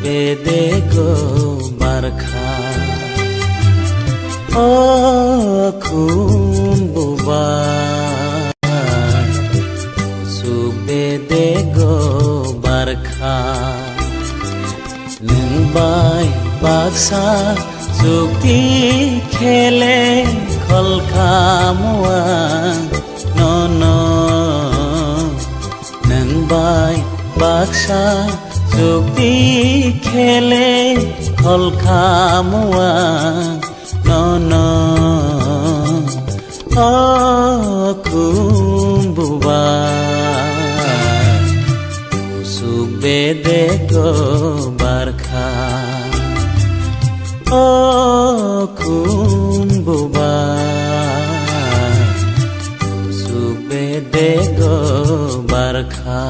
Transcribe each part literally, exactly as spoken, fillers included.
Bedego barkha, o khum bubai, suk bedego barkha. Nwng bai baksa chukti khele kholkhamu ang nono. Nwng bai baksa chukti khele kholkhamu ang nono. O khum bubai, suk bedego barkha. O khum bubai, suk bedego barkha.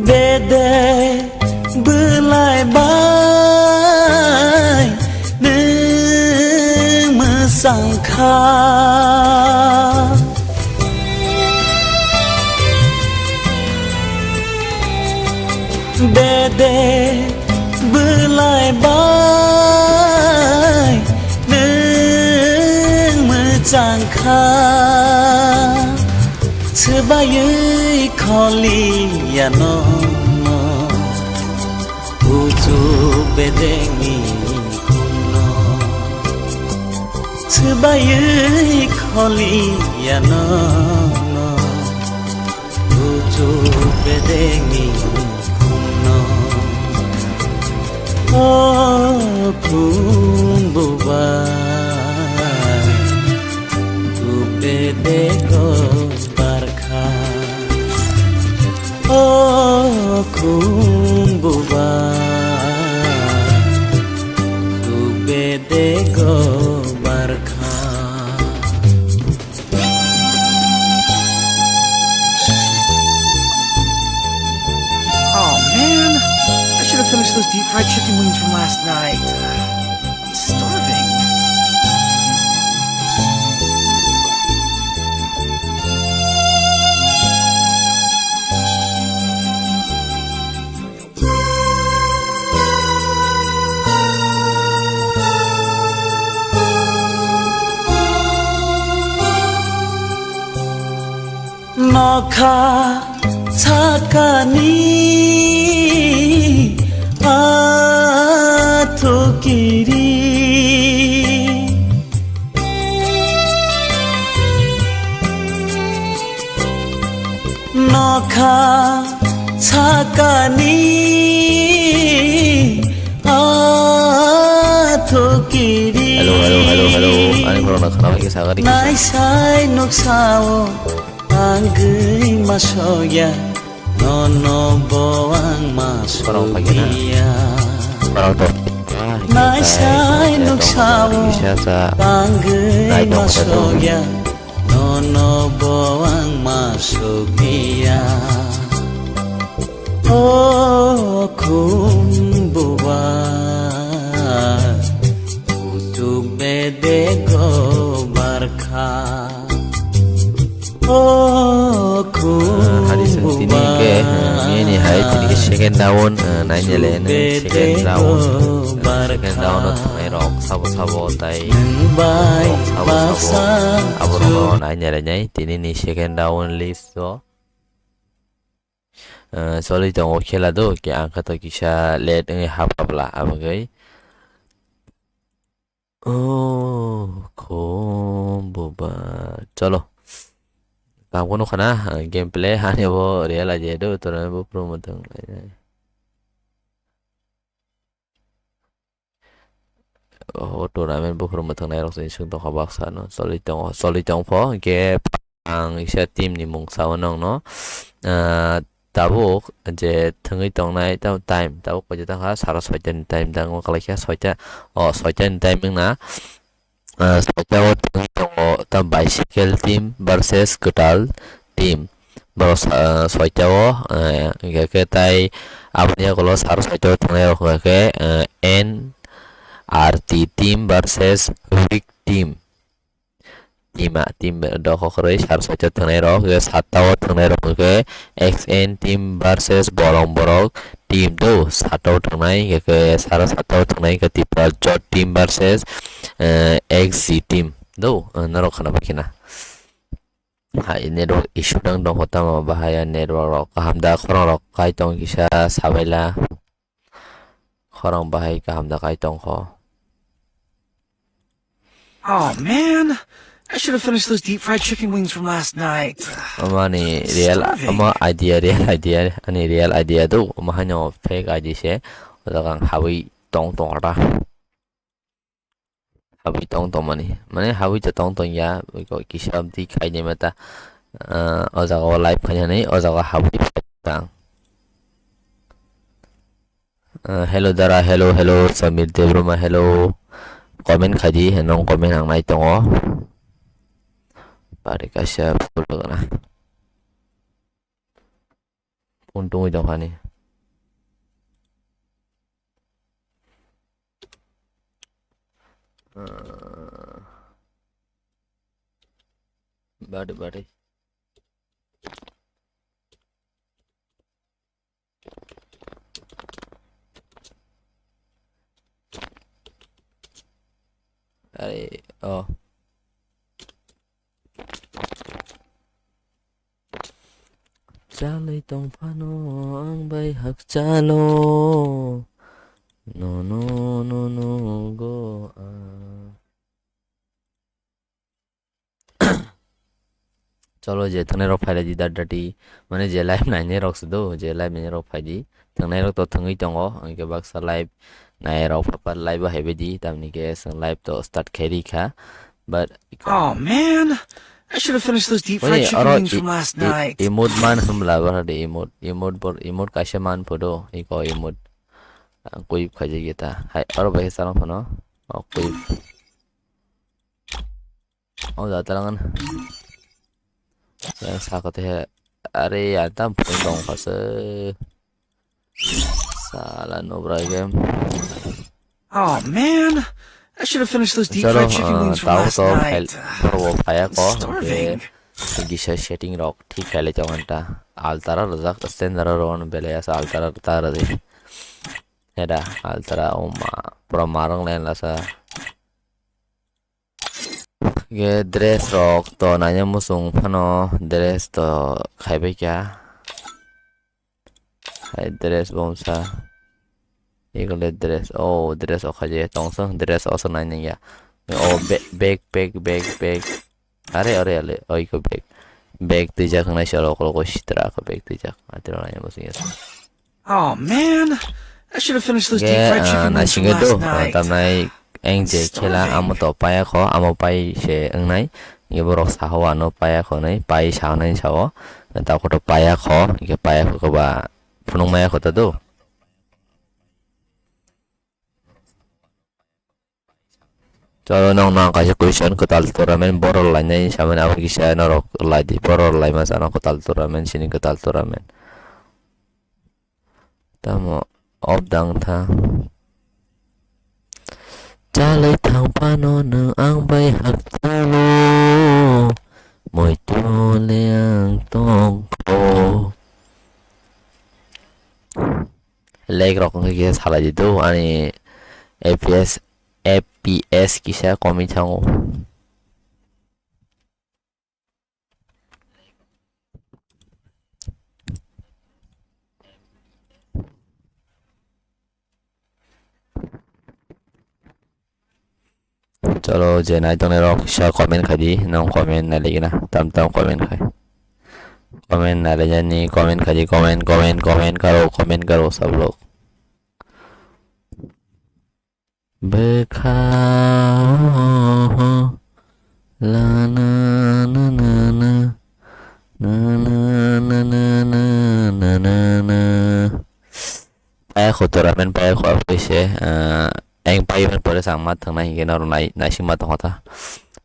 Bede bwlai bai nwng mwchang kha. Bede bwlai bai nwng mwchang kha, swbaiwi kholiya nono, kuchuk bedengni khumno. Swbaiwi kholiya nono, kuchuk bedengni khumno. O khum bubai, suk bedego barkha. O khum bubai, suk bedego barkha. Oh man, I should have finished those deep fried chicken wings from last night. I'm starving. Nokha sakani athukiri. Nokha sakani athukiri. Hello, hello, hello, hello. Ani khorokno khana bai khe sakani kisa. Naisai noksao tangwi masokya, nono bo ang masokya. Khorok paikha na. Khorok to. Ah, naisai noksao kisa sa. Tangwi masokya. Nono bo ang masokya. O khum bubai, kuchuk bedego barkha. O khum bubai, hari song tini ke, eh, ini hai tini ke second round, eh, nainele, second round, eh, second round o thangnairok sabo sabo tai sabo sabo aborokno nainele nai. Tini ni second round list o, eh, choli tongo khela do, ke ang kha to kisa late wngwi hap habla abagwi. Oh, khum buba. Cholo. Tamo nukha na, gameplay hani bo real aje do, tournament bo promo tong. Oh, tournament bo promo tong nai rok sini sung tong baksa no. Choli tong, choli tong pho, hingke ang isa team ni mung sao nong no. Ah, tabuk je thwngwi tongnai ta-, time tabuk paida tangkha sara soita ni time tangma kwlaikha soita, o soita ni time wngna. Ah, soita o thwngwi tongo ta bicycle team versus kwtal team. Borok sa-, soita o, eh, hingkha khe tai aboni yagulo sara soita o thwngnai rok hingkha khe, eh, N R T team versus Rik team. Team a, team dokhok kwrwi sara soita o thwngnai rok, hingkha satta o thwngnai rok hingkha khe X N team versus Borong Borok team do, satta o thwngnai, hingkha khe sara satta o thwngnai hingkha Tipra Jot team versus, eh, X G team do, eh, norok khana bai khena. Hai network issue dang dong tamo bahai network rok kaham da khorang rok kai tong kisa sabaila. Khorang bahai kaham da kai tong kho. Oh man, I should have finished those deep fried chicken wings from last night. Amani real, Starving. Ama idea, real idea, ani real idea do, ama haino fake idea se, o jaga ang habwi tong tong ata. Habwi tong tong mani, mane habwi to tong tong ya, beko kisa amtwi khai de mata, ah, o jaga o live khai hani, o jaga habwi tang. Ah, hello Dara, hello, hello Samir Debbarma, hello. Comment khai di, nong comment ang nai tongo. Pare kaisa photo gana. Phone tungwi tong hani. Ah. Bade, bade. Are, oh. Chalwi tong phano ang bai hakchalo. No, no, no, no, go, ah. Cholo, je thangnairok phailai di, dat dati, mane je live nainairok se do, je live nainairok phai di. Thangnairok to thangwi tongo, hwnkhe baksa live nairok pha pha live o haibai di, tamni khe chwng live to start khe ri kha. But Oh man, I should have finished those deep fried Wani chicken oro wings i-, from last i-, night. Emote man hwnla, bahar de emote, emote bor, emote kaisa man photo, iko emote. Ang kuip khaijak ya ta. Hai, oro bai khe chana phano. O kuip. O da talangan. Yang saka te he. Are, ya tam phone dong khase. Sala nubra game. Oh man, I should have finished those deep Chalo, fried chicken ah, wings from tao last to night. Phai-, phai-, phai-, phai-, Starving. Gisa setting rok thik khailai tong anta. Altara rwjak, standard rok belai asa altara ta rwdi. Heda, altara, o ma, pura marang len lasa. Ge dress rok to naina muchung phano dress to khaibai kha. Hai dress bomsa. Igole dress. Oh, dress o khaje tongsa dress o sanai nangya. Oh, be-, bag, bag, bag, bag. Are, are, are. Oi ko bag. Bag twijak nai salo ko ko sitra ko bag twijak. Atiro nai muchung ya. Oh man, I should have finished those deep fried chicken wings from last night. Tamnai eng je khela amo to paya kho, amo pai se wngnai. Nge borok saho ano paya kho nai, pai sa nai sao. Ta kho to paya kho, nge paya kho ba phunung maya kho ta do. Chalo, nong nang kaisa question, kwtal tournament borok lainai samani abo kisa norok lai di, borok lai ma chana kwtal tournament, sini kwtal tournament. Tamo off dang tha. Chalai thang phano nwng ang bai hakchalo, muitu le ang tong kho. Lag rok wngkha khe salai di do ani F P S, F P S kisa komwi thango. Chalo, je nai tongnai rok kisa comment khai di, nong comment nai lagi na, tam tam comment khai. Comment nai lagi ni, comment khai di, comment, comment, comment karo, comment karo, sab log. Bwkha lana na na na. Na, na, na, na, na, na, na, na. Paya kho tournament paya kho aboni se, ah, eng paiman pore chang ma thang nai hingke norok nai, naising ma tongkha ta.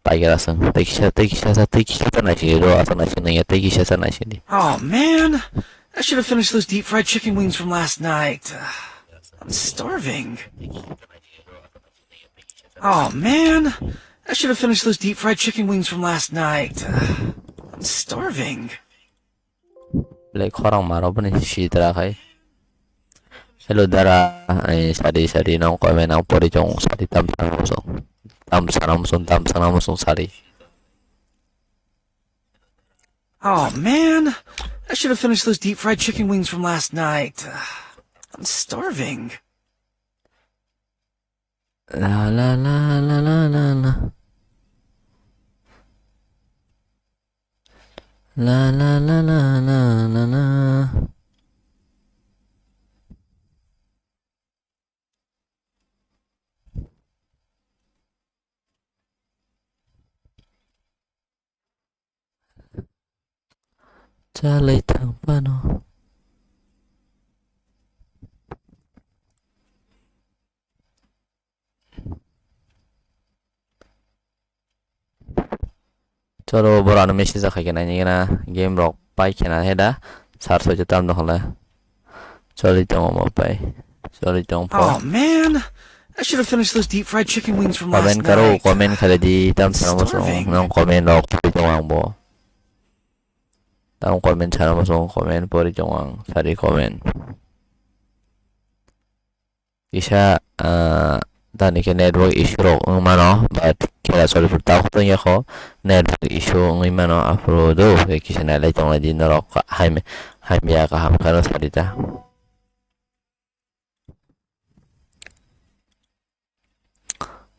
Pai khe aswng. Tei kisa, tei kisa sa, tei kisa sa naising ro, aswk naising nangya, tei kisa sa naising di. Oh man, I should have finished those deep fried chicken wings from last night. I'm starving. Oh man, I should have finished those deep fried chicken wings from last night. I'm starving. Belai khorang maro bini sitra khai. Hello dara, ai sari sari nang komen nang pori chong sari tam sana musung. Tam sana musung, tam sana musung sari. Oh man, I should have finished those deep fried chicken wings from last night. I'm starving. La la la la la la la. La la la la la la la. Chalai thang phano. Chalo, borok ano message khai khe naini gana game rok pai khe na he da sar soi tam no hole. Choli tongo mo pai. Choli tong pho. Oh man, I should have finished those deep fried chicken wings from last night. Comment karo, comment khai di tam sana mo song. Starving. Nang comment rok pori tong ang bo. Tam comment sana mo song, comment pori tong ang sari comment. Kisa, ah, tani khe network issue rok wng mano, but khela choli phuru tamo tong yakho network issue wngwi mano, aphuru do kisa nailai tonglai di norok, hamya, hamya kaham kheno sadi ta.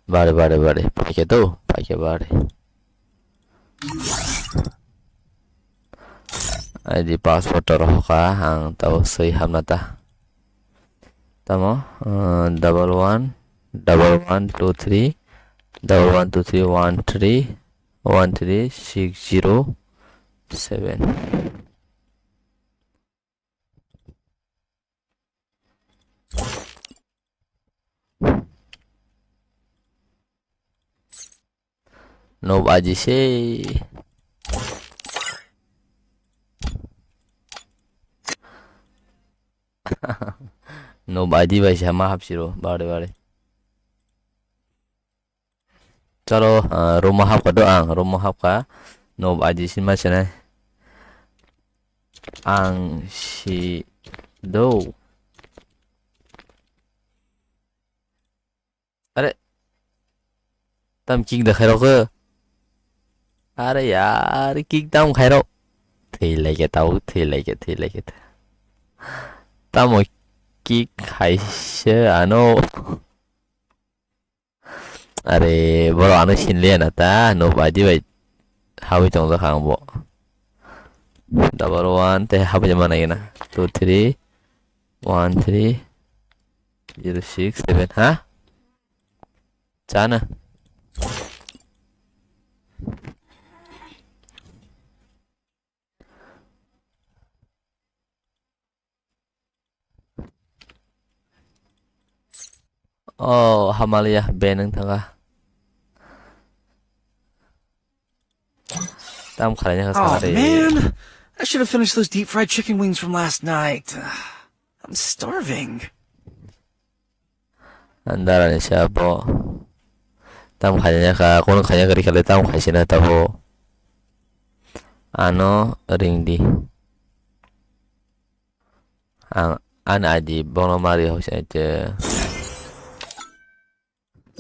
Bari, bari, bari, paikhe do, paikhe bari. Aidi password to rohoka, ang tabo swi hamna ta. Tamo, uh, double one, double one, two, three, double one, two, three, one, three, one, three, six, zero, seven. Nob aji se. Nob aji bai sama hapsiro, bare bare. Chalo, ah, room o hapkha do ang, room o hapkha. Nob aji sima senai. Ang si do. Are. Tam kick da khairok khe. Are yaar, kick tam khairok. Thwi lai khe tau, thwi lai khe, thwi lai khe. Tamo kick khaise ano. Are, borok ano sinliya na ta, no baidi bai hawi tongjak ang bo. Double one, tei hawi ma nai na. Two, three, one, three, zero, six, seven, ha? Chana. Oh, hamaliya, ben wng thanga. Tam khlaina kha. Oh, sakha de. Man, I should have finished those deep fried chicken wings from last night. I'm starving. Andara ni se abo. Tam khaina kha, kono khaina kha rikha le tam khaisina tabo. Ano ring di. Ang ani I D bono mari hokse te.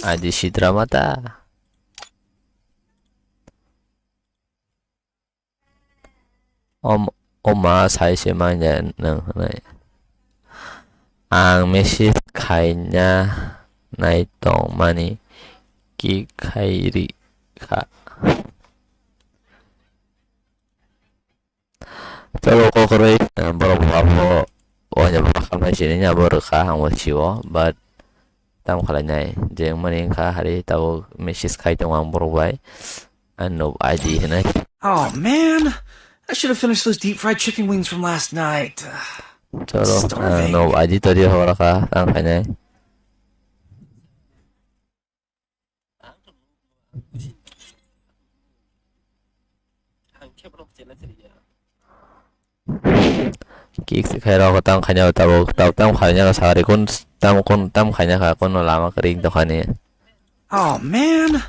I D sidra mata. Om, oma sai se manya nang nai. Ang message khaina nai tong mani ki khairi kha. Tei bo kokroi, eh, borok bo abo, o, ya, borok hamnai sini ya, abo rwkha, ang bo sio, but tamo khlainai, je wngmani wngkha, hari tabuk message khai tongo ang borok bai, ano I D hinwi. Oh man, I should have finished those deep fried chicken wings from last night. Choro, ah, starving. No, aji tori hora ka, tang khainai. Kick se khai rok tang khaina tabuk, tab tam khaina ka sagri kun tam kun tam khaina ka kun lama kering to khani. Oh man,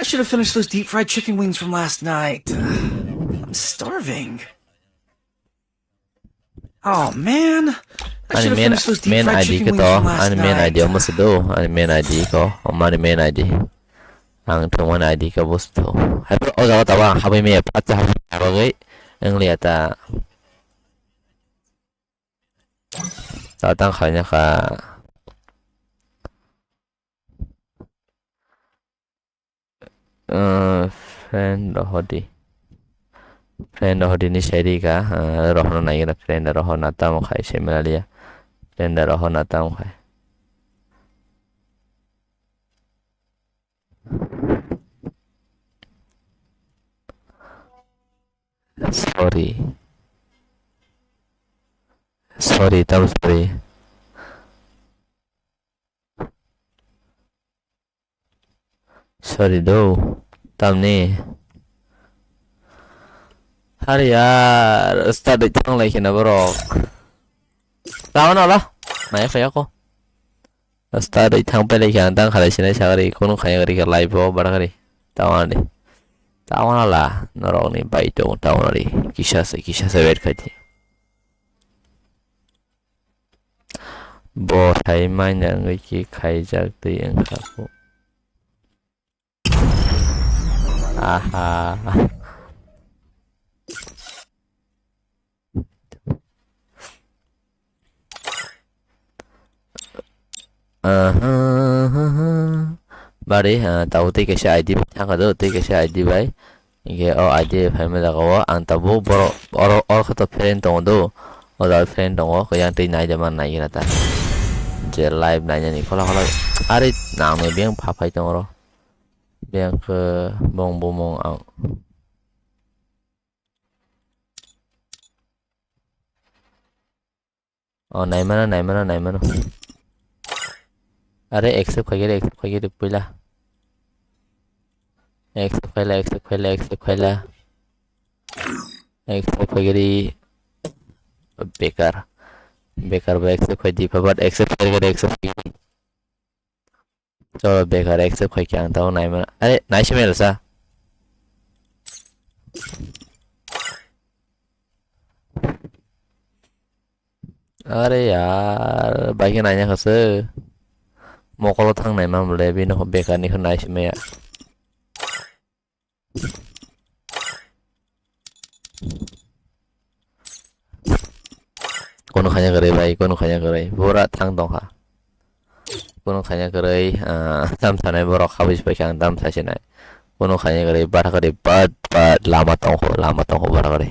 I should have finished those deep fried chicken wings from last night. I'm starving. Oh man, I should have finished those deep fried chicken wings from last night. Ani main I D ko, ani main I D omo se do, ani main I D ko, omo ani main I D. Ang thwngmani I D khe bo se thung. Hai phano o jaga tabuk ang habwi maya, phatsa habwi maya bagwi wng liya ta. Ta tang khaina kha. Uh, friend rohor di. Friend rohor di ni sai ri kha. Uh, rohorna nai gana friend rohorna tamo khai se mela liya. Friend rohorna tamo khai. Sorry. Sorry, tam sorry. Sorry do. Tamni. Hari yar, start thang lai khina borok. Tamo na la. Nai khaya ko. Start wi thang pailai khe ang tang khalai sinai sagri, kunu khaina gari khe live o bara gari. Tawani. Tawana la, norokni bai tong tawana ri. Kisa se, kisa se wait khai di. Bo thai manya wngwi khe khaijak twi wngkha kho. Aha. Aha, aha. Bari, ah, tabuk tei kaisa I D bai thangkha do, tei kaisa I D bai. Hinkhe o I D bai phaima jaga o ang tabuk borok oro, oro khe to friend tongo do. O jaga friend tongo, khe yang tei naida man nai gana ta. Je live nainani khola khola. Ari nangni biyang pha phai tongo oro. Biyang khe bong bumung ang. Oh, naimano, naimano, naimano. Are, accept khaigere, accept khaigere, puila. Accept khaila, accept khaila, accept khaila. Accept khaigere. Bekar. Bekar ba accept khai di, but accept khaigere, accept khaigere. Cholo, bekar accept khai khe ang tamo naimano. Are, naisime rwsa. Are yaar, bai khe naina kha se. Mokolo thang naima bole, bini ho bekar ni khe naisime ya. Kono khanya kwrwi bai, kono khanya kwrwi. Bura thang tongkha. Kono khanya kwrwi, ah, tam sanai borok habwi se paikha ang tam sasinai. Kono khanya kwrwi, bara kwrwi, bat, bat, lama tongkho, lama tongkho bara kwrwi.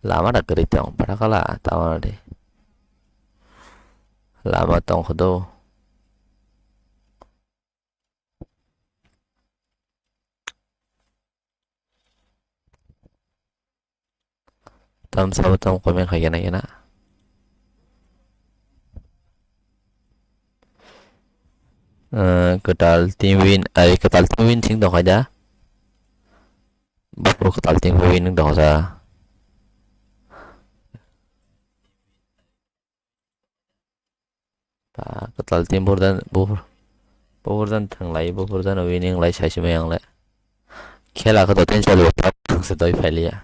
Lama da kwrwi tong, bara kala, tama de. Lama tongkho do. Tam sabo tam comment khai gana gana. Eh, kwtal team win, ai, kwtal team win sing tong khai da. Buphur kwtal team win tong sa. Ba, kwtal team buphur dan, buphur, buphur dan thanglai, buphur dan winning lai saisi mai ang le. Khela khe to tension bo thang se doi phailiya.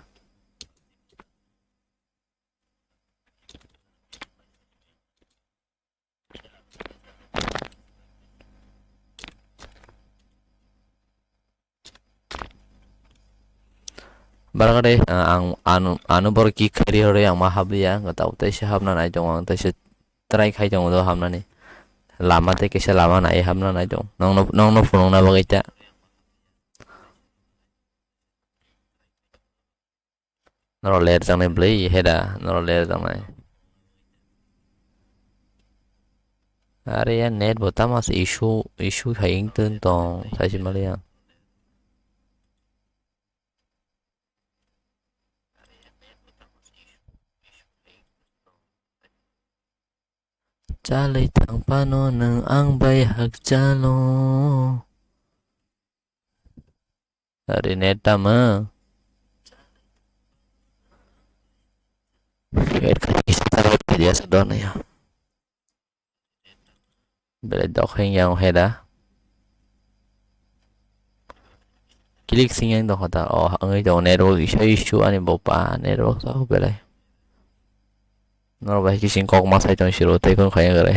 Bara khe, ah, ang, ano, ano borok kick khairi hwrwi ang ma habliya, ang tabo teisa hapna nai tongo, ang teisa try khai tongo do hapnani. Lama tei kisa lama nai hapna nai tongo. Nongno, nongno phunukna bagwi ta. Norok ler jaknai bwlwi heda, norok ler jaknai. Are ya net bo tamo se issue, issue hai wng tong, saisi maliya. Chalwi thang phano nwng ang bai hakchalo. Ari net tamo. Share khai kisa tarwk khadia sa don ya. Belai dokheng yang heda. Klik sing yang dong kha ta. Oh, wngwi tongo network isa issue ani bo pa network sa belai. Norok bai kising kok ma sai tong siro tei kun khaya gare.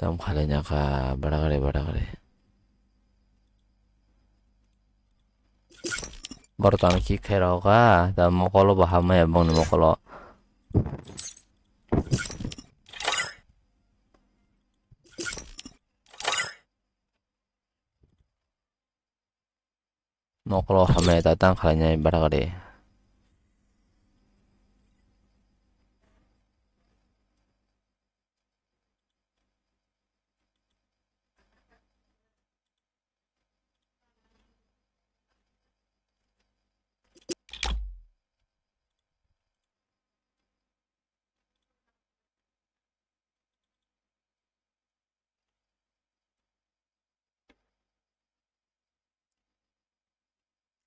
Tam khalai nyakha, badagari, badagari. Borok tamo kick khairokha, tam mokolo bo hamya bongni mokolo. Mokolo hamya ta tang khalai nai badagari.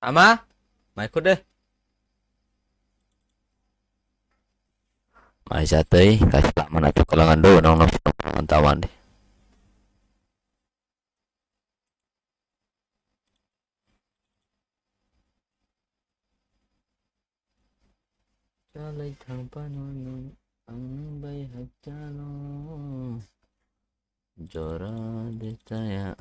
Ama, mai khode. Mai jatwi kaisa lama naitok kwlangan do nongno tawan di. Chalai thang phano nwng ang bai hakchalo. Jora de chaya.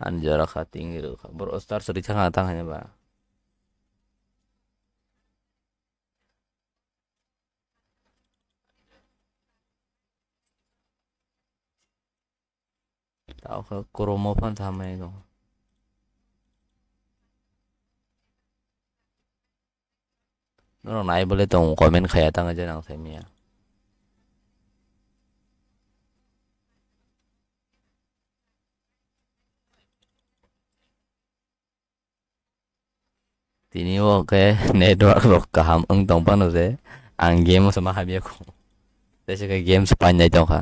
Ani jora kha tingwi rw kha. Boro star sori thang thang hanya ba. Tao khe kromo phan thamai no. Norok nai bole tongo comment khaya tang je nang sai mia. Tini o khe network rok kaham wng tong phano je ang game o se ma hamya kho. Tei se khe game se painai tong kha.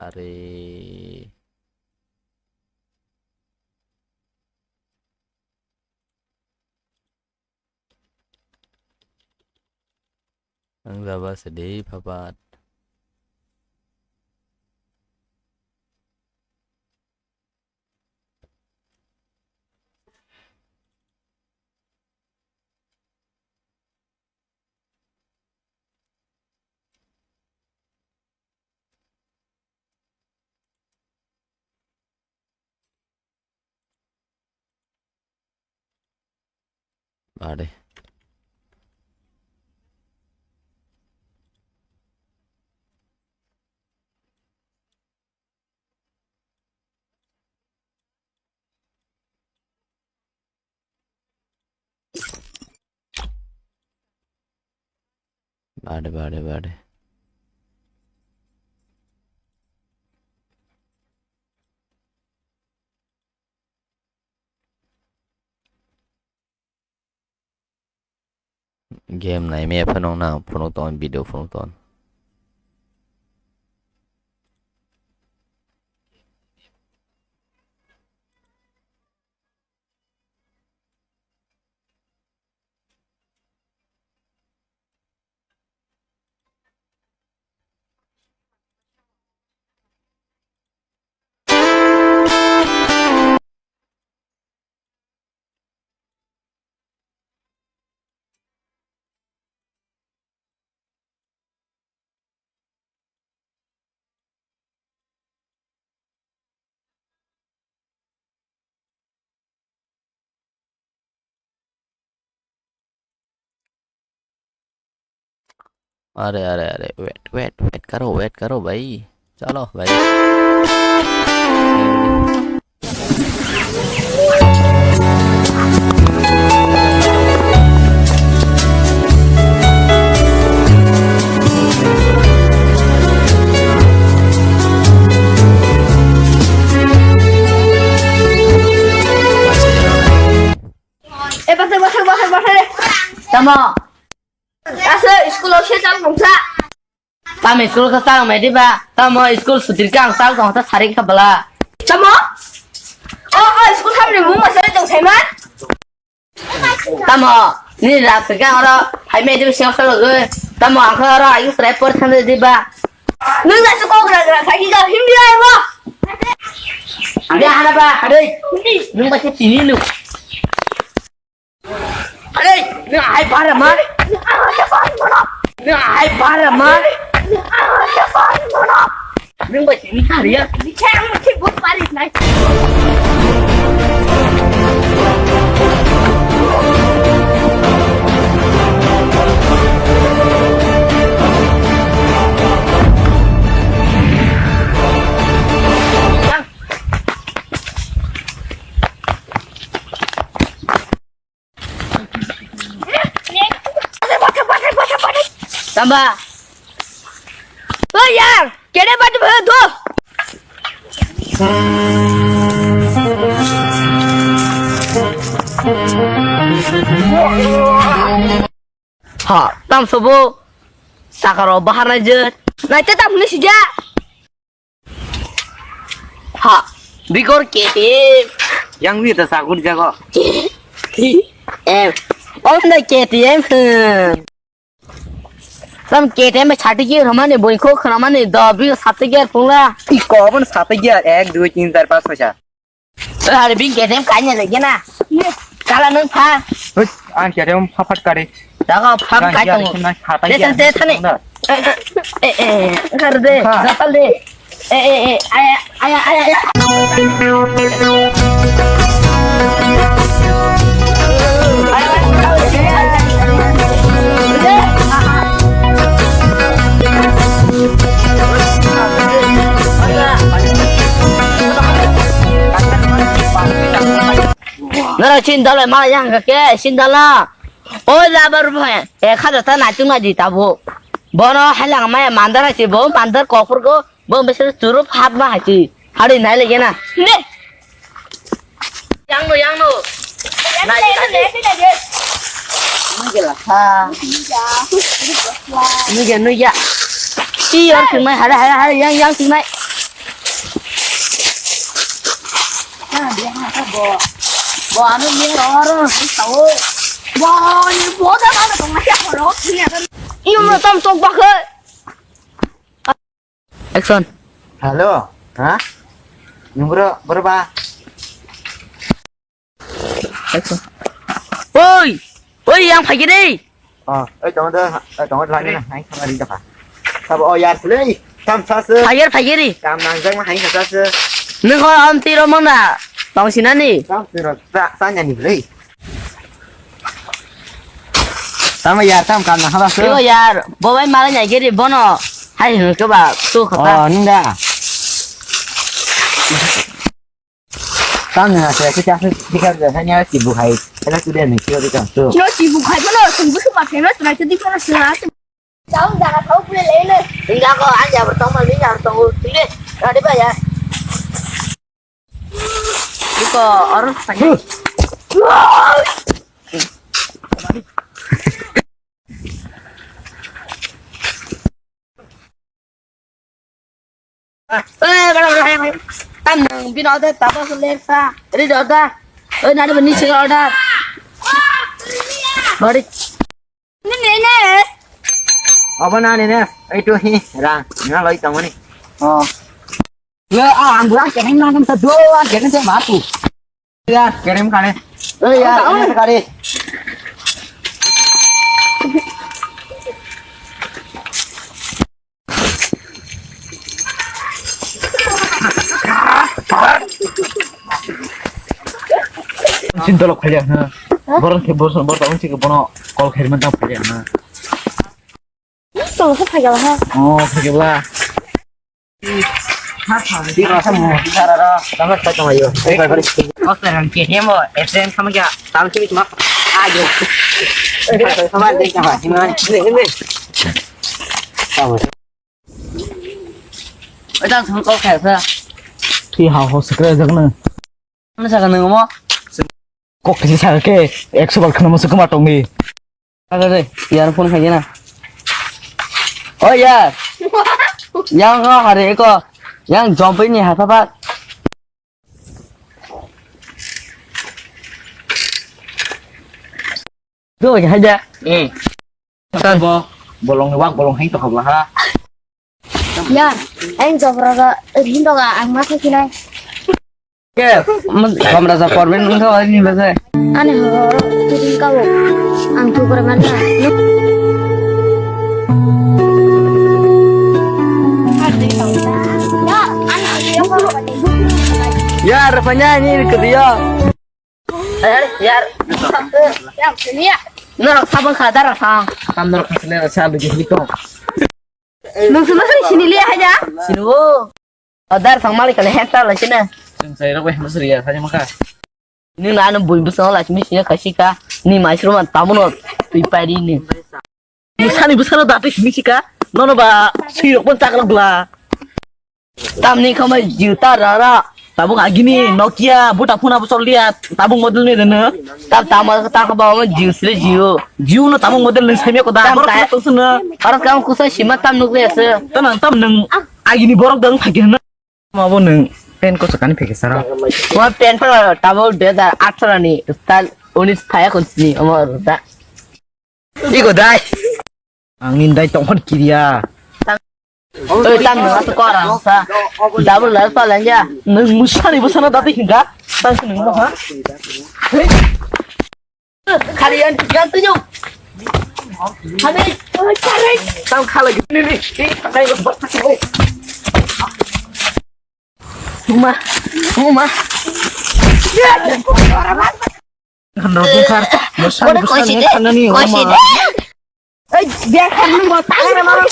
Are. Ang jaba se de phapat. Bade. Bade, bade, bade. Game nai maya phano nang phunuk ton, video phunuk ton. अरे, अरे, अरे, wait, wait, wait करो, wait करो भाई। चलो भाई। Eh, bakar, bakar, bakar, bakar. Tamo. Asa school o se chal mungsa. Tamo school ka chal mai diba? Tamo school sutir ka ang chal tong ta sari ka bala. Tamo? O, o, school hamni mung ma sari tong saiman? Tamo, ni rak ka oro hai mai diba siang salo ge. Tamo ang ka oro ayu srai por thang diba? Nung na su kok rak rak sagi ka him dia mo? Dia hana ba, hade. Nung ba ke tini lu. Hade, nung hai bara ma. Nung hai bara ma. Nung ba tini kariya. Tamba. Oi yang, kere baju baru tu. Ha, tam sobo. Sakaro bahar na je. Nai te tam ni sija. Ha, bigor K T M. Yang wi ta sagur jago. K T M. Om da K T M. Tam K T M chati ki ramani boi ko khnamani do bi sate ge pula. I ko bon sate ge ek dui tin char panch choi cha. Are bin K T M kanya lagi na. Kala nang pha. Hoi, ang K T M pha phat kare. Daga pham kai tongo. Te san te thani. Eh, eh, eh, kar de. Datal de. Eh, eh, eh, aya, aya, aya, aya. Nara chin dala ma yang ke chin dala. Oi labar bo he, e kha jota naitung na di tabo. Bono halang maya mandar hai si bo, mandar kophur go, bo besar churup hap ma hai si. Hari nai lagi na. Ne. Yang no, yang no. Nai, nai, nai. Nui gela ha. Nui gela, nui gela. Iya, tunai, hari, hari, hari, yang, yang tunai. Bo ano ni oro ni tao. Bo ni bo da ba tong na ya oro ni ya. Iyo mo tam tok ba khe. Action. Hello. Ha? Nung bro, bro ba. Action. Oi! Oi, yang phai kiri. Oh, oi, tong do, oi, tong do lagi na, hai sama rinda pa. Sabo, oh, yar, play. Kam sa se. Phai kiri, phai kiri. Kam nang jang ma hai sa se. Nung ko am tiro mang na. Tong sinani. Kam tiro, sa, sa nyani play. Tama yar, tam kam na haba se. Yo yar, bo bai mala nyai kiri bono. Hai hunu to ba, tu khata. Oh, nung da. Tang na se, se, se, se, se, se, nya si bu hai. Ela tu de ni, si de kan tu. Kino si bu hai, bono, sung bu su ma, kino, tu na, tu di, kono, su na, su. Daun, daga, tau, pule, le, le. Inda ko, anja, bertong, mal, inda, bertong, tu le. Ada ba ya? Iko, orang tanya. Eh, bada, bada, hai, hai. Tam nang bin order, tabo suler sa. Ready order. Oi, nari bani sing order. Bari. Ni, ni, ni. Abo na ni ne. Ei tu hi rang. Na loi tamo ni. Oh. Ya, ah, ang bulan kene nang sa do, ang kene sa matu. Ya, kerem kane. Eh, ya, ini sekali. Sin tolok khalia ha. Boron ke boron boron tawon sik bono kol khair man tang khalia ha. Ang khe phaikha ha. Oh, phaikha. Di rasa mo, di rasa ro, tama sa tama yo. Oke, rang ke mo, S M sama kya, tam sini cuma ayo. Sama deh sama, ini ini. Tama. Oi, tang sama kok kaya sa. Thi ha ho sekre jagna. Mana sa kana mo? Kok kisi sa ke, ekso bar khana mo sukuma tongi. Ada deh, yar phone khaye na. Oh yar. Yang ko hari ko. Yang jompai ni hapa pa. Do ya haja. Eh. San bo bolong wak bolong heng to khabla ha. Yar, ang jobra ga rin doga ang ma khe kinai. Ke, kamra sa porben wngkha o ni bagwi. Ani horo, tudin kawo. Ang tu pore mana? Ya, rupanya ini ke dia. Yar, yar. Yang sini ya. Norok sabang kha dara sa. Tam norok kha sini sa lagi hito. Nung sini sini liya haja. Sini wo. Adar sang malik kali hekta la sini. Sing sai rok weh masri ya, sai maka. Ni na anu bui busong la sini sini kasi ka. Ni mai suru man tamu no tui pari ni. Ni sani busong da tui sini sika. Nono ba sui rok pun cakrak bla. Tam ni kama juta rara. Tabuk agini Nokia buta phuna bosol dia. Tabuk model ni dene. Tam tama ta ka ba ma jiu sile jiu. Jiu no tabuk model ni samya ko da. Tam borok ta. Kusuna. Aro kam kusa sima tam nuk ya se. Tanang tam nung. Agini borok dang phagi na. Ma bo nung pen ko sakani phege sara. Wa pen pa tabo dui hajar atharo ni style unis phaya ko sini omo da. Iko dai. Ang ni dai tongkhon kiriya. Oi tam nung asa kora sa. Double life pa lanja. Nung musani busana dati hinga. Tang nung mo ha. Khali yan, yan tuju. Khali, oi, khali. Tang khala gini ni. Ni pakai lo. Uma, uma. Kan roti kar. Bosan, bosan, koisi de, koisi de. Ei, biar kan lu mau tangan mau.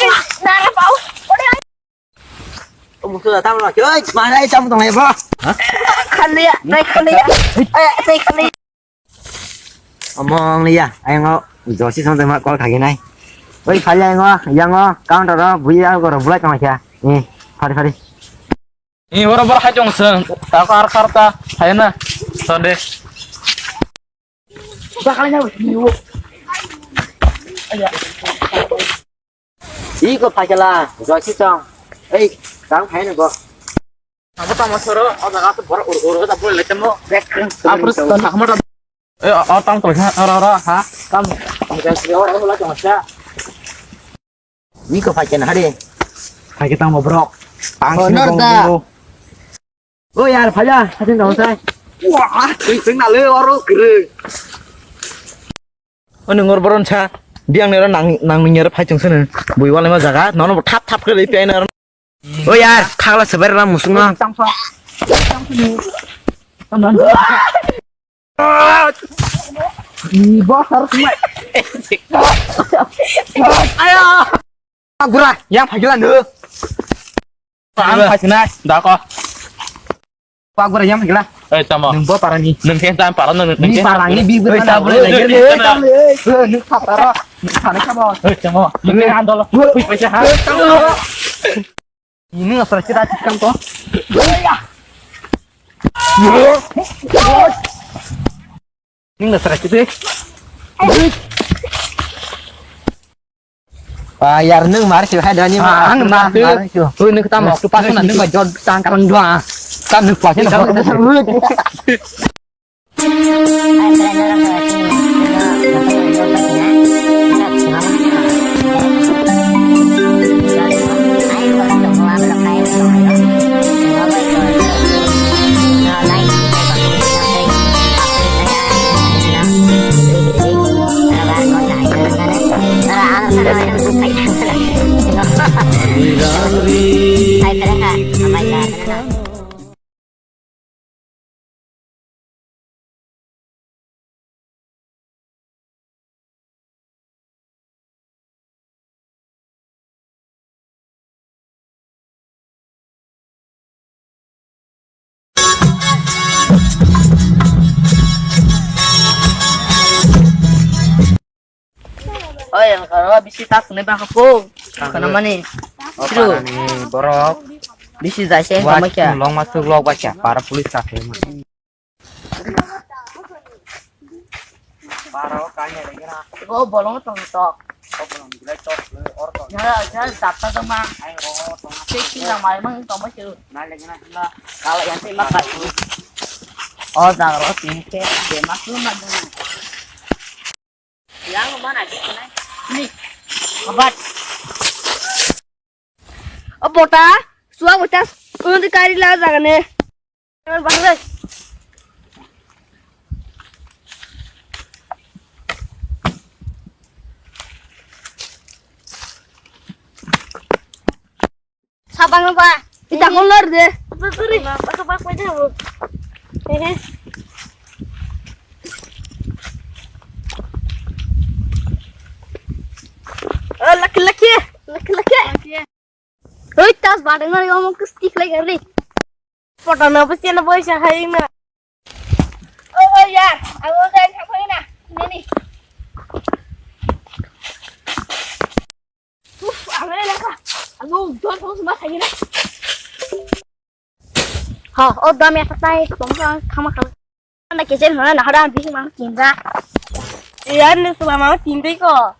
Nara pau. Musuh datang lagi. Oi, mana ikan tong ya, bro? Khali ya, naik khali ya. Eh, naik khali. Omong liya, ayang o josi song tema call kagi nai. Oi, phali ayang o, yang o, counter o, buya o, goro bulai tong kya. Eh, phari, phari. Eh, oro bor hai tong seng, ta kar kar ta, hai na, Sunday. Bakal na, ni o. Iko phakela, josi song. Ei, tang phai na go. Abo tamo soro, o jaga to bor ur ur ta bol le tamo. Bek keng. Apro to tamo ta. Eh, o tang to ha, ora ora ha. Tam. Iko phakena hari. Phake tamo bro. Ang honor da. O yar, phaya, hatin dong sai. Wah, twi twi na le oro gre. Oni ngor boron sa, biang nero nang nang nero phai chung sene. Bui wale ma jaga, nono thap thap khe pi ai na. O yar, thagla seber ram musung na. Ni bo har kumai. Ayo. Gura, yang phagila no. Ang phai sinai, da ko. Wa gura yang phagila. Eh, tamo. Nung bo parani. Nung khe tam parano, nung khe. Ni parani bi gura. Eh, tamo. Eh, nung phataro. Nung phane khabo. Eh, tamo. Nung khe andolo. Hui paisa ha. Ini ngasra kita tikam to. Ning da sara kitu. Ah, yar nung mar sih hai dani. Ah, ang mar. Ui, nung tam waktu pas na nung ba jod tang karang dua. Tam nung pas na. Oi, ang karo bisi tak ne bang po. Kana mani? O Siru. Parani borok. Bisi jai se Wa tama kya? Long ma suk lok ba kya? Para police ka khe ma. Para o kanya lagi na. Go bolong tong tok. Go bolong gila tok le or tok. Ya, ya, dapta tong ma. Ai ro tong. Sik sik na mai mang tong ma siru. Na lagi na na. Kala yang sik ma ka. O jagro tin ke de ma su ma. Yang mana di sini? Ni. Obat. O bota, suwa bota, undi kari la jagane. Bang le. Sabang ba. Ita kolor de. Sorry. Aku bak pwede ho. Hehe. Oh, laki laki. Laki laki. Hoi, tas badang na omo kus tik lai gari. Photo na bus yana boy sa hai na. Oh, oh, ya. Aku udah sampai na. Ini nih. Uf, ang na lang ka. Ang udah terus mas hai na. Ha, o dam ya katai tong ka khama khama. Anda kecil mana nah ada bisi mang cinta. Iya, nih selama cinta kok.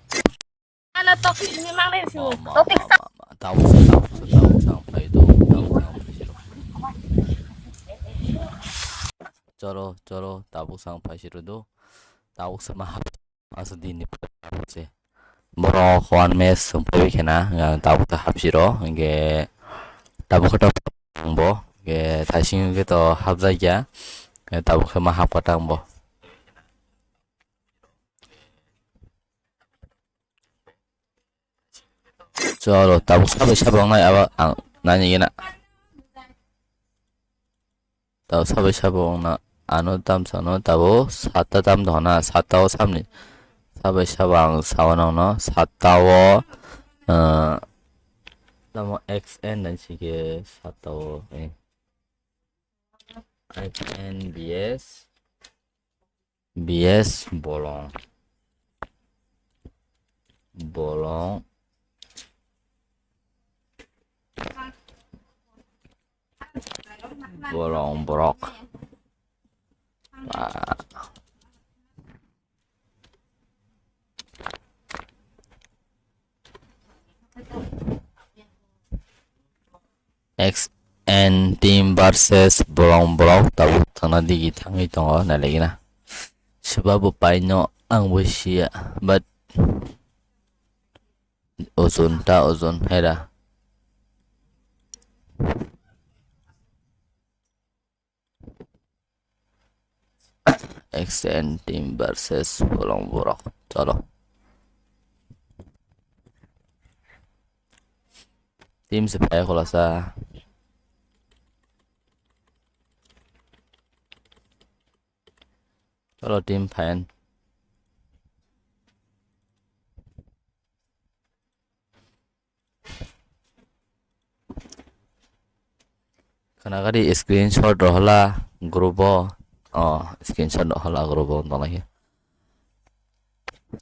Ana topic ni mang le su. Topic sa. Tabuk sa, tabuk sa, tabuk sa, ang phai do, tabuk sa, ang phai do. Cholo, cholo, tabuk sa, ang phai siro do. Tabuk sa ma hap, asa din ni tabuk se. Borok one match song phai khe na, ang tabuk sa hap siro, hingke tabuk khe to bo, hingke thaising khe to hap jai ya, tabuk khe ma hap ka tang bo. Cholo, tabuk sabai sabo wngnai abo ang nani gina. Tabuk sabai sabo wngna ano tam sano tabuk satta tam dohona satta o samni. Sabai sabo ang sawo nongno satta o, eh, tamo X N nai sike satta o, eh. X N B S. B S bolong. Bolong. Bolong borok. Ah. X N team versus bolong borok tabuk thangna digi thangwi tongo nailaigina. Swba bo paino ang bo siya, but ojon ta ojon hera. X N team versus bolong borok. Cholo. Team se phai khulasa. Cholo team phain. Khana gari screenshot rohla group o. Oh, screenshot rohla group o tongla khe.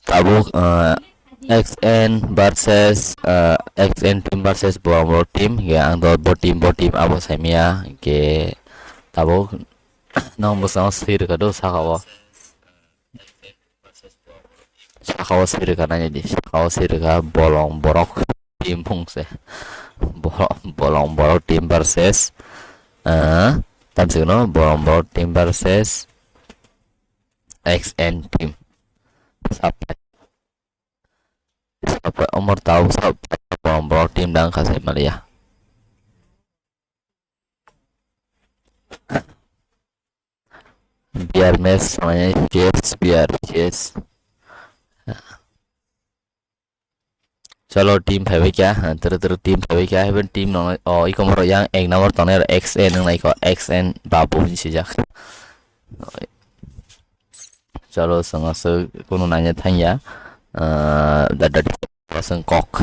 Tabuk, eh, X N versus, eh, X N team versus Borok Borok team. Ya, ang do bo team, bo team abo saimaya. Ke tabuk nang bwskango swi rwkha do saka o. Saka o swi rwkha nai di, saka o swi rwkha bolong borok team phung se. Bo-, bolong borok team versus, eh, tamsik no bolong borok team versus X N team. Sapai, sapai omor tau sapai bolong borok team dang kha sai maliya. Biar mes, namanya Jess, biar Jess. Cholo, team phaibai kya, tero tero team phaibai kya, heben team nong, o, iko moro yang ek number tongnai aro X N nang nai ko, X N babu hin sijak. Cholo, sanga se kono nanya thangya, ah, da da da seng kok.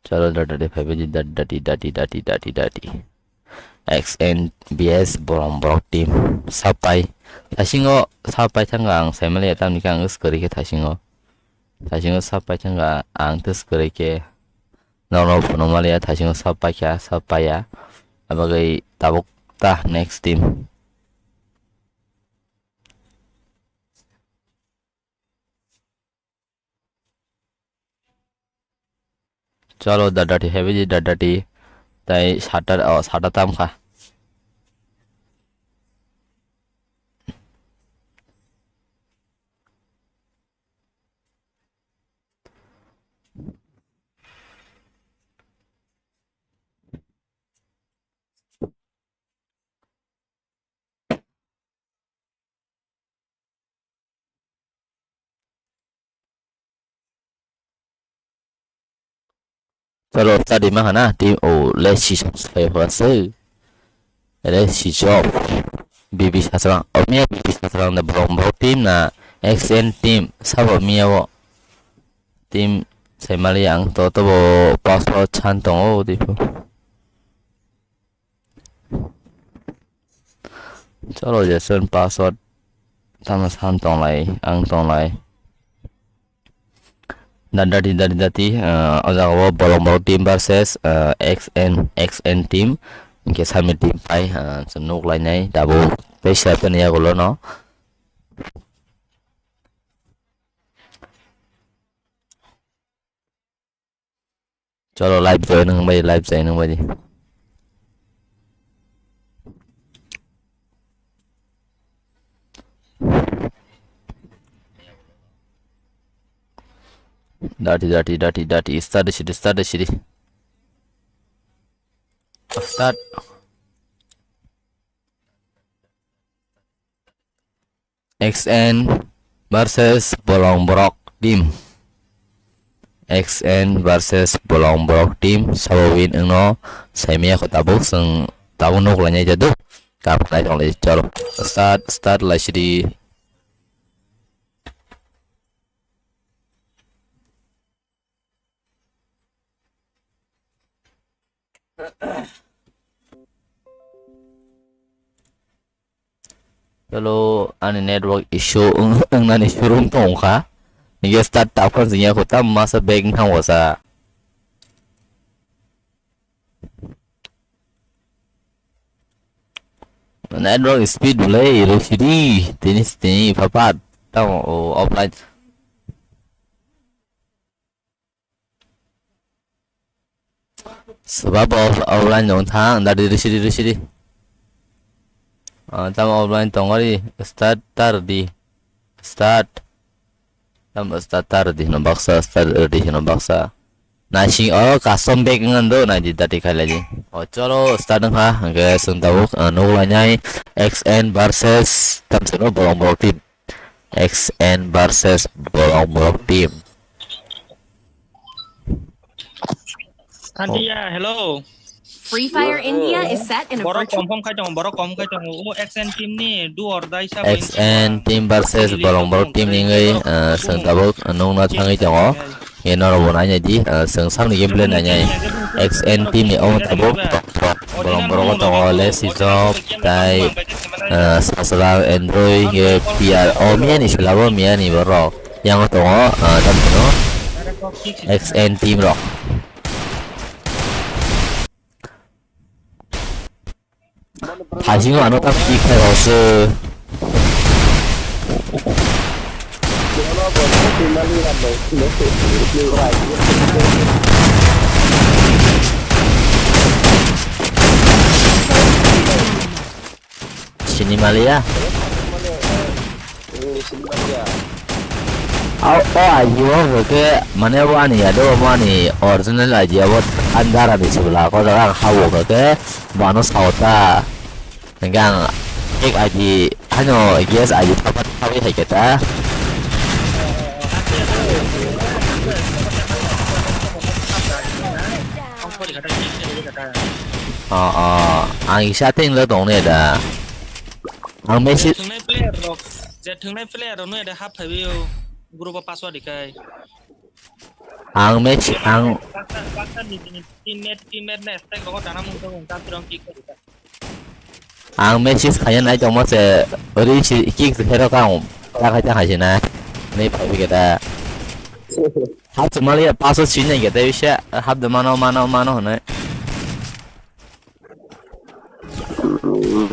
Chalo, dati dati phaibai di, dati dati, dati dati, dati dati. X N B S bolong borok team. Sapai. Thaisingo sapai thangkha ang saimaliya tamni khe ang swkari khe thaisingo. Thaisingo sapai thangkha ang tei swkari khe. Norok phunukmaliya thaisingo sapai kha, sapaiya. Abagwi tabuk ta next team. Chalo, dadati heavy di dadati. Tai shutter, oh, shutter tam kha. Chalo, study ma hana, team o, let's see, some play for us. Let's see, job. B B Sasrang, o miya B B Sasrang na bolong bolong team na X N team, sabo miya o. Team, sai mali ang to, to bo password chan tong o, tipo. Chalo, Jason, password tamo san tonglai, ang tonglai. Dan dati, dati, dati, ah, o jaga o bolong borok team versus, ah, X N, X N team. Hingke sami team pai, ah, chwng nuk lainai, tabuk tei sir toni yagulo no. Chalo, live join wng bai, live join wng bai di. Dati, dati, dati, dati. Start sidi, start sidi. Start. X N versus bolong borok team. X N versus bolong borok team. Sabo win wngno saimaya kho tabuk, chwng tabuk nuk lainai jadu. Kam khlai tong lai, chalo. Start, start lai sidi. Hello, ani network issue wng, wngnani showroom tongkha. Nige start tapkha jingya kho tam masa back nang wasa. Network speed belai rw sidi, tini, tini phapat tamo o offline. Swbabo offline nung thang, da di rw sidi, rw sidi. Ah, tamo offline tongori, start tar di. Start. Tam start tar di hino baksa, start di hino baksa. Naising o custom back ngan do, nai di dati khailai di. O cholo start wngkha, hingke chwng tabuk, ah, nuk lainai X N versus tam sino bolong borok team. X N versus bolong borok team. Santia, hello. Free Fire India is set in a Borok virtual confirm khai tongo, borok confirm khai tongo. O X N team ni do or die sa X N team versus bolong borok team ni wngwi, ah, chwng tabuk nungna thangwi tongo. Ye norok bo nainai di, ah, chwng samni gameplay nainai. X N team ni omo tabuk bolong borok tongo, Lesi Job, tai, ah, Sasra, Android, ye P R. O miya ni sila bo miya ni borok. Yang tongo, ah, tam phano X N team rok. Thaisingo ano tam kick khai roswk. Sini maliya. Au, o I D o hwnkhe, mane, bo ani ya do, bo ani original I D abo ani dara ni se bwla, ko jaga ang habo hwnkhe, bo ano sao ta. Hwnkhe ang fake I D, haino guess I D thapat thawi hai khe ta. O, o, ang isa teng lo tong ne da. Ang message. Je thwngnai player rok, je thwngnai player rok no ede hap phaiwi o group o password ikai. Ang match, ang baksa, baksa ni teammate, teammate na stack rogo dana mung tong ta tirong kick kori ta. Ang message khaina nai tongma se, ori si kick se khairok ang, ta khai ta khai se na. Nei phai ke da. Hap se mali ya paso sin nai ke da bisa, hap de mano, mano, mano hone.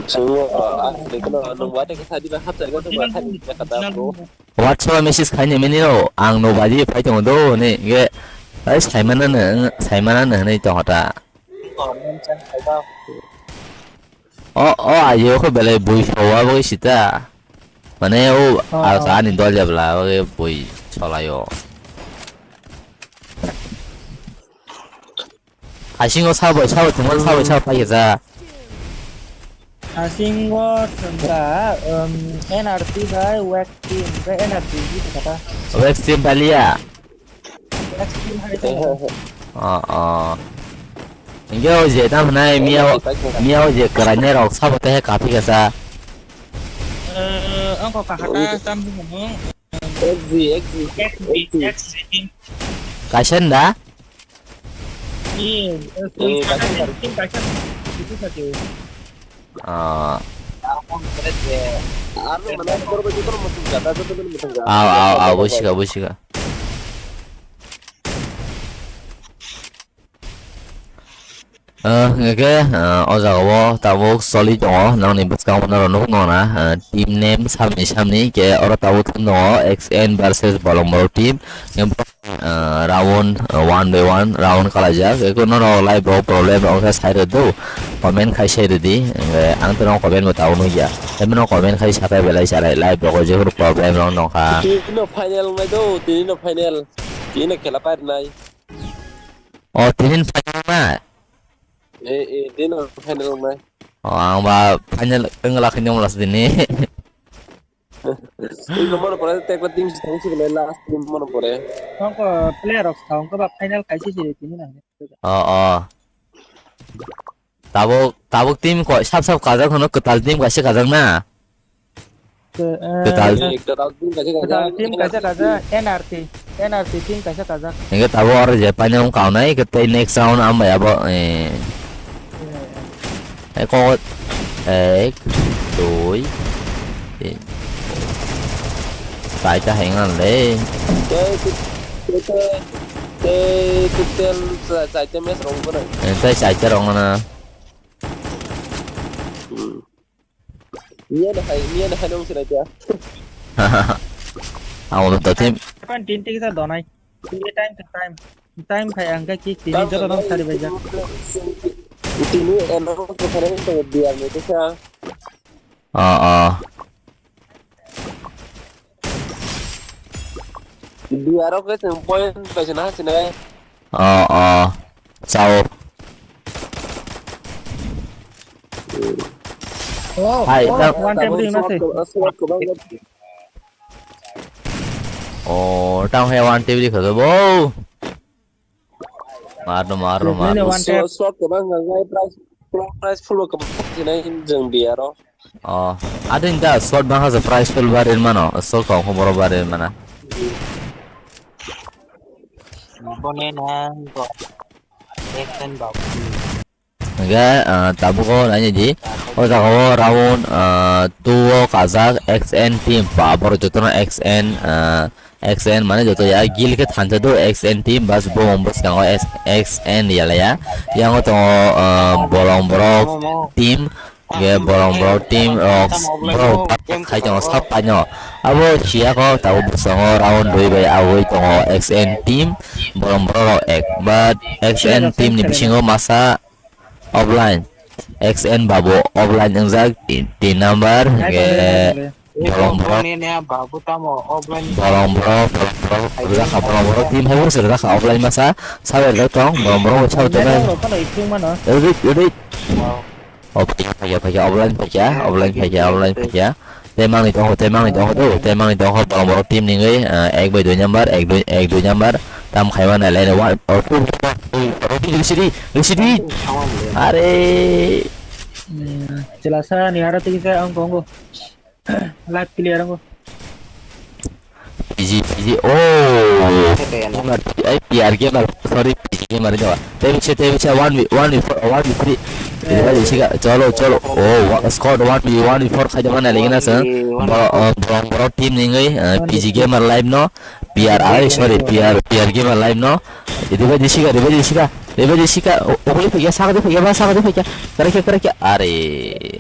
Sengmo, ah, de kono nung wate ke sadi ba hap se ko ba khai ka da bro. WhatsApp message khaini mini ro, ang no baji phai tongo do hone, ge, ai saimana no, saimana no hone tongo ta. O, o, ayo ko belai bui sawa bagwi sita. Mane o, oh, alsa ani dol jabla bagwi bui solayo. Hasingo sabo, sabo, tongmani sabo, sabo pai ja. Hasingo thangka, um, N R T bai Wek team, bai N R T ji kata. Wek team balia. Wek team hai ta. Oh, oh. Enggak, oje, tam nai, miau, miau je, kerannya rok, sabo teh, kapi kasa. Eh, angko kahata, tam di ngomong. X Z, X Z, X Z, X Z. X Z team. Kasen da? Iya, eh, eh, kaisa, kaisa, kaisa, kaisa, kaisa. Ah. Aro mana korba joto mutung jata, joto mutung jata. Aw, aw, aw, busiga, busiga. Ah, hingke, ah, o jaga o tabuk choli tongo, nangni bwskango norok nukgo na, ah, team name samni samni, ke oro tabuk thum tongo, X N versus Bolong Borok team. Ah, round, ah, one by one round kalaijak. Eko norok live rok problem rok khe sai rwdi, comment khai sai rwdi. Hwnkhe ang to norok comment bo tabuk nukya. Tei norok comment khai sakai belai sarai live rok jephuru problem rok nokha. Tini no final wngnai do, tini no final. Tini no khela pairwnai. O, tini final na? Eh, eh, tini no final wngnai. O, ang ba final wngla khe nung las dini. Ino mano pore tekla team si thang si le last team mano pore. Tongko player rok thang ko ba final kaisa si tini na. O, o. Tabuk, tabuk team ko sap sap kajak hono kwtal team kaisa kajak na. Ke, eh, kwtal. Kwtal team kaisa kajak. Kwtal team kaisa kajak, N R T. N R T team kaisa kajak. Hingke tabuk oro je paina wng kaunai, ke tei next round ang bai abo, eh. Eh, kok, ek, dui, tin. Kaita hengan le. Tei, tei, tei, tei, total sa-, saita match rong bono. Eh, tei saita rong na. Hmm. Niya na hai, niya na hai nong sinai tia. Ang udah tahu tim. Kan tinti kita donai. Ini time to time. Time khai ang ka kick tini joto nang sari baja. Tini eno ko khare to dia me to sa. Ah, ah. Dia ro ke sem point pe sina sina. Ah, ah. Sao. Oh, hai, oh, ta-, one tap ring nasi. Oh, tang hai one tap ring khaga bo. Mar no, mar no, mar no. Slot, slot kwbang nang nai, price, price full kwbang sinai jeng biaro. Oh, adin da slot bang ha price full barir mano, slot kong kong boro barir mana. Bone nang ko. Action bau. Hingke, ah, tabuk o nainai di. O jaga o round, ah, two o kajak X N team. Ba, borok jotono X N, ah, X N mane joto ya. Gil khe thansa do X N team. Bas bo bwskango X-, X N ya laya. Yang o tongo, ah, bolong borok team. Hingke bolong borok team rok borok khai tongo sab paino. Abo siya ko tabuk bwskango round dui bai aboi tongo X N team. Bolong borok rok ek. But X N team ni bisingo masa offline. X N babu offline wngjak tin, tin number, hingke bolong borok, bolong borok, bolong borok, rwjakha bolong borok, team hai se rwjakha offline masa, sabai rwjak tong, bolong borok, sabai tong. Ready, ready. Oh, phaikha, phaikha, phaikha, offline phaikha, offline phaikha, offline phaikha. Tei mangni tongo, tei mangni tongo, tei mangni tongo, bolong borok team ni wngwi, ah, ek bai dui number, ek dui, ek dui number, tam khaiba nai laino, one, oh, two, three, three, three, three. Are. Hmm, chela sa ni hara tiki sa ang kongo. Live clear ang. P G, P G, oh. Gamer, ai, P R gamer, sorry, P G gamer jawa. Tei bisa, tei bisa, one v, one v four, one v three. Ribadi sika, cholo, cholo. Oh, wa-, squad one v one v four khaida mana lagi na sa. Bro, uh, bro, bro, team ningoi, uh, P G Gamer Live no. P R, ai, sorry, P R, P R Gamer Live no. Ribadi sika, ribadi sika, ribadi sika. O-, okuli phaiya, sakadi phaiya, ba sakadi phaiya. Karakya, karakya. Are,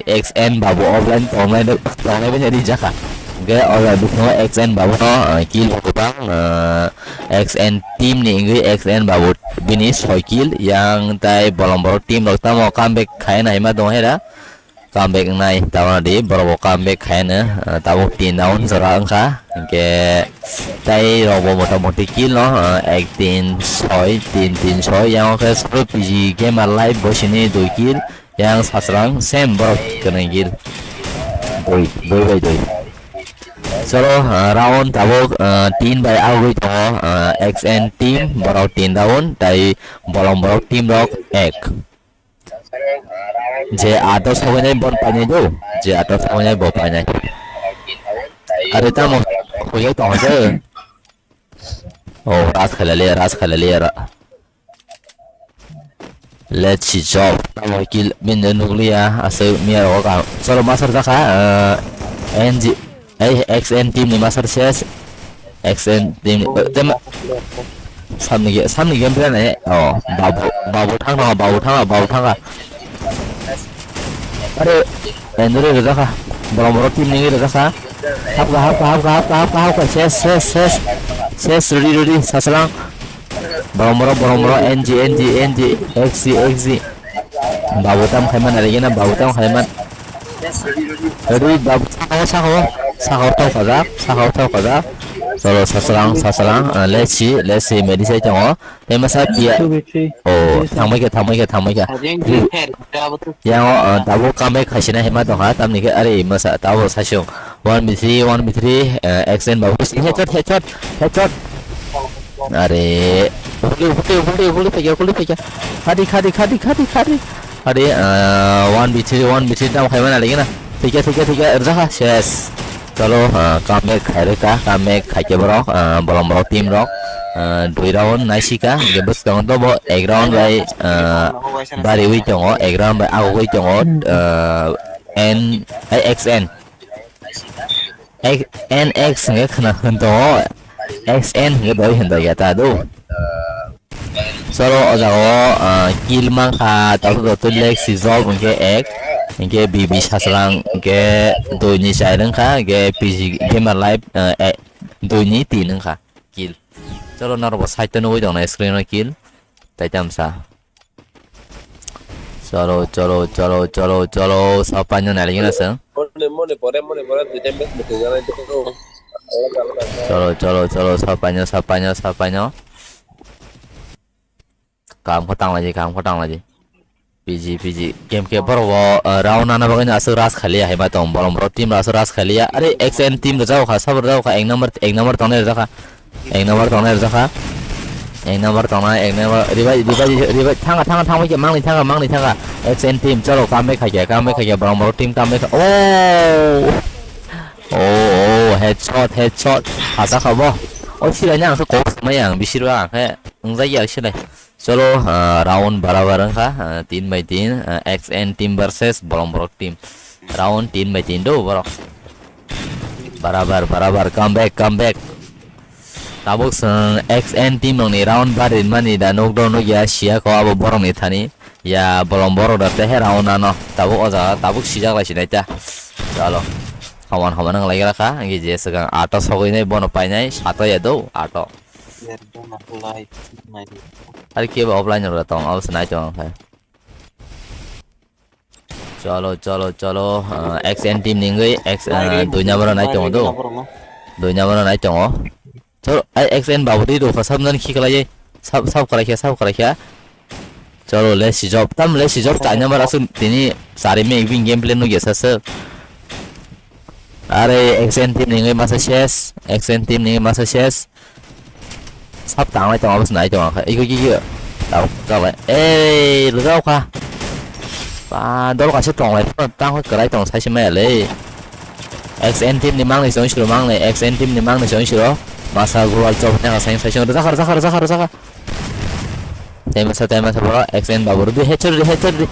X N babu offline, online, online bini ri jaka. Ge, offline, bukno X N babu no, uh, kill bang, uh, X N team ni wngwi X N babu bini soi kill, yang tai bolong borok team rok tamo comeback khaina hima tong hera. Comeback wngnai tamo di borok bo comeback khaina, ah, tabuk tin down jora wngkha. Hinkhe tai rok bo mota moti kill no, ah, ek tin soi, tin tin soi, yang khe solo P G Gamer Live bo sini dui kill, yang sasrang same borok kwnwi kill. Dui, dui bai dui. Cholo, ah, round tabuk, ah, tin bai agwi tongo, ah, X N team borok tin down, tai bolong borok team rok ek. Je ato sogwi nai bon painai do, je ato sogwi nai bo painai. Are tamo, huyai tongo je. Oh, ras khalali, ras khalali ra. Let's see job. Tamo kill bin de nukliya, aswk miya rogo ka. Cholo master jakha, eh, N G, eh, X N team ni master ses. X N team ni, eh, tem-, samni ge-, samni game plan eh. Oh, babu, babu thang no, babu thang, babu thang. Are, Endure rwjakha. Borok borok team nini rwjakha. Hapkha, hapkha, hapkha, hapkha, hapkha, hapkha. Ses, ses, ses. Ses, ready, ready. Sasalang. Borok borok, borok borok. N G, N G, N G. X G, X G. Babu tam khaiman, ari gena babu tam khaiman. Ready, babu, sakao, sakao. Sakao tau khajak, sakao tau khajak. Cholo, sasalang, sasalang. Ah, let's see, let's see. Medi sai tongo. Tei masa pia. Two v three. Oh, thangbai kha, thangbai kha, thangbai kha. Ajeng Three. Fair, double two. Yang, oh, double comeback khaisina hima tongkha, tamni khe, are, masa, double sasung. One v three, one v three, eh, X N babu. Headshot, headshot, headshot. Are, huli, huli, huli, huli, phaikya, huli, phaikya. Khadi, khadi, khadi, khadi, khadi. Are, eh, one v three, one v three, dam khaimana lagi na. Thikya, thikya, thikya, rwjakha, ses. Cholo, ah, comeback khairwkha, comeback khaikhe borok, ah, bolong borok team rok, ah, dui round naisika, hingke bwskango tobo ek round bai, ah, bariwi tongo, ek round bai agogwi tongo, ah, N, ai, X N. X, N X hingke khna hwn tongo, X N hingke doi hwn doi ya ta do. Soro o jaga o, ah, kill mankha, tato tato leg si job hingke ek, hingke B B Sasrang hingke dui ni chai rwngkha, hingke P G Gamer Live, ah, eh, dui ni tin wngkha kill. Soro norok bo side o nugui tongo screen o kill, tai tamsa. Cholo, cholo, cholo, cholo, cholo, sapaino nailigina song. Mone, mone, pore, mone, pore, dui time match meeting jana itu. Cholo, cholo, cholo, sapaino, sapaino, sapaino. Kam kho tanglaji, kam kho tanglaji. P G, P G. Game khe borok bo, uh, round nana bagwi no aswk rush khaliya hai ma tong. Bolong borok team aswk rush khaliya. Are X N team rwjak kha, sabo rwjak kha, ek number, ek number tongnai rwjak kha. Ek number tongnai rwjak kha. Ek number tongnai, ek number. Ribai, ribai, ribai. Thanga, thanga, thangbai khe mangni thanga, mangni thanga. X N team, cholo, comeback khaikhe, comeback khaikhe. Bolong borok team comeback kha-, oh! Oh, oh, headshot, headshot. Hasa kha bo. Oh, silaini ang khe kok samai ang, bisirwa ang khe. Wngjak ya silai. Cholo, ah, round barabar wngkha, ah, tin bai tin, ah, X N team versus bolong borok team. Round tin bai tin do borok. Barabar, barabar, come back, come back. Tabuk chwng X N team rokni round bar rinmani da nukdo nukya siya kho abo borokni thani. Ya bolong borok da tehe round ano. Tabuk o jaga, tabuk sijak lai sinai ta. Chalo. Homan homan wng lai kha, wngkhe je swkang ato sogwi nai bono painai, sato ya do, ato. Are kebo offline rok tong, abo se nai tong khe. Cholo, cholo, cholo, ah, X N team ni wngwi, X, ah, dui number nai tongo do. Dui number nai tongo. Cholo, ai X N babu di do, sab nan khi kalai, sab, sab kalai khe, sab kalai khe. Cholo, let's see job. Tam let's see job, chai number aswk tini sari me win game plan no gesa se. Are X N team ni wngwi masa ses, X N team ni wngwi masa ses. Sab tanglai tongo, abose nai tongo khe. Iko, iko, iko. Tao, tao, eh, rwjak kha. Pa, dol kaisa tonglai, tang kwrai tong sai se maya le. X N team ni mangni chong siro, mangni, X N team ni mangni chong siro. Masa global chop nang sai sai rwjak kha, rwjak kha, rwjak kha, rwjak kha. Tei masa, tei masa boro, X N babu rwdi, headshot rwdi, headshot rwdi.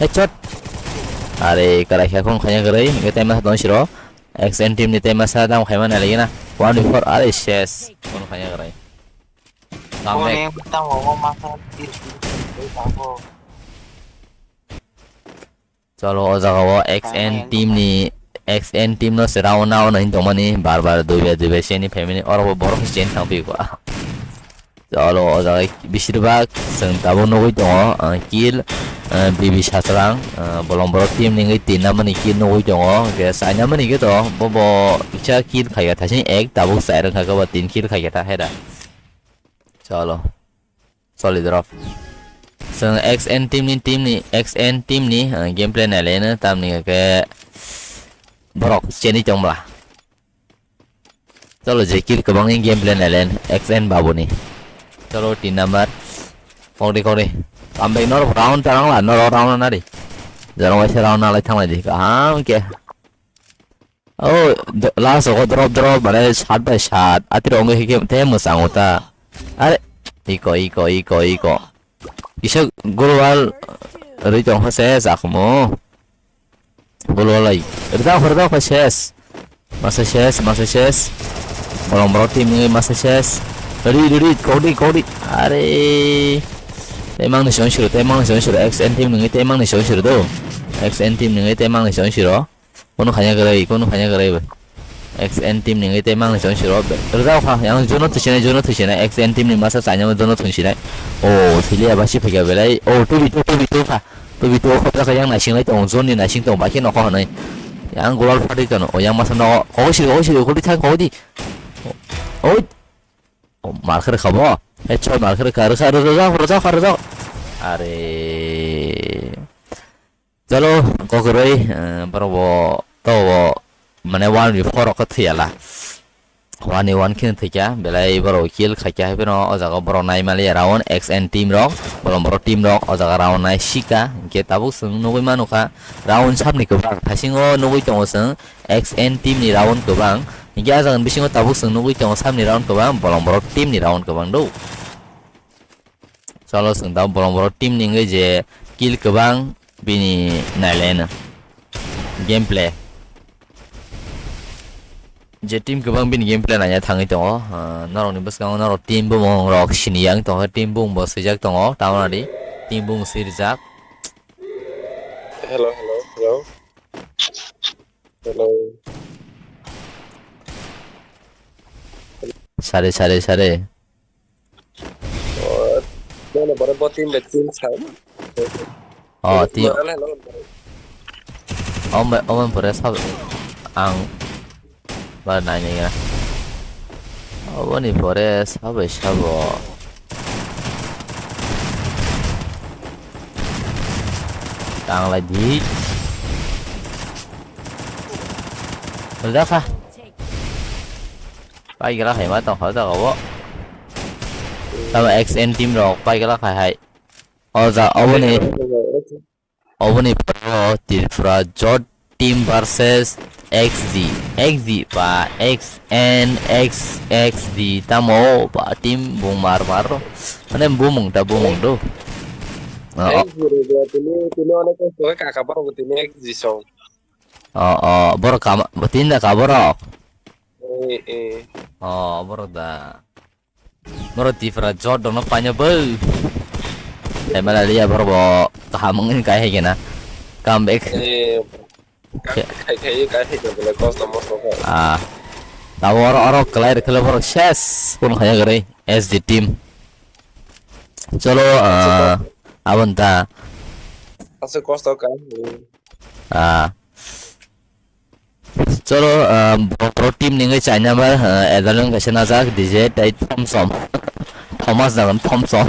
Headshot. Are, karai kha khon khanya grai. Nge tema don siro. X N team ni tema sa dam khaima na lagi na. One before are ses. Khon khanya grai. Comeback. Tamo masa. Cholo, o jaga o X N team ni, X N team no se round out hin tongmani, bar bar dui bai dui bai se ni family oro bo borok se chen thang phi kwa. Cholo, o jaga bisir bak chwng tabuk nugui tongo, ah, kill, ah, B B Satrang, ah, bolong borok team ni wngwi tin namani kill nugui tongo, hwnkhe saina mani khe to bo bo kisa kill khai kha thasing ek tabuk chai rwkha khe bo tin kill khai kha ta heda. Cholo. Solid drop. Chwng X N team ni, team ni, X N team ni, uh, gameplay nai laino, tamni hwnkhe borok cheni tongmla. Cholo, je kill kwbangni gameplay nai laino, X N babuni. Cholo, tin number. Kokdi, kokdi. Comeback norok round tarang la, norok round nari. Jorong waisa round nalai thanglai di. Kaham khe. Oh, d-, last o drop, drop, mane sat bai sat. Atiro wngwi hike te mwsang o ta. Are, iko, iko, iko, iko. Kisa global rwi tong kha se jakhumo. Global ai. Rwjak, rwjak kha ses. Masa ses, masa ses. Bolong borok team ni masa ses. Ready, ready, kodi, kodi. Are. Temang ni song suru, temang ni song suru. X N team ni temang ni song suru do. X N team ni temang ni song suru. Kono khanya kwrwi, kono khanya kwrwi bai. X N team ni wngwi tei mangni chong siro. Rwjak kha, yang Juno thwisinai, Juno thwisinai, X N team ni masa chanya Juno thwisinai. O, thwilia basi phaikha belai. O, two v two, two v two kha. Two v two kha, yang naising lai tongo, Juno ni naising tongo, bai khe nokho hwnwi. Yang goal party tono, o, yang masa nogo. Kok siri, kok siri, kok di thang, kok di. O, o. O, mar khe rwkha bo. Headshot mar khe rwkha, rwkha, rwjak, rwjak, rwjak. Are. Chalo, kokroi, eh, borok bo, to bo, mane one v four rok khe thwiyala. One v one khe thwikha, belai borok kill khaikha, hai phano o jaga borok nai maliya round X N team rok, bolong borok team rok o jaga round nai sika, hinkhe tabuk chwng nugui manu kha round sabni kwbang, thaisingo nugui tongo chwng X N team ni round kwbang, hinkhe a jaga ni bisingo tabuk chwng nugui tongo sabni round kwbang, bolong borok team ni round kwbang do. Chalo, chwng da bolong borok team ni wngwi je kill kwbang bini nailaino. Gameplay. Je team kwbang bini gameplay naina thangwi tongo. Ah, norokni bwskango norok team bumung rok sini yang tongo, team bumung bo swijak tongo, tamoni team bumung swijak. Hello, hello, hello. Hello. Sare, sare, sare. Oh, mana bara bo team bai team sam. Oh, team. Mana hello. Oh, ma-, oh, mana pore sab ang ba nai nai ya. Oh, boni pore sabai sabo. Tang lai di. Udah kah? Pai gala khai ma tong kha jaga o. Tamo X N team rok pai gala khai hai. O ja, oboni, oboni pro Tripura Jot team versus X D. X D ba X N X X D tamo ba team bung mar mar ro. Mane bumung ta bumung do. Oh, oh. X D ro tini, tini onek ko kaka pa ko tini X D song. Oh, oh, borok kama, tin da ka borok. Eh, eh. Oh, borok da. Borok Tripura Jot dono paino bo. Emela liya borok bo kaham wngwi kai hai kena. Come back. Eh, ka-, kai, kai, kai, kai, kai, kai, kosto mosto kai. Ah. Tabo oro, oro kelai rwkhe borok ses. Kono khaya gari. S D team. Cholo, ah, abon ta. Aswk kosto kai. Ah. Cholo, ah, bo pro team ni wngwi chai number, ah, Adalon kaisa najak, D J tei Thompson. Thomas jagan Thompson.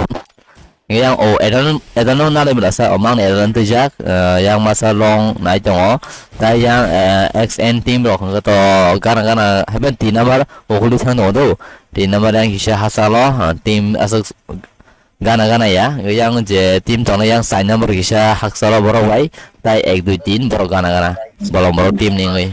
Yang o Adalon, Adalon nalai bwlasa, o mangni Adalon twijak, ah, yang masa long nai tongo. Tai yang, ah, X N team rok hwnkhe to gana gana haiban tin number okuli thang tongo do. Tin number yang kisa hachalo, ah, team aswk gana gana ya, yang je team tongnai yang chai number kisa hakchalo borok bai, tai ek dui tin borok gana gana, bolong borok team ni wngwi.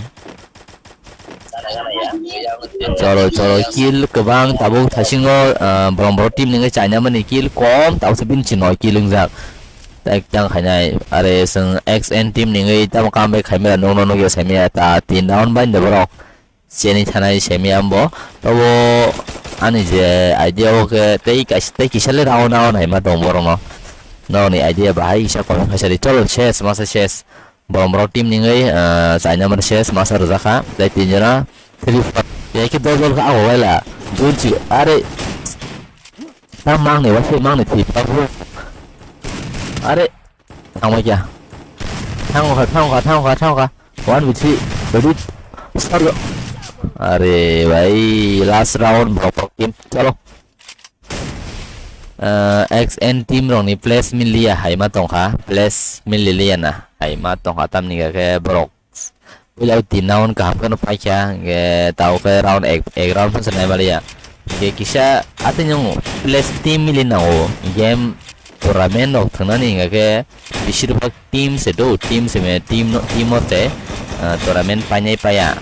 Cholo, cholo, kill kwbang tabuk thaisingo, ah, bolong borok team ni wngwi chai number ni kill kom, tabuk se bini se noi kill wngjak. Tei tang khainai, are chwng X N team ni wngwi tamo comeback khaimaya, nokno nukya saimaya, ta tin round bai de borok cheni thanai saimaya ambo. Tobo ani je idea o khe tei kaisa, tei kisa le round round haima tong borokno. Nokni idea bahai kisa comment khaisa di. Cholo, ses, masa ses. Borok borok team ni wngwi, ah, chaina mani ses, masa rwjakha. Tei tin jona, three, four. Ya khe dos jona khe ago waila. Junchi, are. Ta mangni wa se mangni thwi pa bro. Are, thangma kya? Thangkha, thangkha, thangkha, thangkha. One, two, three, ready? Start go. Are bhai, last round, borok borok team. Cholo. Ah, X N team rokni place miliya haima tongkha, place mililiya na haima tongkha, tamni khe borok puila o tin round kaham kheno paikha, hingke tao khe round ek, ek round phano se naimaliya. Hingke kisa atwino place team mili nango, game tournament rok thwngnani hingke khe besir bhag team se do, team se me, team no, team o se, ah, tournament painai paiya,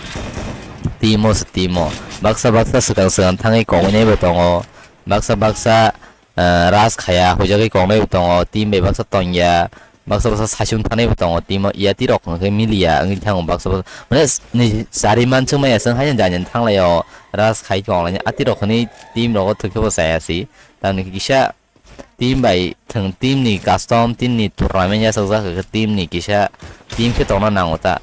team o se team o. Baksa baksa swkang swkang thangwi kongwi naibo tongo, baksa baksa ah, ras khaya, huijagwi kongnai bo tongo, team bai baksa tongya, baksa baksa saichung thanai bo tongo, team o yati rok hwnkhe miliya wngwi thango baksa baksa. Mane s-, ni chari mansuk maya chwng haino jani thanglaio, ras khai konglaini ati rok hwnwi team rogo thwkhe bo chaya si. Tamni kisa team bai thwng, team ni custom, team ni tournament yachakjak khe team ni kisa team khe tongna nango ta.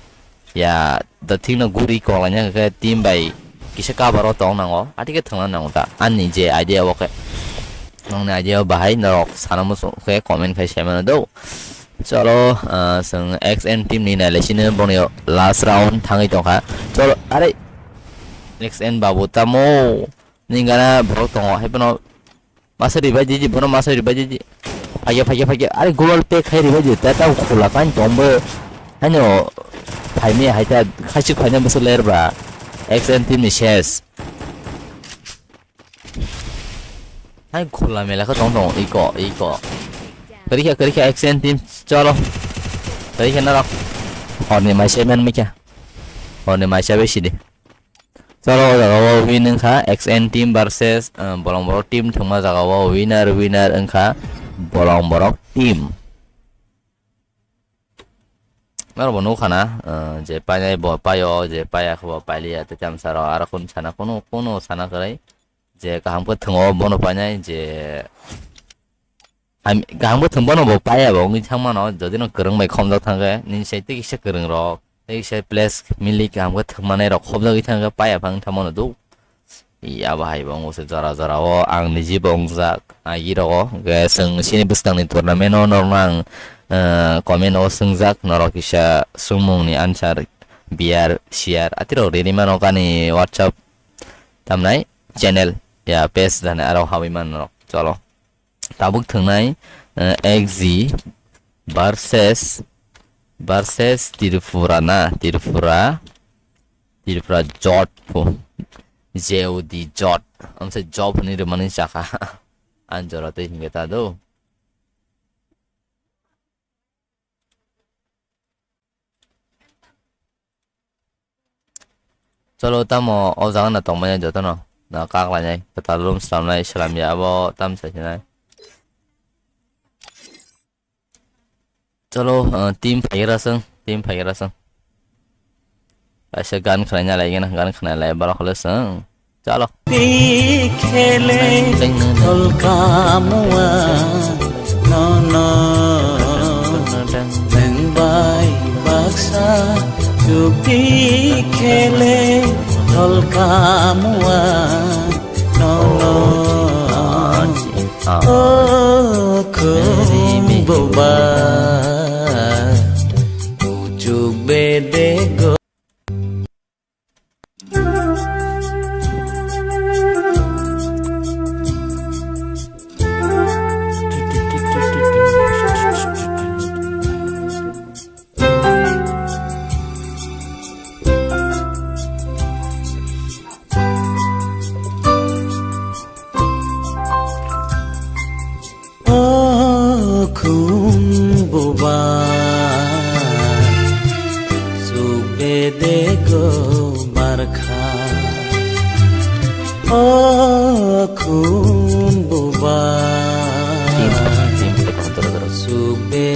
Ya, the thing no guri kok laina khe team bai kisa cover o tong nango, ati khe thwngna nango ta. Ani je idea o khe, nongni idea o bahai norok sana muchung khe comment khai sai mano do. Cholo, ah, chwng X N team ni nailai sino boni last round thangwi tongkha. Cholo, are X N babu tamo ni gana borok tongo, hai bono masa ribai didi, bono masa ribai didi. Phaiya, phaiya, phaiya. Are global pack khai ribai didi. Ta tau khula kan tombo. Haino phaimya hai ta khasik phaina bwswk ler ba. X N team ni ses. Hai khula mela kha tong tong iko, iko. Kari kha, kari kha X N team cholo. Kari kha narok. Horni mai semen mikha. Horni mai sebe sidi. Cholo, o jaga o win wngkha X N team versus, uh, Bolong Borok team thwngma jaga o winner, winner wngkha Bolong Borok team. Norok bo nukha na, uh, je painai bo paio, je paiya khe bo pailiya, tei tamsa rok aro kunu sana, kunu, kunu sana kwrwi, je kaham khe thwngo bono painai, je Ham-, kaham khe thwng bono bo paiya bo wngwi thangmano, jodi no kwrwng bai khomjak thangkhe, nini sai tei kisa kwrwng rok, tei kisa place mili kaham khe thwngmanai rok khobjagwi thangkhe paiya phang thangmano do. I abo hai bo wngwi se jora jora o ang niji bo wngjak, agi rogo, hwnkhe chwng chini bwskangni tournament o norokno ang, eh, comment o swngjak, norok kisa swngmungni answer biyar siyar atirok rini mano kani WhatsApp tamnai channel ya page dani aro hawi man norok. Cholo. Tabuk thwngnai, eh, X G versus, versus Tripura na, Tripura, Tripura jot pho, J O D jot, amse job hwnwi rwmani chakha. Ang jora tei hingke ta do. Cholo, tamo o jaga no tongmani jotono na kak lainai, kwtal room swnamnai, swlamya abo tam saisinai. Cholo, uh, team phaigra song, team phaigra song. Kaisa gan khwlaina lai gana, gan khwlaina lai borok holo song. Chalo. Pi khele tholka mua, no, no. Nwng bai baksa chupi khele tholka mua, no, no. O khum buba, uchuk bedego. O khum buba, suk bedego barkha. O khum buba, suk be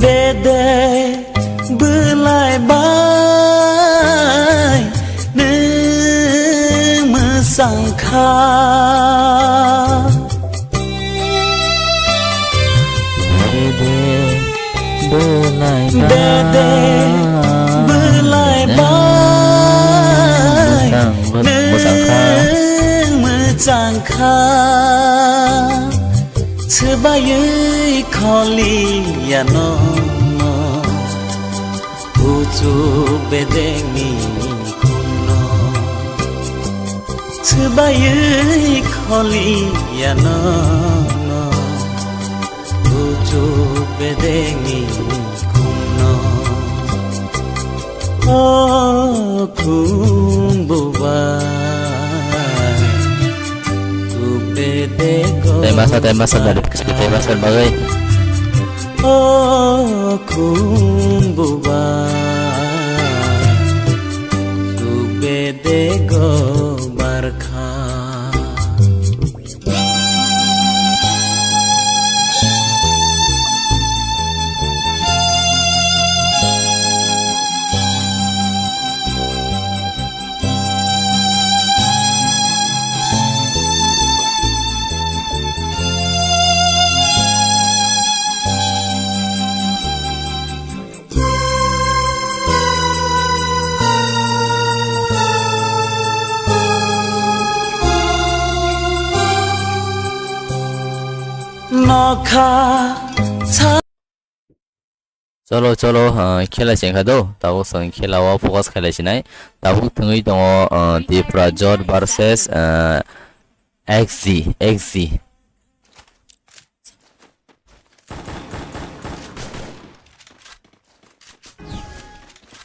Bede bwlai bai nwng mwchang kha. Bede bwlai Bede bai bwlai nwng bai mwchang kha. Nwng mwchang kha. Swbaiwi kholi ya nono, kuchuk bedengni khumno. Swbaiwi kholi ya nono, kuchuk bedengni khumno. O khumbubai, tu bedego. Tei masa, tei masa, tei masa bagwi. O khumbubai, tu bedego barkha. Nokha sa- Cholo, cholo, ah, khela chengkha do. Tabuk chwng khela o focus khailai sinai. Tabuk thwngwi tongo, ah, Tipra Jot versus, ah, X G, X G.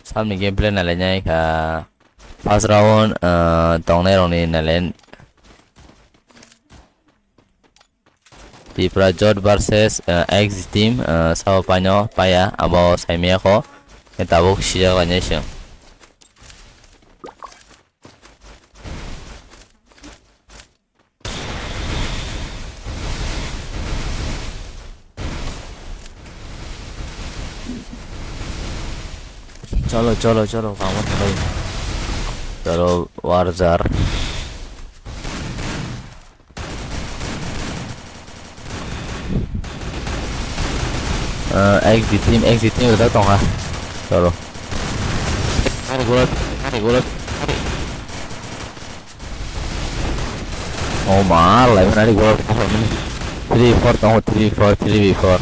Samni gameplay nalainai kha. First round, ah, tongnai rokni nalai. Tipra Jot versus, ah, X G team, ah, sabo paino paya, abo saimaya kho. Tabuk sijak lainai chwng. Cholo, cholo, cholo, vamos, cholo. Cholo, Warjar. Ah, X G team, X G team rwjak tongkha. Cholo. Ani gulap, ani gulap, ani. Oh, mar, lai, ani gulap, three four tongo, three four, three v four.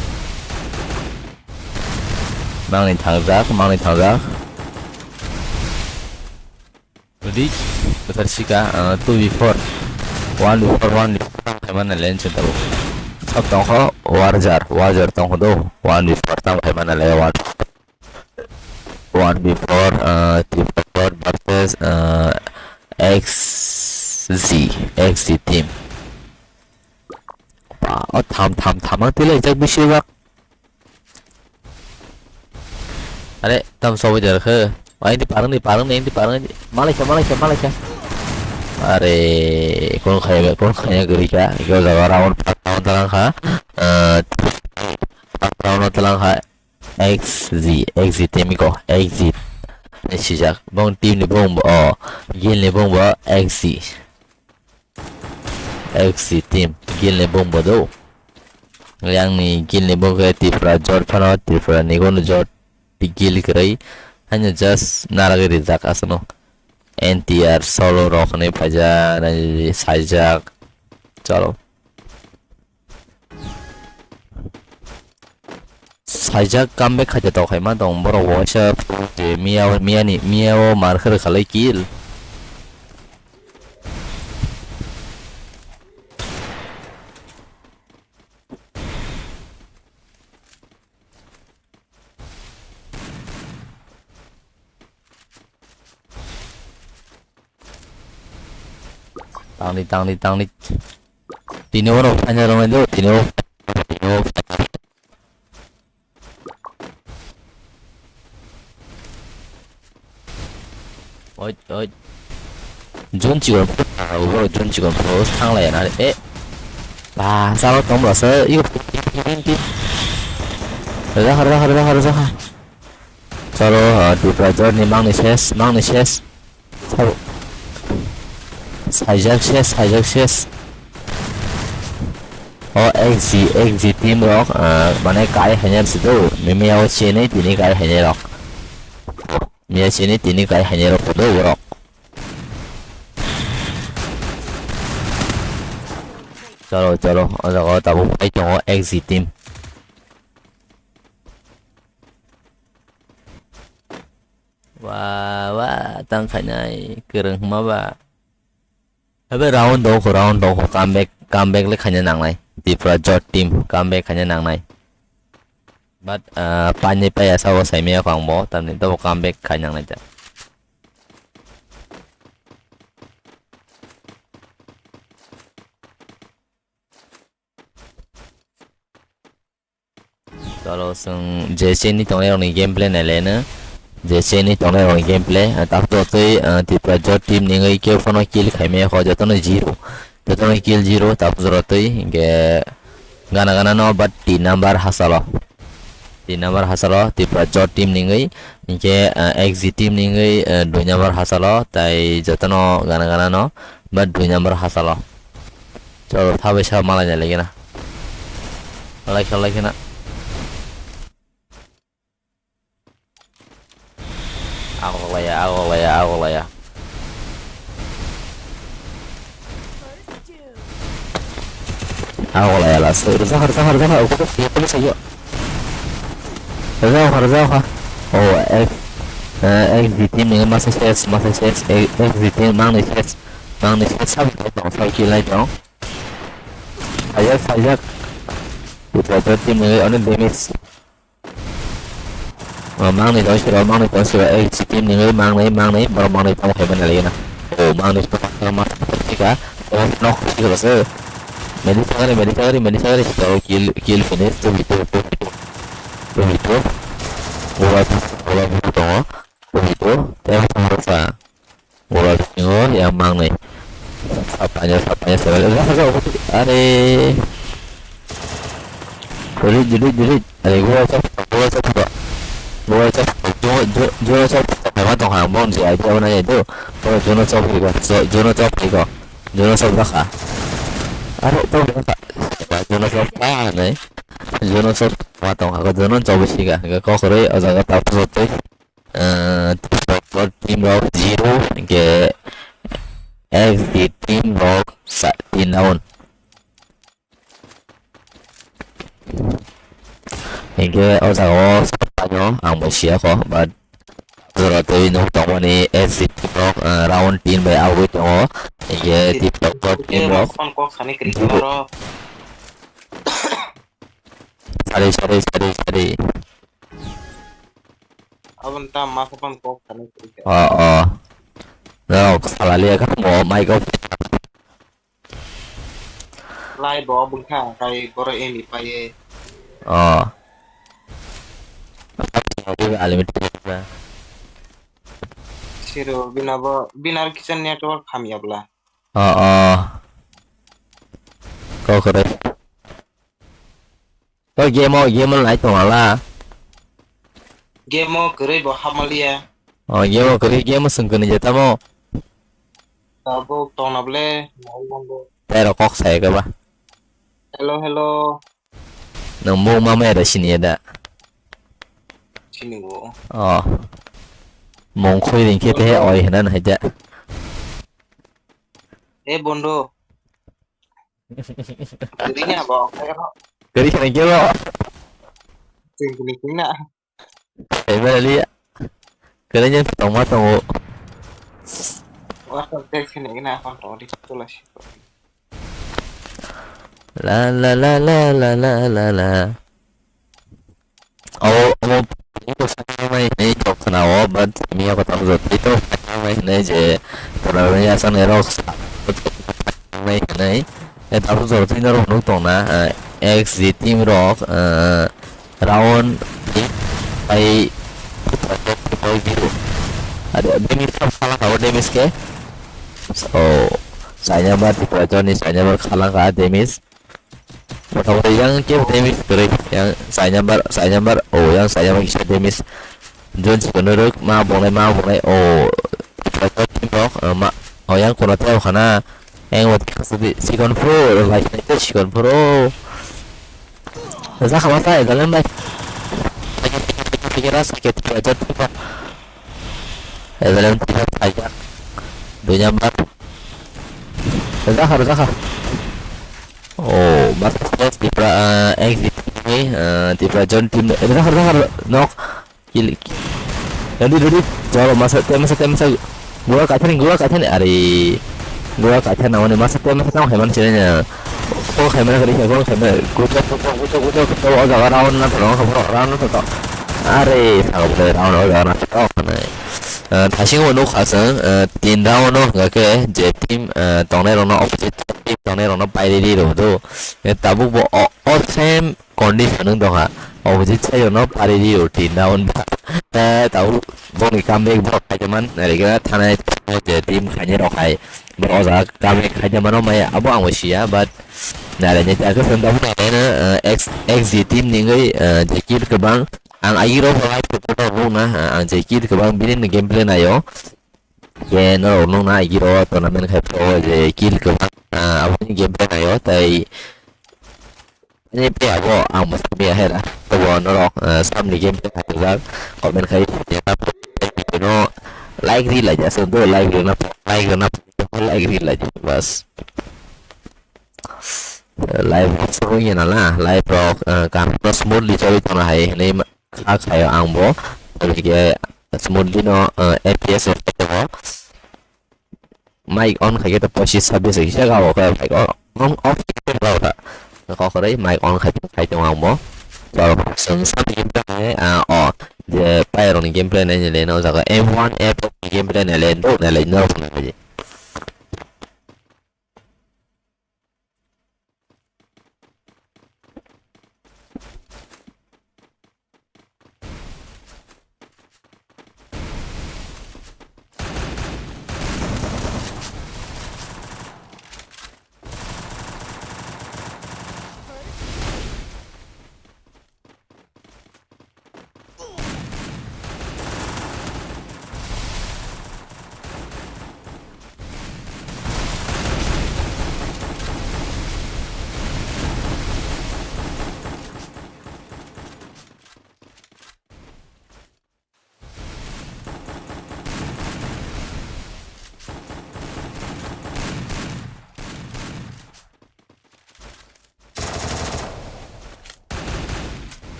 Mangni thangjak, mangni thangjak. Ready? Bwthar sika, uh, two v four. One v four, one v four tamo khaimani le chwng tabuk. Sab tongkho Warjar, Warjar tongkho do. One v four tamo khaimani le one. One v four, uh, Tipra Jot versus, uh, X G, X G team. Pa, o tham, tham, tham ang tilai jak bisi jak. Are, tam sobo jar khe. Ai, di parang di, parang di, di parang di. Malaikha, malaikha, malaikha. Are, kon khaya, kon khaya gari kha. Iko jaga round, round talang kha. Eh, round talang kha. X G, X G team ko, X G. Sijak, bong team ni bong bo, o, guild ni bong bo, X G. X G team, guild ni bong bo do. Yang ni guild ni bong ke Tripura jor phano, Tripura ni gono jor guild kwrwi. Haino just naragwi rijak asano. N T R solo rok hwnwi phaijak, nai saijak. Chalo. Saijak comeback khaite tong khaima tong borok waisa je miya, miya ni, miya o mar khe rwkhalai kill. Tangdi, tangdi, tangdi. Tini oro final round do, tini oro, tini oro. Oi, oi. Jun chikon, ah, bro, jun chikon, bro, thanglai na, eh. Ba, salo tong bro, se, iyo. Raha, raha, raha, raha. Chalo, ah, Tripura jor ni mangni ses, mangni ses. Sabo. Saijak ses, saijak ses. O X G, X G team rok, ah, mane kai hanya sido, mimi yao chini tini kai hanya rok. Mia chini tini kai hanya rok do borok. Chalo, chalo, o jaga o tabuk phai tongo X G team. Wa, wa, tang khainai, kwrwng hwnma ba. Habe round dong kho, round dong kho, comeback, comeback le khaina nangnai. Tripura jot team, comeback khaina nangnai. But, ah, painai paiya sabo saimaya kho ang bo, tamni tobo comeback khai nangnai ta. Chalo, chwng je chini tongnai rokni gameplay nai le no. Je chini tongnai rokni gameplay, ah, tabuk twi, ah, Tripura jot team ni wngwi kebo phano kill khaimaya kho, jotono zero. Jotono kill zero, tabuk jora twi, hinkhe gana gana no, but tin number hachalo. Tin number hachalo, Tripura jot team ni wngwi, hinkhe, ah, X G team ni wngwi, ah, dui number hachalo, tai jotono gana gana no, but dui number hachalo. Chalo, thabai sa malai nai lagi na. Like, like na. Agok laya, agok laya, agok laya. Agok laya last. Rwjak kha, rwjak kha, rwjak kha. Uko to, uko to sayo. Rwjak kha, rwjak kha. Oh, X, eh, X G team ni masa ses, masa ses, eh, X G team mangni ses, mangni ses, sab tong, sab kill nai tong. Sajak, sajak. Putra team ni onek damage. Oh, mangnwi tong siro, mangnwi tong siro, eh, si team ni mangnwi, mangnwi, borok mangnwi tamo hai mani lagi na. Oh, mangnwi tong siro, ma, tika, oh, nok, siro se. Medi sagari, medi sagari, medi sagari, oh, kill, kill finish, two v two, two v two. Two v two. Ula, ula, ula, tongo. Two v two, temo tamo sa. Ura bisingo yang mangnwi. Sapanya, sapanya, sapanya. Are. Delete, delete, delete. Are, gua chap, gua chap, gua chap, gua chap. Nama tong ha, bom si aja mana ya tu. Gua jono chop ko, jono chop ko, jono chop ka. Are, to ka. Jono chop ka ne. Jono chop ma tong ha, jono chop si ka. Ko kore, aja ka tap chop. Eh, team rok zero, hinkhe X D team rok sa-, tin down. Hinkhe o jaga o sa-, ang bo siya kho, but jora twi nuk tongmani X D team rok, eh, round tin bai agwi tongo. Hinkhe team rok, team rok. Sorry, sorry, sorry, sorry. Aboni tam ma khe phone kok thani kri khe. Oh, oh. No, salali ka mo mai ko. Lai bo bungkha kai boro eni paye. Oh. Unlimited ba. Siro bina bo, bina kitchen network hamya bla. Oh, oh. Kok kore. To game o, game o lai tong ala. Game o kwrwi bo hamaliya. O, game o kwrwi, game o swng kwnwi je tamo. Tabuk tongna ble, nai bondo. Tei rok kok sai ka ba. Hello, hello. Nwng mung ma maya da sini ya da? Sini bo. O. Mung khoi ring khe te oi hwnna hai da. Eh, bondo. Kwrwi na bo, kaya ro. Kwrwi khana kebo. Sing kini kini na. Family. Kwrwi nya tongma tongo. Wa to tek sini kini akon to di tulasi. La la la la la la la la. Abo, abo, abo saknai hinwi tok khna o, but miya kota bujo tei to saknai hinwi je tournament ya sanai rok saknai hinwi. E, tabuk jor twi norok nuk tong na, eh, X G team rok, eh, round bai bai zero. Ade, damage khe khala kha o, damage khe. So, saina bar Tripura joni saina bar khala kha damage. Motamoti yang kebo damage kwrwi, yang sai number, sai number, o yang sai number kisa damage. John Chikon rwk ma bonai, ma bonai, o team rok, o ma, o yang kono tei khana, yang bo Chikon Pro, bai Chikon Pro. Za khama ta, Ezalen bai. Kira sakit, Ezalen tiga, dui number. Rwjakha, rwjakha. Oh, masa Tripura, ah, X D team ni, ah, Tripura John team ni. Rwjakha, rwjakha, rwjakha. Knock. Kill, kill. Ready, ready. Jalo, masa, tem, masa, tem, masa. Gua kaithani, gua kaithani. Are. Gua kaithani, mane masa, tem, masa, tem, haiman chene. Ko haiman kari, ko haiman. Gujo, gujo, gujo, gujo, gujo. O jaga round na thoro, round na thoro. Are, sago bole round, o jaga na thoro. Ah, thasing bo nukha chwng, ah, tin round o hwnga khe je team, ah, tongnai rokno opposite team tongnai rokno pairidi rw do. Eh, tabuk bo o, o same condition wng tongkha. Opposite side rokno pairidi rw tin round ba. Eh, tabuk boni comeback bo khaikhe man, naikhe thanai je team khainai rok hai. Bo o jaga comeback khaina mano maya abo ang bo siya, but nairani ta khe chwng tabuk nairano, ah, X, X G team ni wngwi, ah, je kill kwbang. Ang agiro bo live report rok nukna, ah, ang je kill kwbang bini ni gameplay naio. Je norok nukna agiro tournament khai pro je kill kwbang, ah, aboni gameplay naio, tai ani pe abo ang mwsang ya hera. Tobo norok, ah, samni gameplay khai jak, comment khai ya, no like ri lai ja, so do like ri na, like ri na, like ri lai ja, bas. Live rok sabo wngya nala, live rok, eh, kaham no smoothly choli tongna hai hinwi ma-, kha khaio ang bo. Tei hwnkhe smoothly no, eh, F P S rok tei tongo. Mic on khaikhe to pochis sabbish kisa gao khe mic on, on off khe gao ta. Kokroi mic on khai, khai tongo ang bo. Chwng sab gameplay hai, ah, o je player rokni gameplay nainai le no jaga M one F ni gameplay nainai le, nainai le no.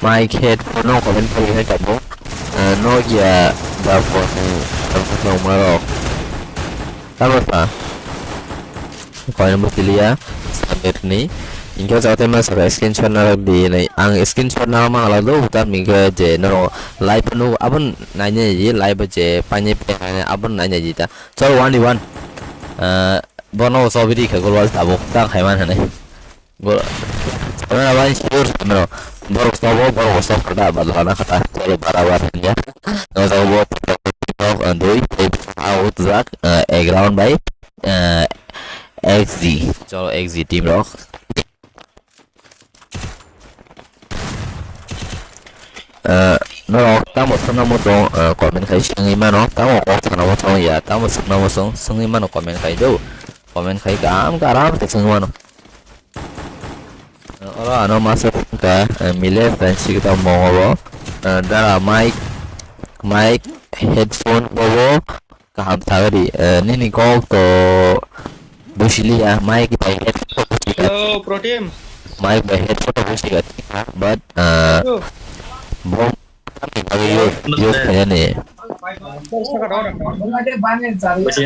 Mai khe phone no comment pori hai tabuk. Ah, Nokia da phone ni tongma rok. Tamo sa? Koin bo kiliya. Samir ni. Ingkhe jate ma saka screenshot na di nai. Ang screenshot na ma ala do tam ingkhe je no live no abon nainai ji live je paine pe abon nainai ji ta. Chol one v one. Ah, bono so bidi khe gol wal tabuk ta khaiman hane. Gol. Ora bai sure bro. Borok stop o, borok stop kha da, badla na kha ta. Chalo, barabar hanya. No jago bo, dui, out jak, eh, ek round by, eh, X G. Chalo, X G team rok. Eh, norok tamo swngna muchung, eh, comment khai swngwi mano, tamo kok sana muchung ya, tamo swngna muchung swngwi mano comment khai do, comment khai kaham khe aram se swngwi mano. Eh, oro ano masa ka, eh, mile friendship ta mongo bo, eh, dara mic, mic, headphone bobo, kaham thagri, eh, nini kok to busi liya, mic bai headphone to busi ka. Yo, Pro Team. Mic bai headphone to busi ka, but, eh, Yo. Bom, tamni bagwi use, use khaiyani. Busi.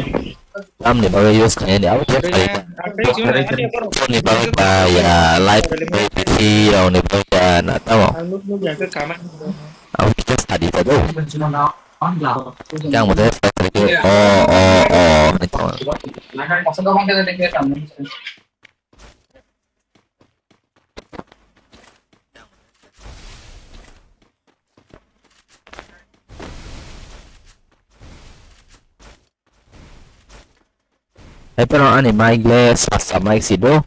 Tamni bagwi use khaiyani, abo just khaiyani. Tamni bagwi ba ya, live bai bisi rokni bagwi ya, na tamo. Ang nuk nuk ya, ke kamera. Abo just tadi ta do. Yang mo de, oh, oh, oh, ni tamo. Hai, pero ani mic le sasa mic si do.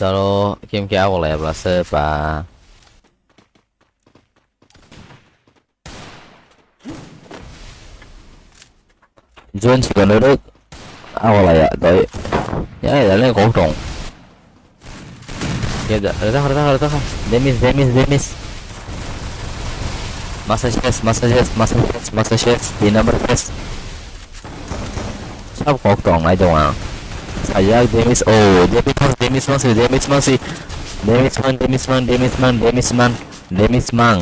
Chalo, kim ke ago lai bla se pa. Join si kono rek. Ago lai ya, doi. Ya, ya, le kok tong. Ya, da, reda, reda, reda. Demis, demis, demis. Masa chest, masa chest, masa chest, masa chest. Di number chest. Sab kok tong, ai dong ang. Sajak, demis, oh, demis, demis, masi, demis, masi. Demis mang, demis mang, demis mang, demis mang, demis mang.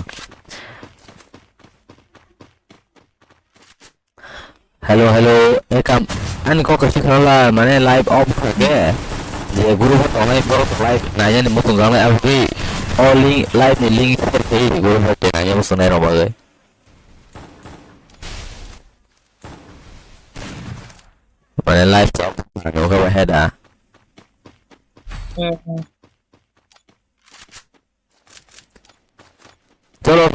Hello, hello, ekam, ani kok kaisa khala, mane live off kha khe, je group o tongnai borok live nainani muchung jaknai, abo khe o link, live ni link share khe group o nainani muchung nai rok bagwi. Mane live chok nang khe bo heda. Cholo,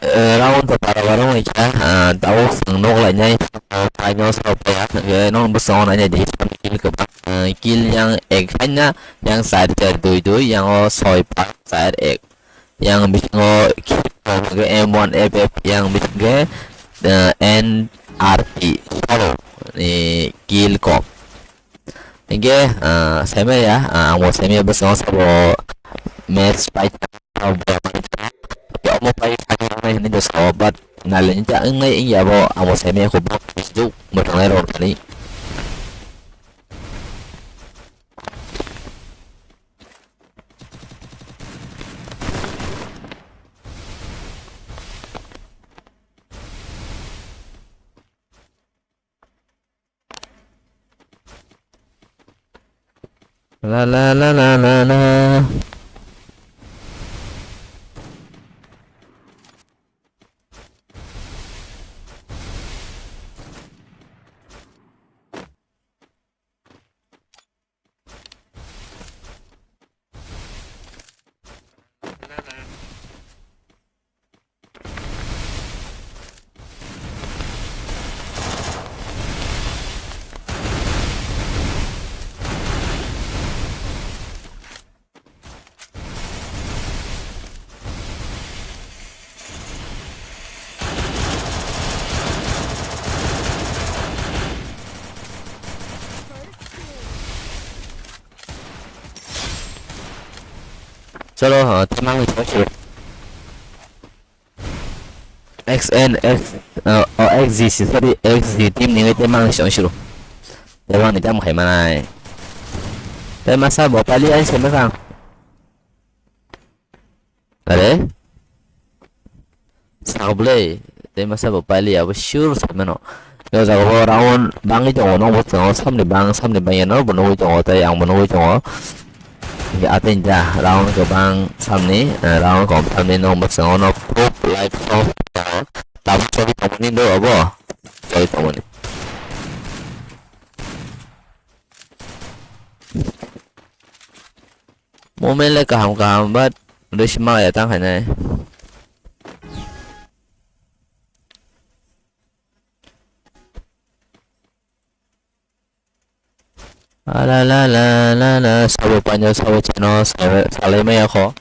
eh, round to para bara wngkha, ah, tabuk chwng nok lainai, ah, paino sabo paiya, hwnkhe nok bwskango nainai di, kill yang ek haina, yang char char dui dui, yang o soi paanch char ek, yang bisingo M one F F, yang bisingkhe, eh, N R T solo ni kill kok. Hingke, ah, saimaya, ah, ang bo saimaya bwskango sabo match pai tongma pai tongma hinui do sao, but naleni ta wngnai wngya bo ang bo saimaya kho bok juk mwthangnairok thani. La la la la la la. Chalo, ha, tei mangni song siro. X N X, uh, oh, X G C, sorry, X G team ni tei mangni song siro. Tei mangni tamo khai manai. Tei masa bo pali ai se makang. Are? Sablei, tei masa bo pali abo sure se mano. O jaga o round bangwi tongo, nokbo tongo, samni bang, samni bang yano bo nugwi tongo, tei ang bo nugwi tongo. Hingke ateng ja round kwbang samni, eh, round kom samni nokbo tongo, no proof live show tongo. Tabuk choli tongmani do obo, choli tongmani. Moment le kaham kaham, but risi ma ya tang khainai. Ala la la la la, sabo paino, sabo chano, sabo salai maya kho.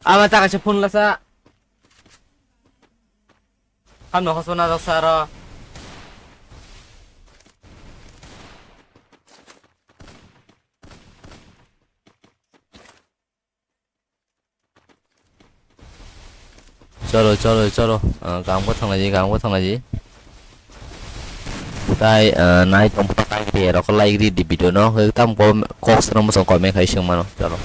Ama ta kaisa phone lasa. Hamno hosona doksa aro. Cholo, cholo, cholo. Ah, kang bo thanglaji, kang bo thanglaji. Tai, ah, nai tong phano like ri, rok like ri di video no. Hoi tam ko kok sano mo song comment khai sing mano. Cholo.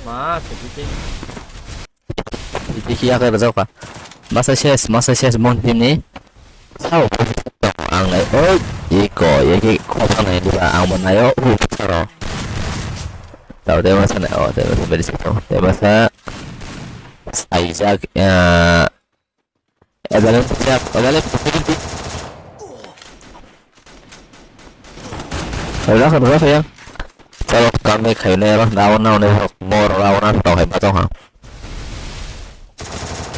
Ma, sedikit. Iki ya khe rwjak kha. Masa ses, masa ses bong tini. Sao ang nai, oi, iko, iki khopang nai diba, ang bo naio, u, saro. Tao de masa nai, oh, de masa beri sito. De masa, saijak, eh, Adalen siap, adalen siap. Rwjak, rwjak ya. Chalo, kami khainai ro, rawon, rawon, rawon, mor, rawon, rawon, tong hai, batong ha.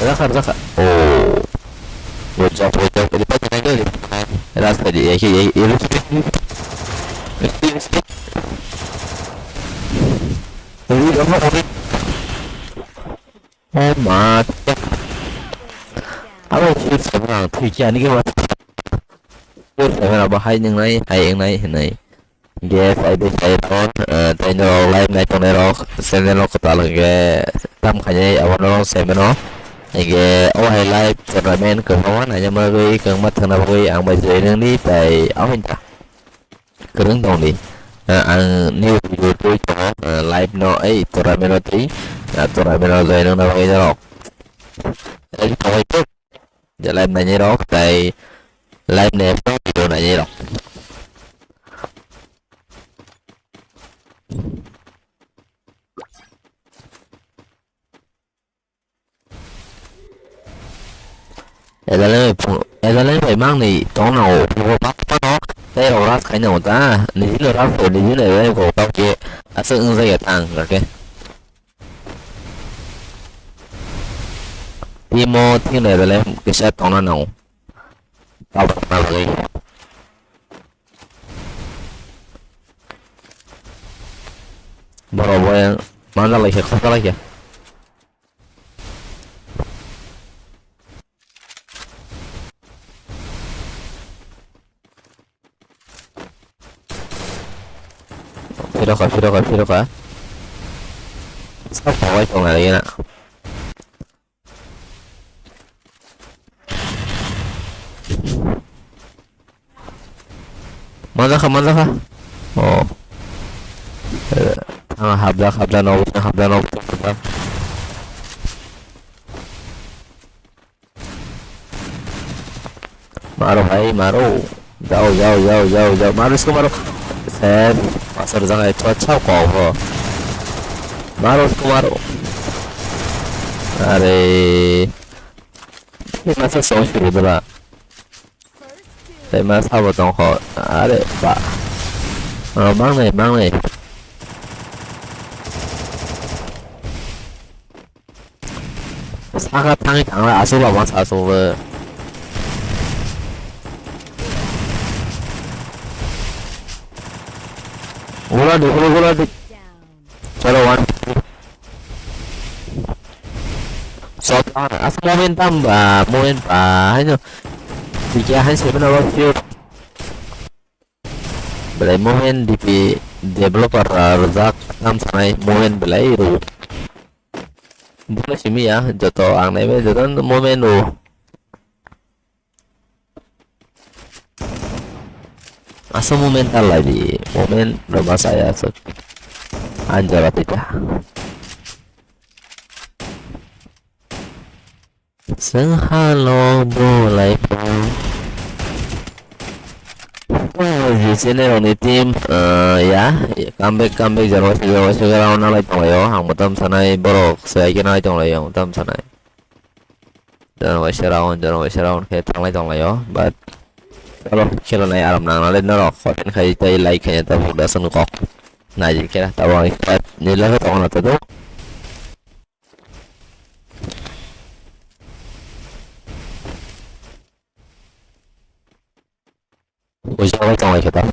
Rwjak, rwjak. Oh. Good job, good job. Ini pakai lagi. Ras tadi, ya, ya, ya, ya. Oh ma. Abo sir sama ang thui kya ni ke ba. Sir sama abo hai nang nai, hai eng nai, hai nai. Guys, I be sai ton, eh, tai no live nai tongnai rok, channel rok kwtal hwnkhe tam khainai abo no semeno. Hingke o hai live tournament kwbangma naina bagwi, kwbangma thangna bagwi ang bai join wngdi tai abo hinta. Kwrwng tongdi. Ah, ang new video twi tongo, ah, live no, ei, tournament no twi, ah, tournament no join wngna bagwi norok. Ready tongwi tok. Je live nainai rok, tai live nai video nainai rok. Adalen bai phung, Adalen bai mangni tong nango, phungo bak phano tei rok ras khai nango ta, nini no ras kho, nini no Adalen kho, tamo khe aswk wng jak ya tang khe. Timo thik no Adalen kisa tongna nango. Abo tongna bagwi. Borok bo yang manjak lai khe, khopsa lai khe. Phirokha, phirokha, phirokha. Sak pawai tongna lagi na. Manjakha, manjakha. Oh. Eh, thang hapjak, hapjak, no, hapjak, no, hapjak. Maro bhai, maro. Jao, jao, jao, jao, jao. Maro isko maro. Sir, asar jangai chua chao ko ho. Maro isko maro. Are. Ini masa song sih gitu lah. Tei ma sabo tong kho. Are ba. Oh, mangnai, mangnai. Saka thangwi thangra aswk ba masa aswk le. Gula di, gula, gula di. Chalo, one. Shot, ah, asa moment tam ba, moment ba, haino. Dikya hai seven abo cute. Belai moment D P developer rwjak tam sanai moment belai ru. Bula simi ya, joto ang naibe joto moment o. Asa moment ta lai di, moment rw ma saya aswk. Anjora tita. Chwng hano bo lai pho. Chini rokni team, uh, ya, comeback, comeback, jora waisa, jora waisa, round nalai tonglaio, ang mwtam sanai, borok se ai khe nalai tonglaio, ang mwtam sanai. Jora waisa round, jora waisa round khe thanglai tonglaio, but oro khelonai aram nangnalai norok, comment khai tei like khaina tabuk da chwng kok. Naijik khe tabuk ang ni loge tongna tabuk. Ujak bai tonglaikha ta.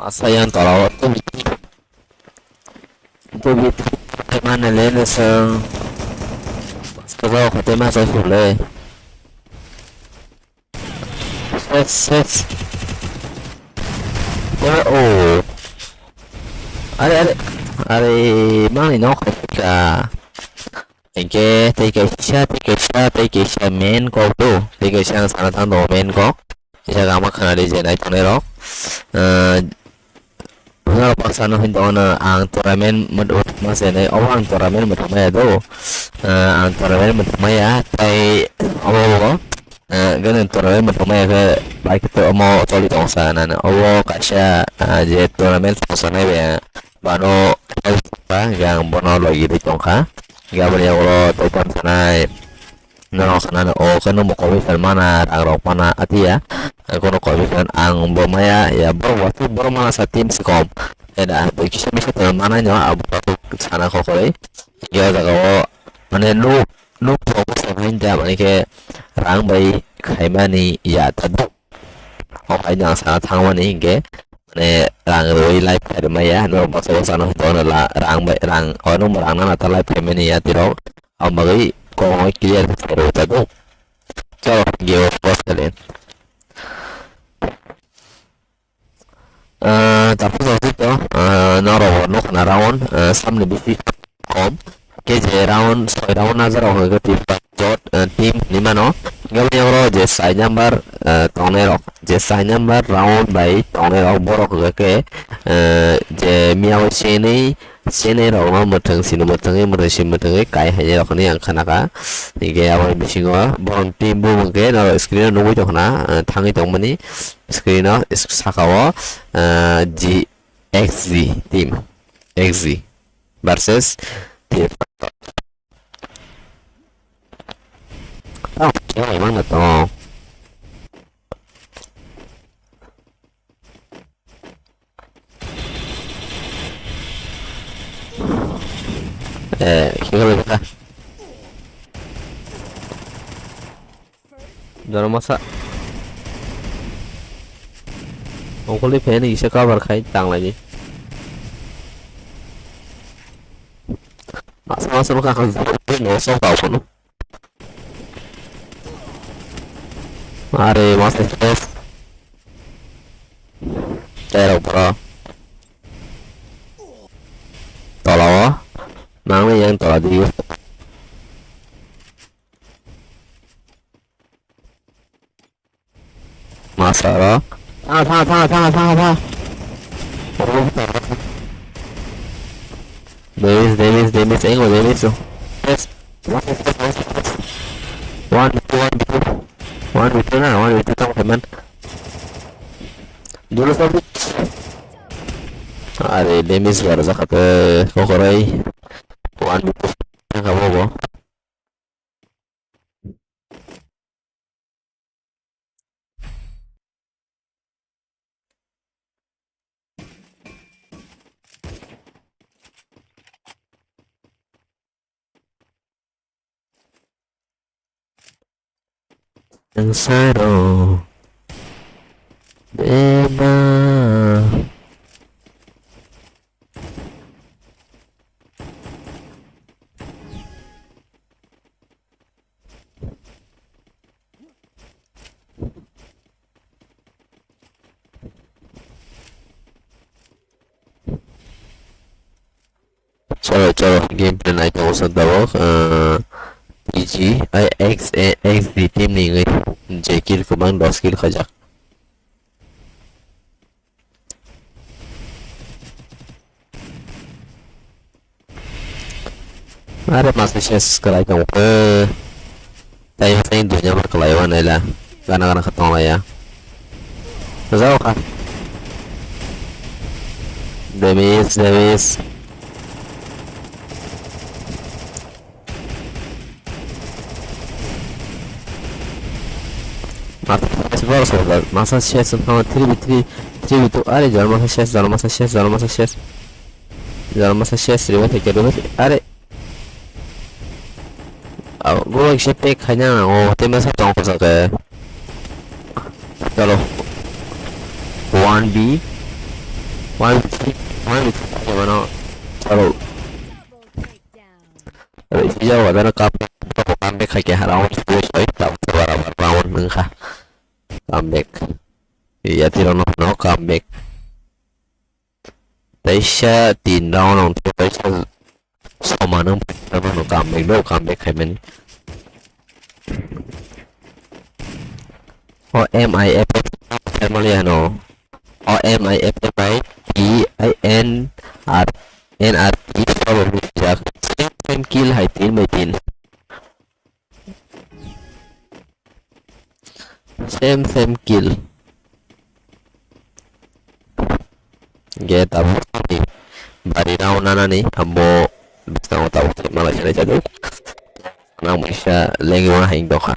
Masa yang tola o tubi, tubi mana le na sang. Masa o kate masa sule. Ses, ses. Ya, oh. Are, are, are, mani no khaika. Hingke tei kaisa, tei kaisa, tei kaisa main kok do. Tei kaisa ang sana thang tongo main kok. Kisa gama khana di je nai tongnai rok. Eh, norok baksa no hin tongo no ang tournament mut-, mut-, ma se nai. Obo ang tournament muthung maya do. Eh, ang tournament muthung maya tei obo bo, eh, gana tournament muthung maya khe bai khe omo choli tong sa nani. Obo kaisa, eh, je tournament tong sa nai be. Bano help ba, hingke ang bono logi ri tongkha. Hingke aboni ulo tei tong sanai. Norok sanai, o khe nokbo commission mana, rang rok mana, atiya. Kono commission ang bo maya, ya, borok wasuk, borok mana sa team si kom. Eda, kisa misa tong manai no, abo sana kokoi. Hingke o jaga o, mane, nuk, nuk rok bwsa khain da, mane khe rang bai khaimani ya, ta duk. O hai no ang sana thangmani hingke, mane rang rwi live khairwmaya, norok baksa baksa no hwnwi tongno la, rang bai, rang, o nwng bo rang nana ta live khaimani ya tirok, aboni bagwi kok no clear khe khairwi ta duk. Chalo, game of course kali. Ah, tapos ako dito, ah, norok no khana round, ah, samni bisi kom. Khe je round, soi round na jora hwnkhe twi jot, eh, team hinwi mano. Hingke aboni oro je sai number, eh, tongnai rok, je sai number round bai tongnai rok, borok hwnkhe, eh, je miyao chenwi, chenwi rok no mwthang sini mwthangwi, mwthang sini mwthangwi kai hai rok hinwi ang khana kha. Hingke aboni bisingo borok team bo hwnkhe norok screen o nugwi tongkha na, eh, thangwi tongmani screen o saka o, eh, G X G team, X G versus T F. Tamo khe mangna tongo. Eh, khe khe khe. Jora masa. Ongkhorni fan ni kisa cover khai tanglai di. Masa masa no kakang no sok tau kono. Are masa stress. Terok bro. Tola o. Nang ni yang tola di. Masa ro. Thanga, thanga, thanga, thanga, thanga, thanga. Damage, damage, engo damage o. Yes. One v two, one v two. One v two na, one v two tamo kaiman. Dulu sabit. Are damage bar jakate kokorai. One v two. Engo bobo. Ang saro beba. Chalo, chalo, gameplay nai tongo sa tabok, ah, P G, ai, X, eh, X D team ni wngwi je kill kwbang, dos kill khaijak. Are masa ses kwlai tong khe. Tai masa ni dunya ma kwlai o naila. Gana gana kha tong laiya. Jao kha. Damage, damage. Masa ses bor so, masa ses no three v three, three v two. Are jor masa ses, jor masa ses, jor masa ses. Jor masa ses, ribai thai khe, ribai thai. Are. Abo kisa pack khaina nango, tei masa tong khe. Chalo. One v one v three, one v three mano. Chalo. Sijak wadana comeback, comeback khai keha round soi soi, tabuk barabar round wngkha. Comeback. Iya, tirokno phano comeback. Teisa tin round wng tei teisa soman wng phano comeback do, comeback khaimani. O M I F F family ano. O M I F F I T I N R N R T follow me jak. Same same kill hai tin bai tin. Same same kill. Ge tabuk bari round nanani abo bwskango tabuk se malai sanai jadu. Nang misa legi wana haing dokha.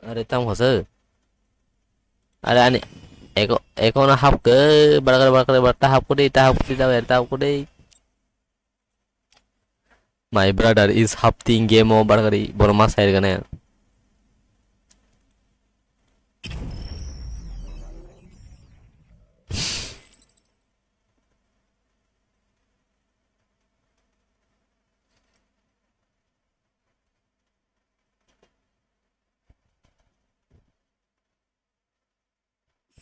Are tamo se. Are ani eko, eko na hap ke, barakare, barakare, bar ta hap kudi, ta hap kudi, ta hap kudi. My brother is hapting game o, barakare, borok ma sai gane.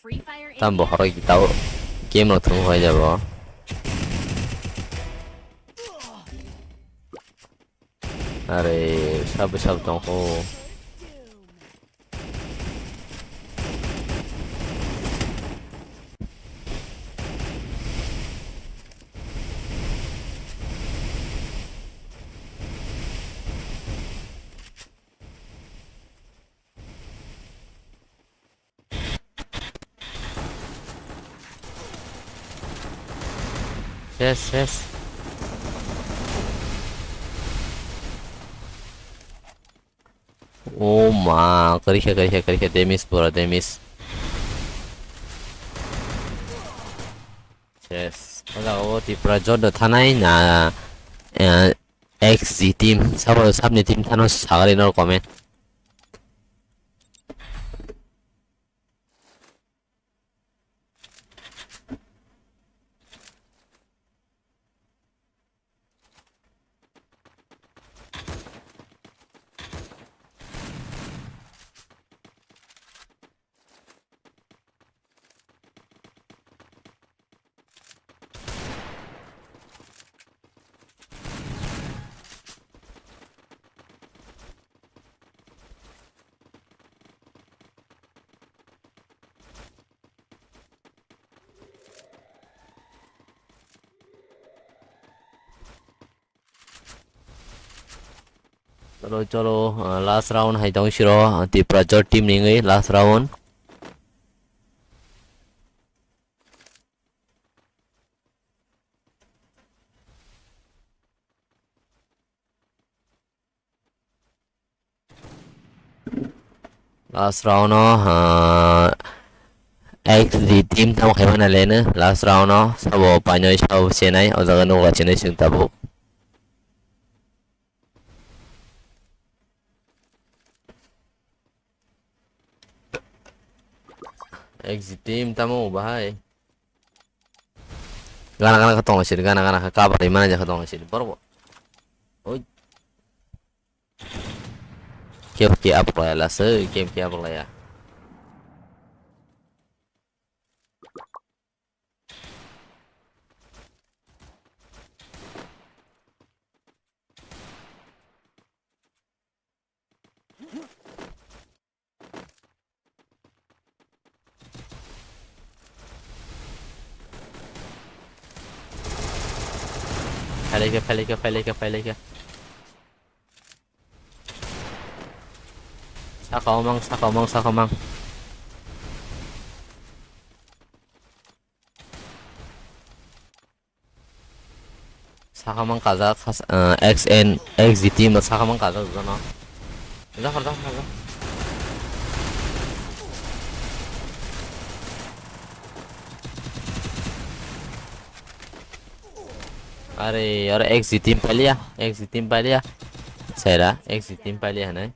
Free Fire Tam bo India. Horoi tao game rok thung hoi jabo. Are sab sab tong ho. Ses, ses. Oh ma, karikha, karikha, karikha, damage, pura damage. Ses. O jaga o Tipra joto thanai na, eh, X G team, sabo sabni team thano sagari no comment. Cholo, cholo, ah, last round hai tong siro, ah, Tipra Jot team ni wngwi last round. Last round o, ah, X D team tamo khaimani leno last round o sabo painoi sabo chenai o jaga nugo chenai chwng tabuk. X D team tamo bahai. Gana gana kha tonglaisidi, gana gana kha cover rimani jakha tonglaisidi. Borok bo. Oi. Kebo khe aplaya lasai, kebo khe aplaya. Phailai kha, phailai kha, phailai kha, phailai kha. Saka omang, saka omang, saka omang. Saka mang kajak, has-, ah, X N, X G T ma saka mang kajak jono. Jafar, jafar, jafar. Are, aro X G T pailiya, X G T pailiya. Sera, X G T pailiya hanai.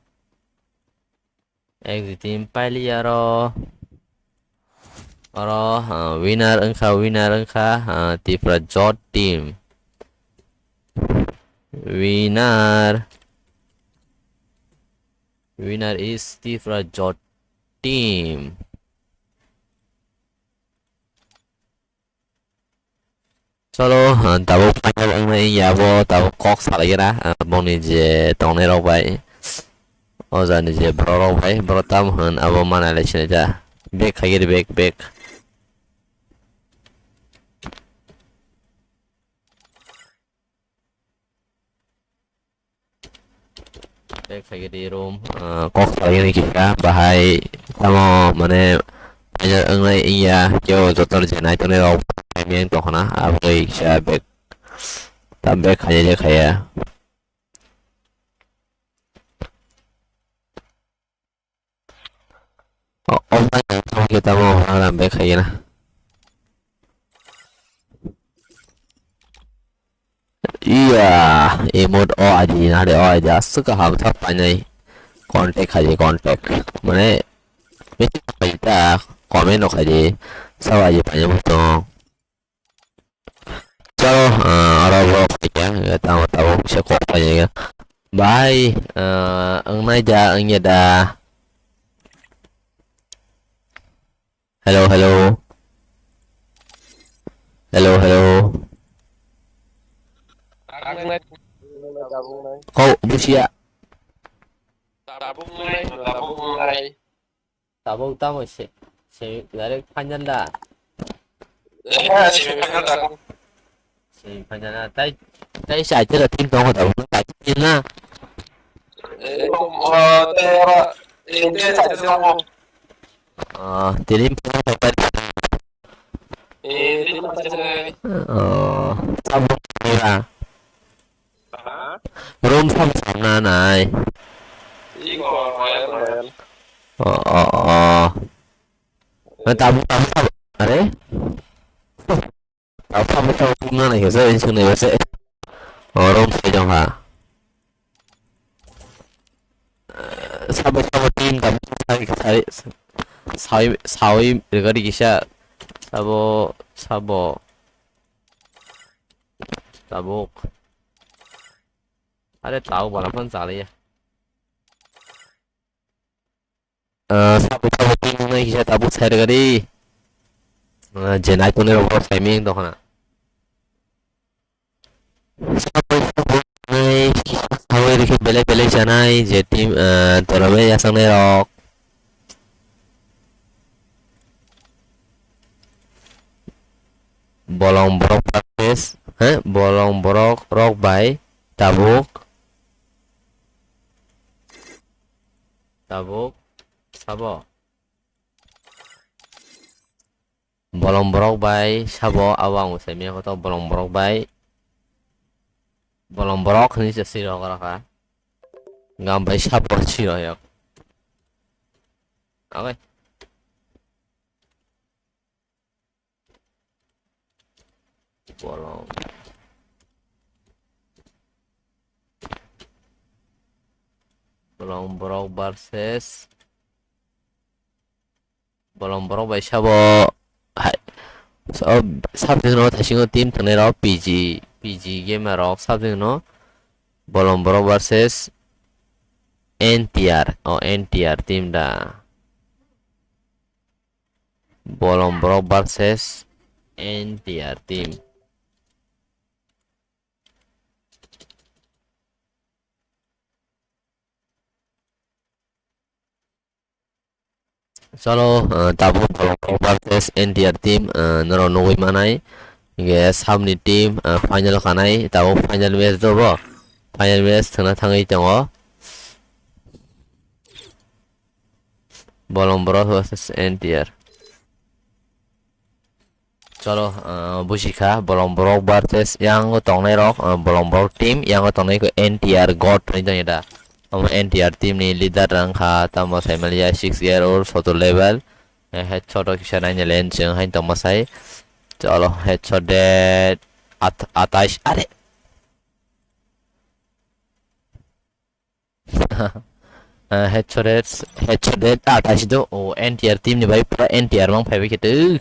Exit team pailiya aro. Oro, ah, winner wngkha, winner wngkha, ah, Tipra Jot team. Winner. Winner is Tipra Jot team. Cholo, ah, tabuk final wngnai wngya, abo tabuk kok salaigena, ah, bongni je tongnai rok bai, o jani je borok rok bai, borok tamo hwn abo manai lai sinai da. Back khaigiri, back, back. Tei khaigidi room, ah, kok salaini kisa bahai tamo mane paijak wngnai wngya, kebo jotono je naitongnai rok paimeng tongkhna, aboni kisa bag, ta bag khaiya je khaiya. O, o bai ang tamo khe tamo haram bai khaina. Iya, emote o adi na de o adi aswk kaham thak painai. Contact khaidi contact. Mane, message khaidi ta, comment no khaidi. Sabo adi painai butong. Chalo, ah, oro borok phaikha, tamo tabuk se kok phaikha. Bai, ah, wngnai da, wngya da. Hello, hello. Hello, hello. Kok busia. Tabuk tamo se, se, direct final da. Eh, semi final da. Semi final da. Tai, tai sa aja da team tongo tabuk na, tai team na. Eh, kom, eh, tei ora, eh, tei sa aja tongo. Ah, team final da. Eh, team final da. Oh, tabuk na. Room sam sam na nai. Iko royal royal. Oh, oh, oh. Na tabuk tabuk tabuk. Are? Tabuk tabuk tabuk na nai kesa insung nai bese. Oh, room sai jong ha. Sabo sabo team tabuk sai sai sai sai regari kisa. Sabo sabo. Tabuk. Are tabuk bana phone chalaiya. Ah, sabo sabo team nai kisa tabuk sai rega di. Ah, je nai tone rok sai ming dokhna. Sabo sabo nai kisa sabo rikhe belai belai janai je team, ah, tournament yasangnai rok. Bolong borok practice, he? Bolong borok rok bai tabuk. Tabuk sabo. Bolong borok bai sabo, abo ang sai mia koto bolong borok bai. Bolong borok hinwi se siro gorokha. Gam bai sabo siro yok. Oke. Bolong. Bolong borok versus. Bolong borok bai sabo hai. So, subject no thaisingo team thwngnai rok P G, P G gamer rok subject no. Bolong borok versus N T R. O N T R team da. Bolong borok versus N T R team. Chalo, ah, tabuk Bolong borok versus N T R team, ah, norok nugwi manai. Ge samni team, ah, final kanai, tabuk final match dobo. Final match thwngna thangwi tongo. Bolong borok versus N T R. Chalo, ah, busikha, bolong borok versus yang tongnai rok, ah, bolong borok team, yang tongnai ko N T R god hinwi tongya da. Omo N T R team ni leader rang kha, tamo sai maliya six year old, soto level. Eh, headshot o kisa naina len chwng hain tongma sai. Chalo, headshot dead. At-, atais, are. Ah, headshot, headshot, ah, taisi do. O, N T R team ni bai pura N T R mang phaibai khe tw.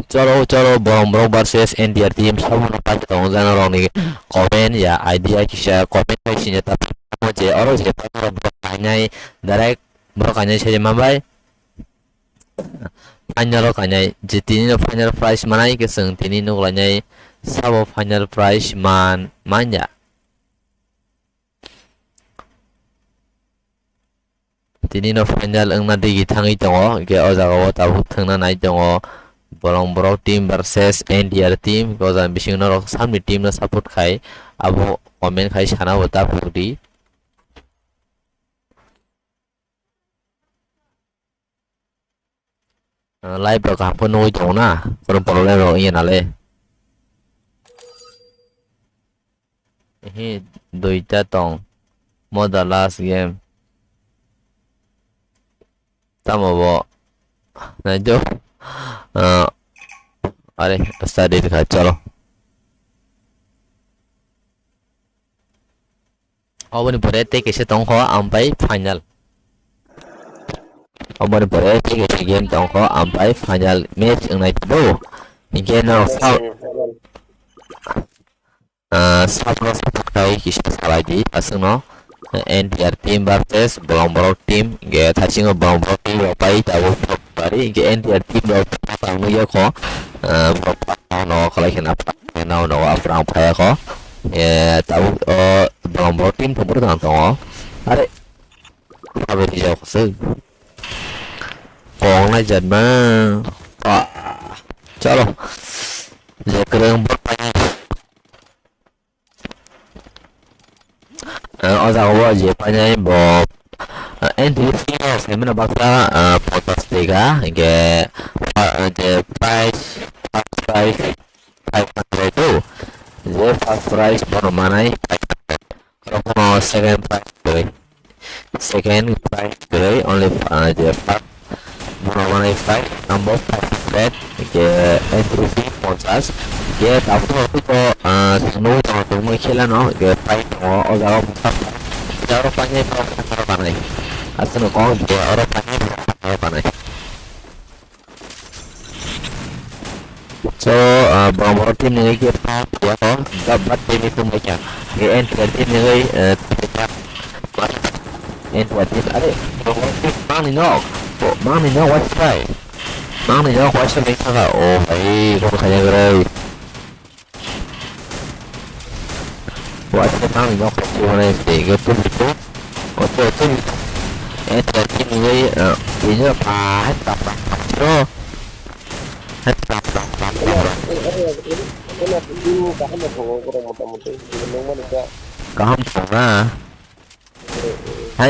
Chalo, chalo, borok, borok versus N T R team. Sabo no pai tong jana rok ni comment ya idea kisa comment bai sinya ta. Je oro je pai borok kainai direct borok kainai se ma bai. Final o kainai je tini no final prize manai ke chwng tini nuk lainai sabo final prize man manya. Tini no final wngna digi thangwi tongo, hwnkhe o jaga o tabuk thwngna nai tongo. Bolong borok team versus N T R team, o jaga bisingo norok samni team no support khai, abo comment khai sana bo ta phuru di. Ah, live rok kaham khe nugwi tongo na, kono problem rok wngya nale. Ehe, duita tong. Mo the last game. Tamo bo. Naido. Ah, are, study kha, chalo. Oboni pore tei kaisa tongkho, ampai final. Oboni pore tei kaisa game tongkho, ampai final match wngnai tongbo. Hinkhe no sab-, ah, sabno support khai kisa salai di, aswkno N T R team versus Bolong Borok team, hinkhe thaisingo Bolong Borok team rok pai tabuk. Bari hinkhe N T R team rok tangwi yakho, ah, borok no khlai khe na, no, no, aphuru ang phai yakho. Eh, tabuk, oh, Bolong Borok team thwngphuru tang tongo. Are, abo rijak se. Kok nai jat ma. Ah, chalo. Je kwrwng borok. Ah, o jaga o je painai bo, ah, entry fee no saimano baksa, ah, ponchash taka, hinkhe, ah, je prize, first prize five hundred o, je first prize bono manai five hundred. Oro kono second prize kwrwi. Second prize kwrwi only, ah, je first bono manai five number five hundred, je entry fee ponchash. Je tabuk to, ah, chwng nugwi tongo tongmani khela no, je pai tongo o jaga o bwsa pai. Je oro painai borok kha oro kanai. Aswkno kok je oro painai borok kha oro kanai. So, ah, Bolong Borok team ni wngkhe pha phiya kho, gabbat team ni thumbai kha. Nge N T R team ni wngwi, eh, thumbai kha. N T R team, are, Bolong Borok team mangni nok. Bo, mangni nok waisa bai. Mangni nok waisa bai thaka. Oh, bhai, kono khaya grai. Waisa mangni nok khe mane se ge tu tu. Oto tu. Eh, ta kini wei, eh, ini apa? Hai, apa? Bro. Hai, apa? Apa? Apa? Kaham thangna. Hai,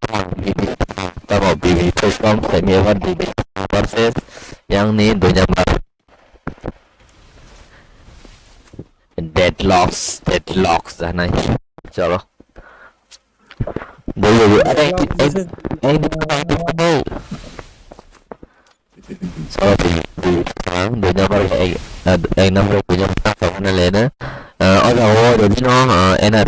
Tamo B B K kom semi over D B versus yang ni dui number. Deadlocks, deadlocks janai. Chalo. Dui, dui, dui. Are, ek, ek, ek, so, dui, dui, dui number, ek, eh, ek number, dui number, tak mana lena. Eh, oda, oh, jadi no, eh, enak.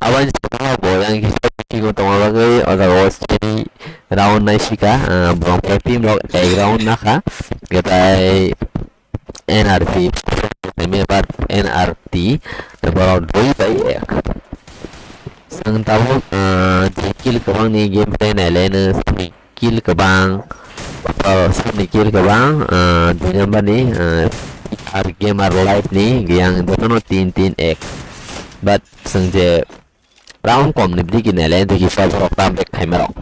Aboni saka bo yang kisa kigo tongma bagwi o jaga o sini round nai sika, ah, borok team rok ek round nakha, ketai N R T, N R T, borok dui bai ek. Chwng tabuk, ah, je kill kwbangni gameplay nailai no sini kill kwbang, o, sini kill kwbang, ah, dui number ni, ah, R Gamer Live ni yang jotono tin tin ek. But chwng je round kom ni bidi kina le, digi sal rok tam bek khaima rok.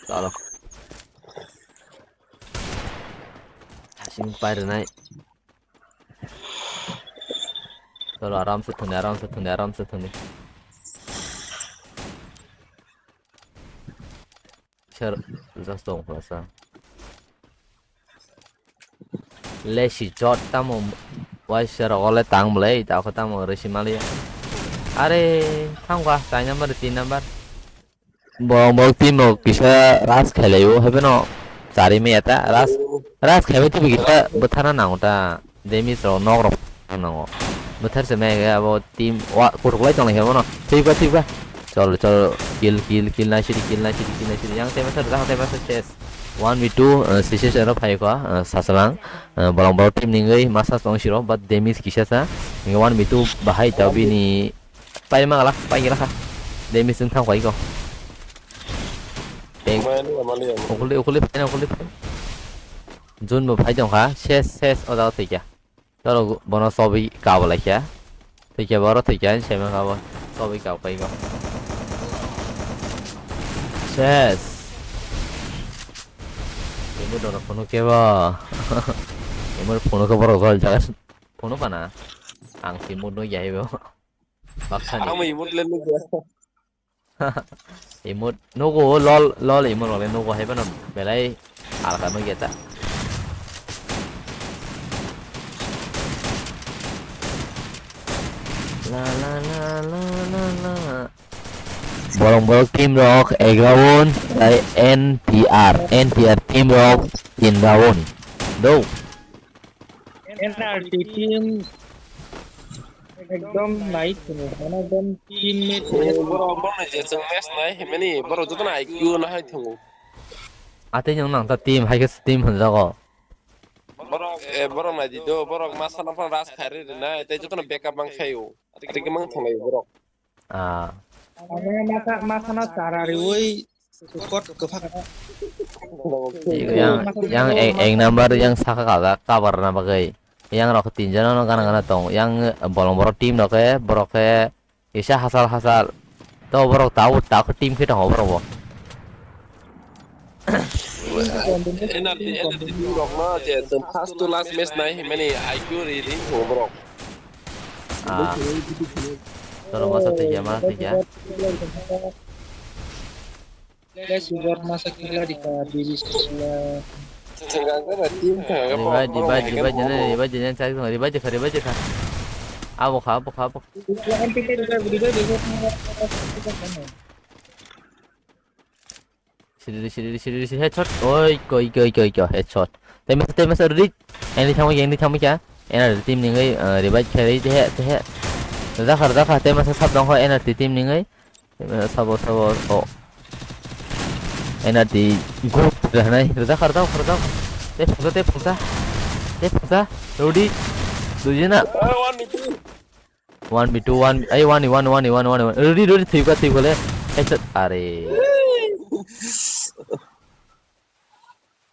Chalo. Hasing pai rwnai. Chalo, aram se thuni, aram se thuni, aram se thuni. Sir, just tong khulasa. Lesi jot tamo waisa rok ole tang bolai, ta kho tamo resi mali. Are, thang ba, chai number, tin number. Borok, borok team rok kisa rush khailai o, haiphano chari maya ta, rush, rush khaibai twi kisa bwthana nango ta. Damage rok nok rok nango. Bwthar se mega abo team wa kuruklai tong lai khe bono. Thwiba, thwiba. Chol, chol, kill, kill, kill nai sidi, kill nai sidi, kill nai sidi. Yang tema sa, yang tema sa ses. One v two, uh, C C S ero phai kho, uh, sasalang. Uh, bolong bolong team ningwi masa tong siro, but damage kisa sa. Ningwi one v two bahai tau bini pai ma gala, pai gala kha. Damage wng thang kho iko. Teng. Mali, mali, mali. Ukuli, ukuli phai, ukuli phai. Jun bo phai tong kha, ses, ses, o jaga thwi kha. Toro bono chobwi kabo lai kha. Thwi kha bo oro thwi kha, ani sai mankha bo. Chobwi kabo kai bo. Ses. Emo doro phunuk khe bo. Emo phunuk khe borok jol jaga. Phunuk kana? Ang si mut nukya hai bo. Baksa ni. Ang emo le nukya. Emote nugo, lol, lol, emote rok le nugo, hai phano belai alka no geta. La, la, la, la, la, la. Borok, borok team rok, egaroon, tai N T R, N T R team rok, tin round. Do. N R T team ekdom nai tongo, mane ekdom teammate mane. Borok, borok ni je chwng match nai himani, borok jotono I Q no hai tongo. Atwi nwng nang ta team, hai khe team hwnjago. Borok, eh, borok nai di do, borok masa no phano rush khai rwi rwnai, tei jotono backup mang khaio. Atwi khe mang thanglaio borok. Ah. Amo masa, masa no chara riwi support kwphang. Yang, yang ek, ek number yang saka kajak cover na bagwi. Yang rok tin jona no gana gana tong. Yang bolong borok team rok khe, borok khe kisa hasal hasal. To borok tau, tau khe team khe tongo borok bo. N R T, N R T team rok no je chwng first to last match nai himani I Q ri ri tongo borok. Ah. Toro masa thwikya, masa thwikya. Let's go, masa khela dikha, B B C ya. Revive, revive, revive, jene, revive, jene, chak tong, revive kha, revive kha. Abo kha, abo kha, abo kha. Revive, revive, revive. Siri, siri, siri, siri, headshot. Oi, koi, koi, koi, koi, headshot. Tei masa, tei masa, ready. Ani thangwi, ani thangwi kha. N R T team ningwi, uh, revive khe, ready, he, he. Rwjakha, rwjakha, tei masa sap tongkha N R T team ningwi. Tei masa sabo, sabo, oh. N R T group rwnai. Rwjakha, rwjakha, rwjakha. Tei phungsa, tei phungsa. Tei phungsa. Ready. Dujina. One v two, one, ai, one, one, one, one, one, one. Ready, ready, thwiba, thwiba le. Headshot, are.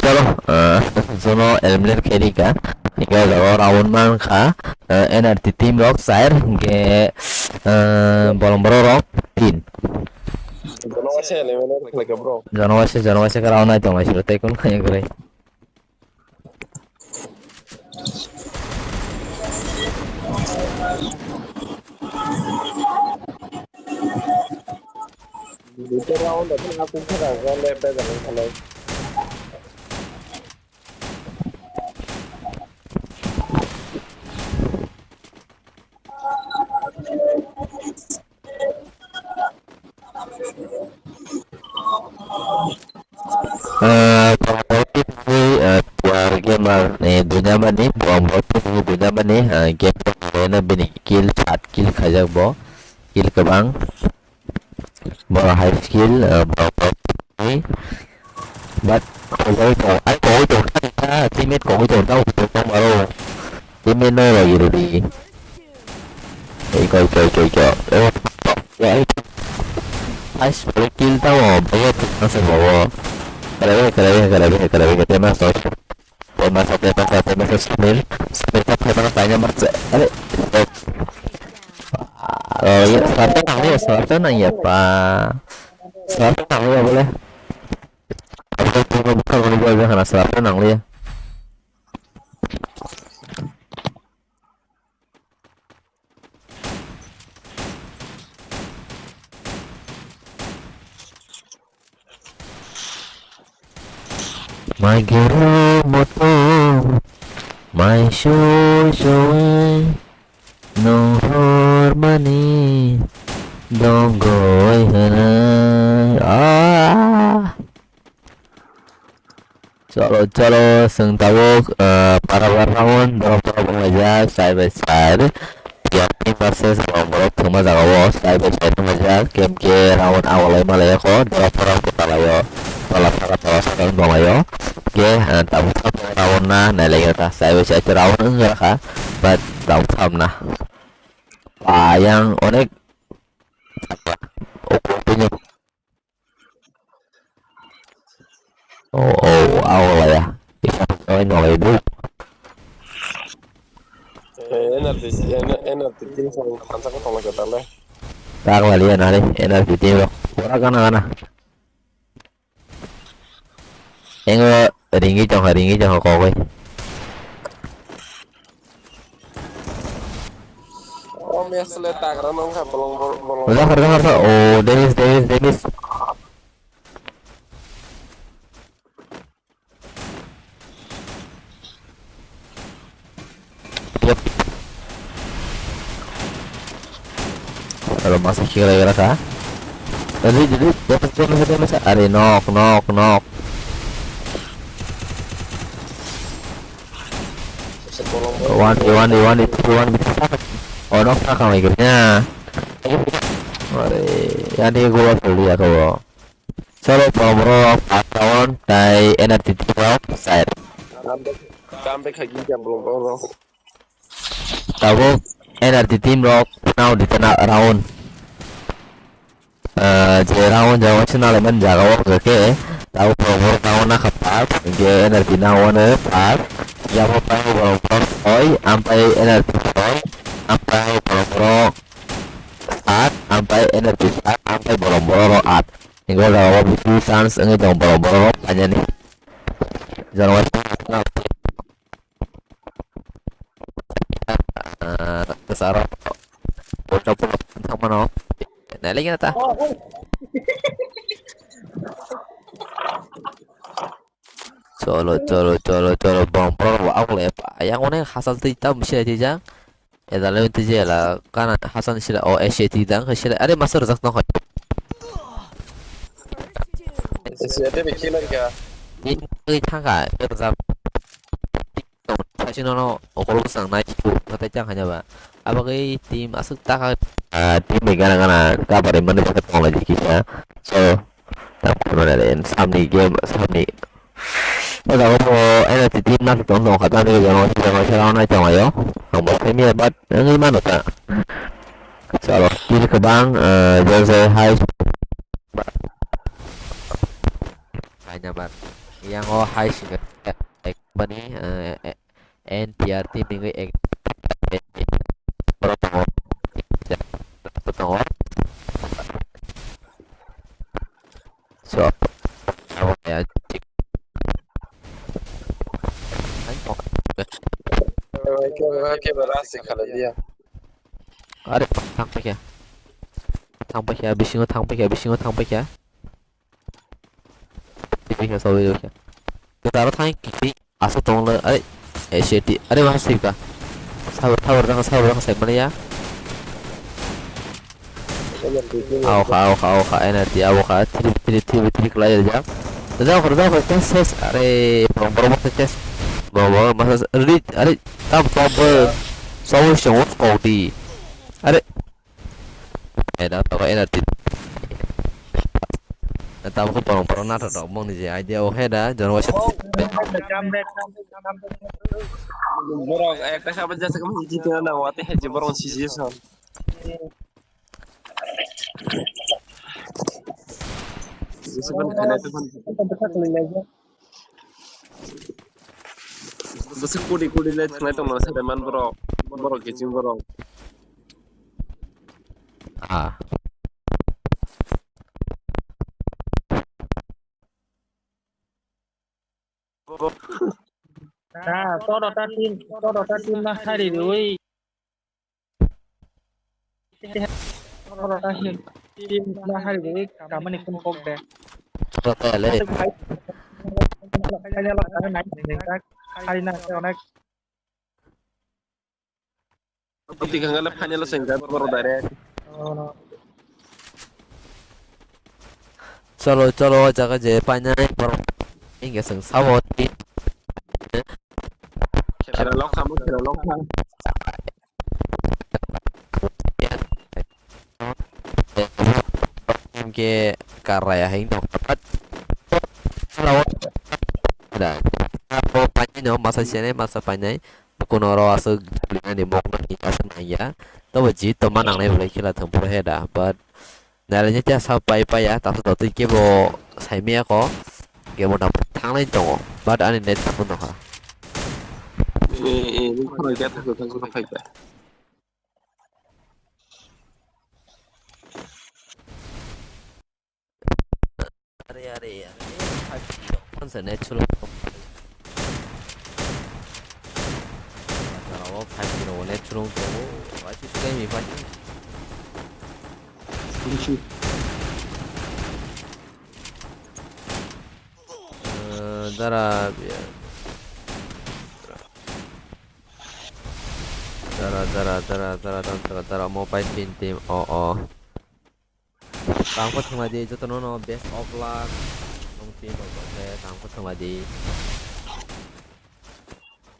Chalo, eh, jono eliminate khairika. Hingke round mankha, eh, N R T team rok chair, hingke, eh, bolong borok rok tin. Jono waisa eliminate khlaika bro. Jono waisa, jono waisa khe round nai tongmai siro tei kun khaye gre. Duita round abo na kung thara ga le pe ga le khalai. Ah, pamrok tini, ah, player gamer ni dunya mani, pamrok tini dunya mani, ah, game rok ni bini kill, chat kill khaijak bo, kill kwbang. Borok high skill, ah, borok, borok ni. But kogwi tong, ai kogwi tong thani kha, teammate kogwi tong, tamo tong tong maro. Teammate no rogwi rwdi. Ei koi, koi, koi, koi. Oh, ya, ai. Nice, bro, kill tamo, bro, tamo se bawo. Karabe, karabe, karabe, karabe, karabe, mas. Pemasa, pemasa, pemasa, Samir. Samir ka pemasa, tanya mas. Are, stop. Oh, ya, slap ta nang ya, slap ta nang ya, pa. Slap ta nang ya, boleh. Apa tu kau bukan orang buat jangan slap ta nang ya. Mai gero moto, mai sui sui, nong hor mani, dong goi hana. Ah. Cholo, cholo, chwng tabuk, ah, para para round, borok borok wnglaijak, side by side. P R team versus borok borok thwngma jagao, side by side wnglaijak, K M K round awalai malaiyakho, borok borok kwtalai o, tola saka, tola saka wng tonglaio. Khe, ah, tabuk thap round na nailaikha, side by side round wngjakha, but tabuk thap na. Ayang onek, o, o, aw, ya. Isa, ay, no, ay, bu. Eh, N R T, N-, N R T team sang kansa ko tong lagi tale. Tak lagi ya, nari, N R T team lo. Ora kana, kana. Engo ringi tongkha, ringi tongkha, kogoi. O mesle tagra nongkha bolong bor-, bolong. Jahar, jahar, jahar. Oh, damage, damage, damage. Yep. Aro masa kira kira ka. Ready, ready. Damage, damage, damage. Are, knock, knock, knock. One, one, one, one, one. Oh, knock, knock, knock, ya. Are, yani gua puli ya to. Chalo, borok borok, first round, tai N R T team rok, side. Comeback, comeback khaikha borok borok. Tabuk N R T team rok, now di tana round. Ah, je round jago sina le man jaga o ke, tabuk borok borok round na khapa, je N R T na one part, ya bo pai borok borok oi, ampai N R T oi, ampai borok borok sat, ampai N R T sat, ampai borok borok at. Ego jaga o bisu chance wngwi tongo borok borok rok painani. Jora waisa, ah, kwcharo. World Cup o thangmano. Nailai gana ta. Cholo, cholo, cholo, cholo, bom, bom, bom, ang le pa. Yang one hasal twi tam sila twi jang. Edale twi jela, kana hasal sila, o, S A T dang, sila. Are master jak no. S A T be killer ka. Ni twi thangka, er jam. Saisi nono okol bwsang nai, khatai chang hanya ba. Abagwi team aswk taka. Ah, team ni gana gana cover mani bwkha tonglai di kisa. So, tam khaimani re, samni game, samni. O jaga bo N R T team na tong tong kha, tamni gana gana gana nai tong ayo. Ang bo semi but wngwi mano ta. Chalo, kill kwbang, eh, jersey hai. Hai number. Yang o hai singa. Bani, eh, eh, N T R team ni ek tongo. So, abo ya. Are, thang paikha. Thang paikha, bisingo thang paikha, bisingo thang paikha. Tibikha, sawi rokha. Kwtaro thang kiti. Asa tongla, ai, S A T, are, waha sibka. Sabar, sabar, jang, sabar, jang, sai mani ya. Aokha, aokha, aokha, N R T, aokha, three, three, three, three, khlai rijak. Jao, jao, jao, ses, ses, are, borok, borok, masa ses. Borok, borok, masa, are, are, tam, tam, bo. Sawi, song, kok di. Are. Eda, toko N R T. Tabuk borok borok natok tok bongni je idea o he da jono waisa. Borok ekta khabar jasa kami jiti na na wate he je borok sisi son. Jesa ban khana to ban. Bwswk kudi kudi le thwngnai tongmani sade man borok, borok kiching borok. Ah. Na, todo ta team, todo ta team na hari rui. Oro ta hin, team na hari bo kamani kun kok de. Oro ta le. Final o thangna nai nai ta hari na se onek. Oti kangale final o sengka boro direct. Oh, no. Cholo, cholo, o jaga je painani borok hingke chwng sabo. Khera lokha mo, khera lokha. Hingke karraya hai no. But painani masa sene, masa painai. Kuno oro aswk ani mokno ni aswk nangya. Tobo jit tongma nangnai belai khela thwng phuru he da. But Nailai ni tiya sa pai pai ya, ta sa twi kebo sai maya ko, kebo da thangnai tongo, but ani net phone no kha. Eh, eh, nung khorang khe thangkhe thangkhe phai kha. Are, are, are, five G rok phone se net slow. Jara o five G rok net slow tongo, waisi sukai mi phai. Eh, dara, dara, dara, dara, dara, dara, dara, dara, mobile pin team, oh, oh. Tang khe thwnglaidi, jotono no best of luck. Nung team rok khe tang khe thwnglaidi.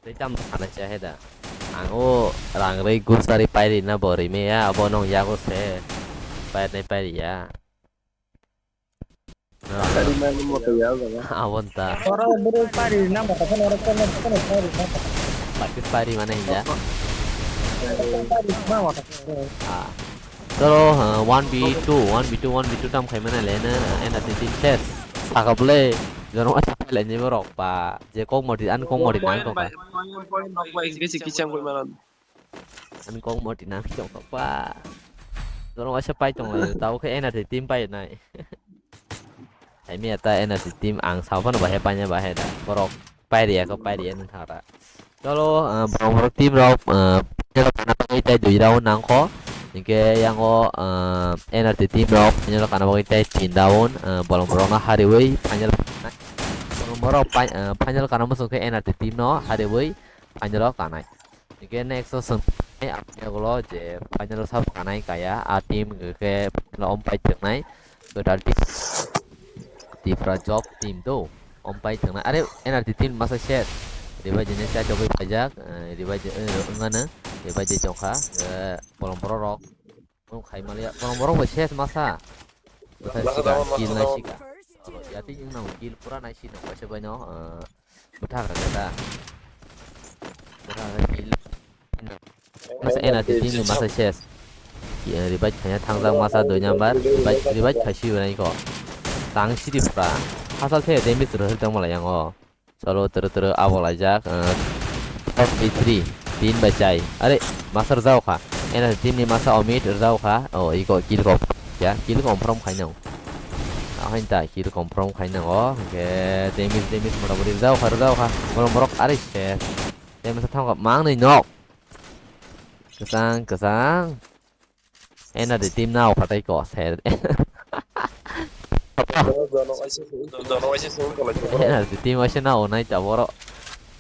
Tei tamo sana cha he da. Ang o rang rwi gusari pairi na bo rwi me ya, abo nong yago se. Pair nai pairi ya. Pairi mani moto ya ga. Abon ta. Oro buru pairi na moto phone oro phone phone pairi na. Pakis pairi mane ya. Pairi na moto. Ah. Cholo, uh, one v two, one v two, one v two tam khai mane le na, ena te team ses. Saka bole, jono asa le ni borok pa. Je kok mori, an kok mori nang kok. Bisi kichang koi manan. An kok mori nang kok pa. Jono asa pai tong le, tau khe ena te team pai nai. Hai miya ta N R C team ang sao phano bahai paina bahai da. Borok pairiya kho pairiya nung thara. Cholo, ah, borok borok team rok, ah, final o kana bagwi tai dui round nangkho. Hinkhe yango, ah, N R C team rok final o kana bagwi tai tin round, ah, bolong borok no hariwi final. Bolong borok pai-, ah, final kana muchung khe N R C team no hariwi final o kanai. Hinkhe next o chwng tei ang yagulo je final o sabo kanai kaya, a team hinkhe final o ompai thwngnai kwtal team Tipra Job team do ompai thwngnai. Are N R T team masa set. Ribai jene sa jogwi paijak, eh, ribai je, eh, wngano, ribai je jokha, eh, bolong borok rok. Wng khai maliya, borok borok bai ses masa. Bwthar sika, kill nai sika. Yati wng nang kill pura nai sino, kaisa bai no, eh, bwthar kha khe ta. Bwthar kha kill. Masa N R T team ni masa ses. Kill revive khaina thangjak masa dui number, revive, revive khai si bai ko. Tang sidi pura. Hasal the damage rw tang mala yango. Cholo tero tero abo laijak, eh, top B three, tin bai chai. Are, masa rwjak kha. Ena team ni masa Omit rwjak kha. Oh, iko kill ko. Ya, kill confirm khainang. Ahoin ta kill confirm khainang o. Ke damage, damage mora mori rwjak kha, rwjak kha. Borok, borok, are se. Damage thang kha, mang ni nok. Kesang, kesang. Ena de team nao phatai ko, ser. Jono waisa sung, jono waisa sung, kolai sung. Ena de team waisa nao nai ta boro.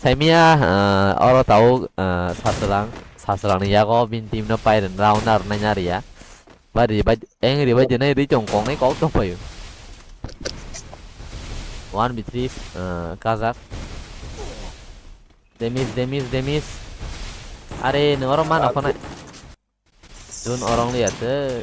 Saimia, eh, oro tau, eh, Sasrang, Sasrang ni yago bin team no pairen round ar nai nari ya. Ba ri ba, eng ri ba jenai ri chong kong nai kok tong payo. One v three, eh, Kazak. Demis, demis, demis. Are, no oro mana phone. Jun orang lihat deh.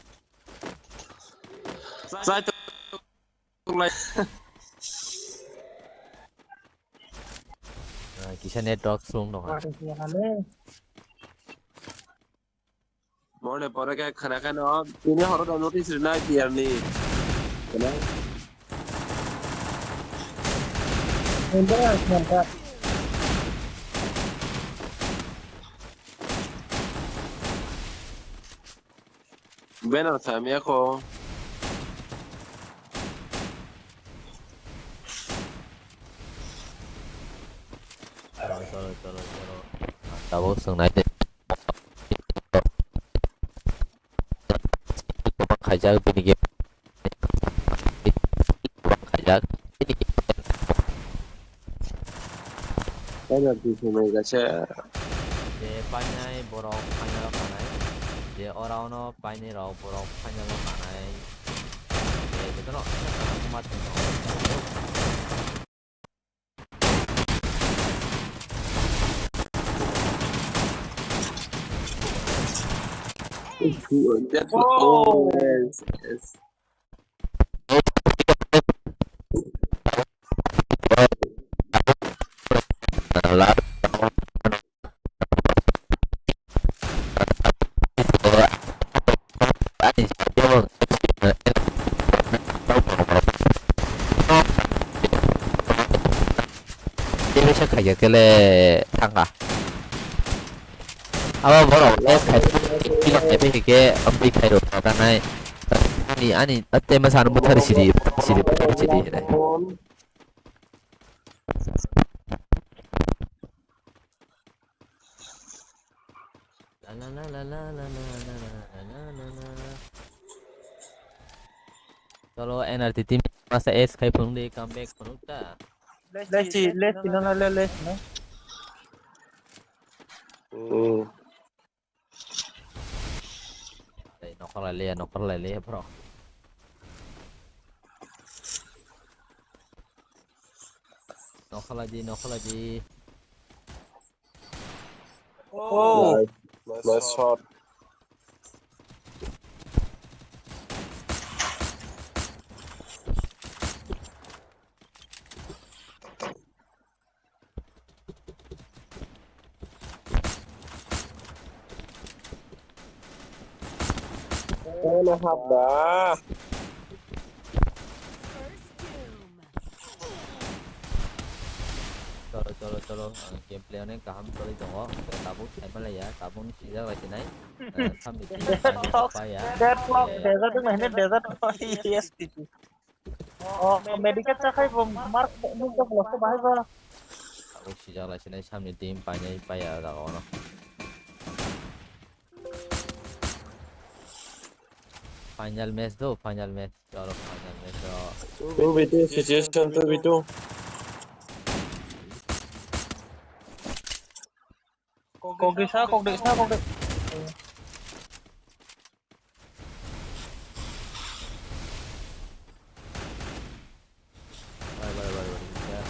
Chai tonglai. Ah, kisa network slung tongkha. Morning pore khe khana khe no tini horo da notice rinai player ni. Banner samya ko. Cholo, cholo, cholo, cholo. Tabuk swngnai de. Khaijak bini game. Khaijak. Penalty swngnai kaisa. Je painai borok final o kanai. Je ora ono painai rok borok final o kanai. Je jotono final o kanai. Oh, yes, yes. Tebisa khaijak tele thangkha. Abo borok S khai, kilo khai bai hike, amtwi khai rok thangkha nai. Ani, ani, atte masa ano buthar sidi, sidi, buthar sidi hinai. La la la la. Cholo, N R T team masa S khai phunuk di, comeback phunuk ta. Lesi, lesi, no, no, le, lesi, no. Hmm. Tei nokha lai le ya, nokha lai le ya, bro. Nokha lai di, nokha lai di. Oh. Nice. Nice shot. Ano haba. Cholo, cholo, cholo. Ang gameplay onek kaham choli tongo. Tabuk saima laiya, tabuk ni sijak lai sinai. Eh, samni team paya. Deadlock, eh, desert, ini desert, yes, gitu. Oh, medikit chakhai bo mark nukjak loh bahai ba. Tabuk sijak lai sinai samni team painai paya jaga ono. Final match do, final match. Cholo final match do. Two v two situation, two v two. Kok di sa, kok di sa, kok di. Bari, bari, bari, bari, bisa.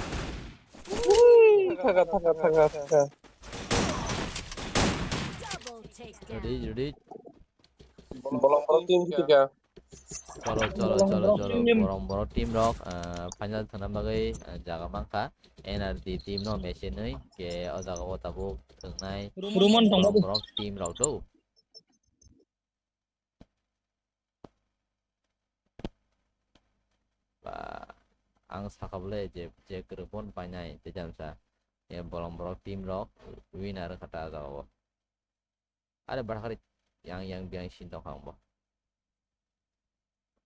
Wih, thaka, thaka, thaka, thaka. Ready, ready. Bolong, bolong, team kita. Cholo, cholo, cholo, cholo. Borok, borok team rok, ah, final thangna bagwi, ah, jaga mankha. N R T team no match nwi, ke o jaga o tabuk thwngnai. Rumon tongo. Borok, borok team rok do. Ba, ang sakha bwle je, je kwrwngbo painai, tei jang sa. Ye bolong borok team rok winner wngkha ta jagao. Are bathakari yang yang biang sin tongkha ang bo.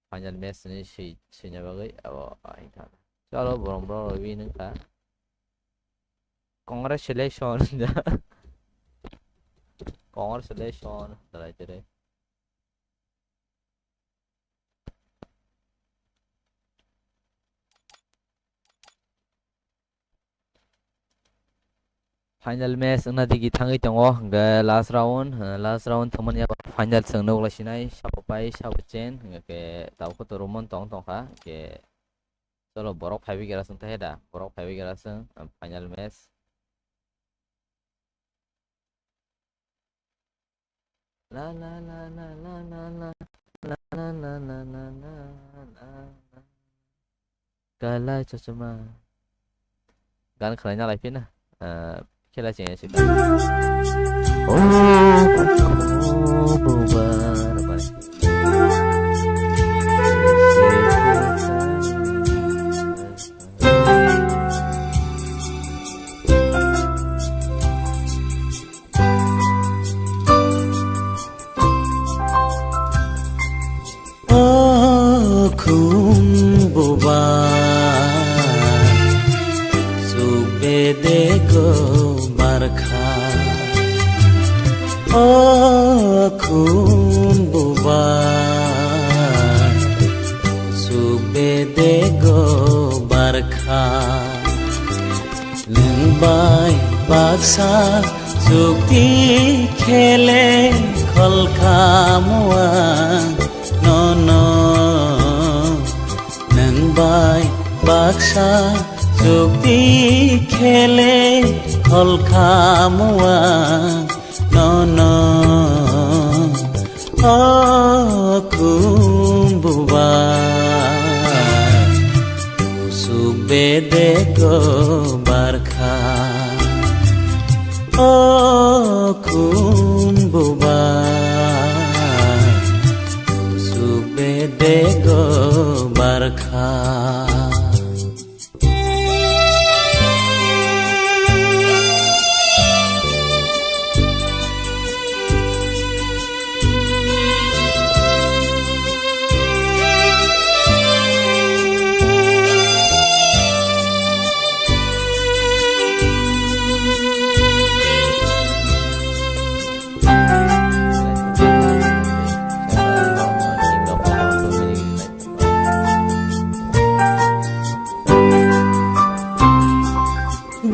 Final match ni swi, swina bagwi abo ahi kha. Chalo, borok, borok win wngkha. Congratulations. Congratulations, dalai tere. Final match wngna digi thangwi tongo, hwnkhe last round, eh, last round thangmani abo final chwng nuk lai sinai, sabo pai, sabo chen, hwnkhe tabukhe to Roman tong tongkha, hwnkhe chwlo borok phaiwi gera chwng thai da, borok phaiwi gera chwng, eh, final match. La la la la la la la la la la la la la la. Kalai chachama. Gan khlai na lai phina. Ah, khela chengya sita. Oh, oh, oh, bubar, bai. O khum buba, chuk bedego barkha. O khum buba, chuk bedego barkha. Nwng bai baksa chukti khele kholkhamu ang nono. Nwng bai baksa chukti khele kholkhamu ang nono. O khum buba, usuk bedego barkha. O khum buba, usuk bedego barkha.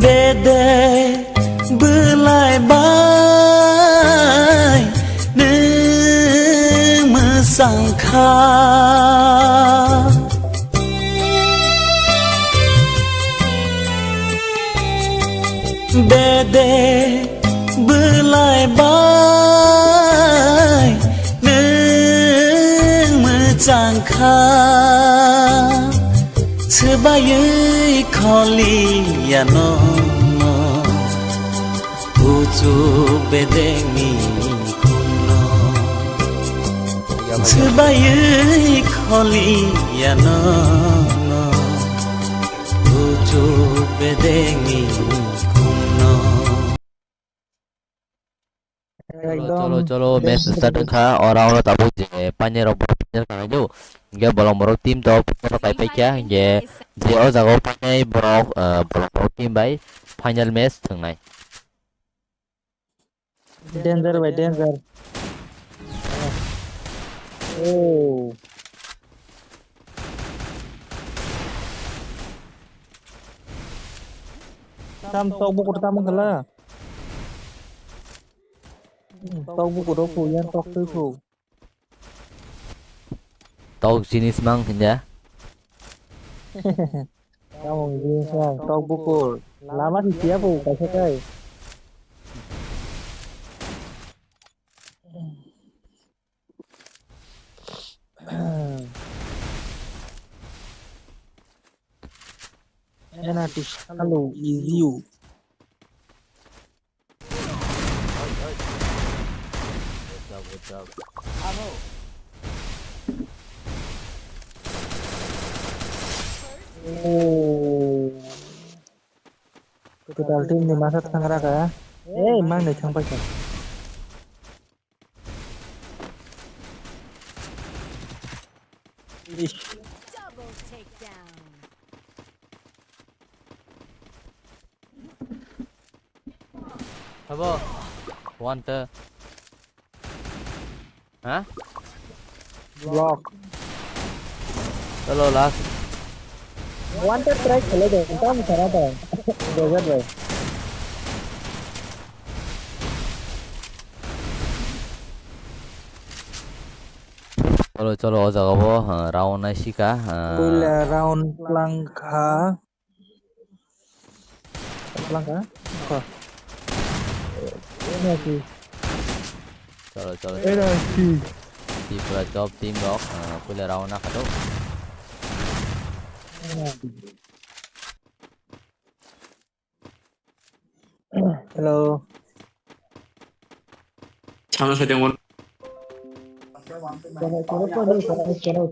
Bede bwlai bai nwng mwsang kha. Bede bwlai bai nwng mwchang kha, swbaiwi kholi ya nono, kuchuk bedengni khumno. Swbaiwi kholi ya nono, kuchuk bedengni khumno. Cholo, cholo, cholo, match start wngkha. Ora, ora tabuk je painai rok borok final kha nai do. Hingke bolong borok team to final kai paikha. Hingke je o jaga o painai borok, eh, bolong borok team bai final match thwngnai. Danger bai, danger. Oh. Tam tok bukur tam wngkha la. Hmm, tok bukur rok phu, yang tok twi phu. Tok jinis mang hinja. Tamo jinis mang, tok bukur. Lama si sia phu, kaisa kai. Penalty, hello, is you. Oh. Total team ni masa thang raka. Ei, mang ni thang paisa. Ish. Double takedown. Abo, one ta. Ha? Block. Chalo, last. One tap try khelo de, tam sana de. Desert bhai. Chalo, chalo, o jaga bo, ha, round nai sika, ha. Puila round lang kha. Lang kha? Kha. Ini aku. Chalo, chalo, ini chalo. Aku. Tipra job team rok, ah, puila round na khato. Ini aku. Hello. Chalo, sa tengwan. Kono, kono, kono, kono, kono.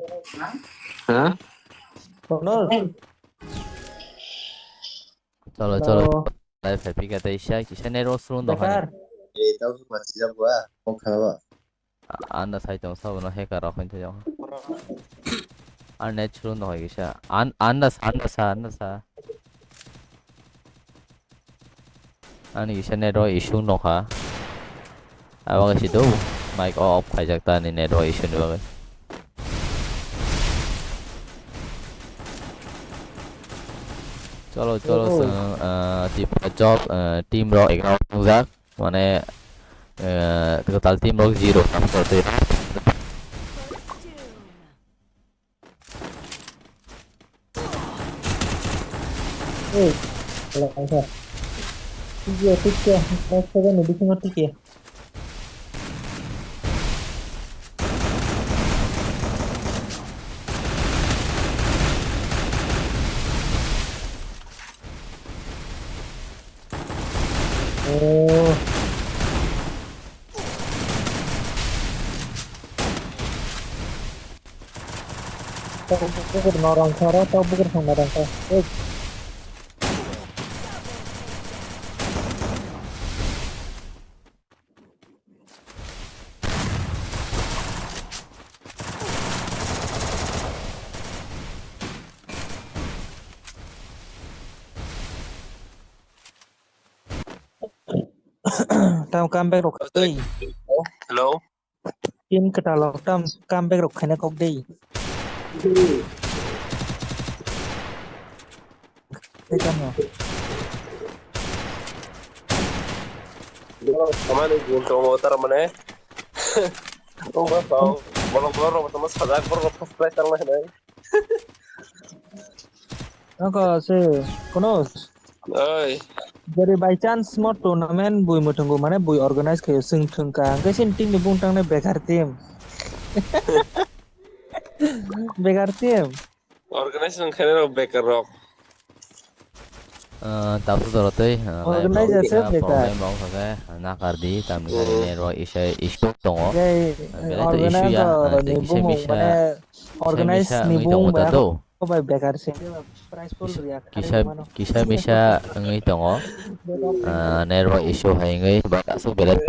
Ha? Kono. Chalo, chalo. Hello. Live happy ka tei sha, kisa network slow wng tong Bekar. Hai. Eh, tau ki mati jab gua, kok khana ba. Anda sai tong sabo no hacker rok hwn thai jong. An net slow wng tong hai kisa. An, anda sa, anda sa, anda sa. Ani kisa network issue wng tong kha. Abo wngkha si do, mic off khaijak ta ni network issue ni bagwi. Chalo, chalo, oh, chwng, ah, Tipra job, ah, team rok egaroh tongjak, mane, ah, total team rok zero. Ei, wala kaisa. Tikya, tikya, next second ni bisingo tikya. Oh. Tau bukur norong saro, tau bukur song norong saro. Eh. Tamo comeback rok kha tei. Hello. Team kwtal rok tam comeback rok khaina kok dei. Tei tamo. Borok samani gul tongo tar mane. Borok borok borok tamo sajak borok first prize tang nai. Nokho se kono. Oi. Jori by chance mo tournament bui muthungo mane bui organize khayo sing thungka hwnkhe sin team ni bung tangnai bekar team. Bekar team. Organize wngkhainai rok bekar rok. Ah, tabuk jora tei, ah, organize live aswk rok bekar. Problem rok hwnkhe nakar di, tamni hmm, hwnwi rok isa issue tongo. Jai, ah, belai to issue ya, organize ah, tei ni kisa bumung misa, mane kisa organize misa ni wngwi bumung tongo ba ta do. Bai bekar se prize pool kisa, riya kisa, kisa misa wngwi tongo. Ah, network issue hai wngwi ba aswk belai.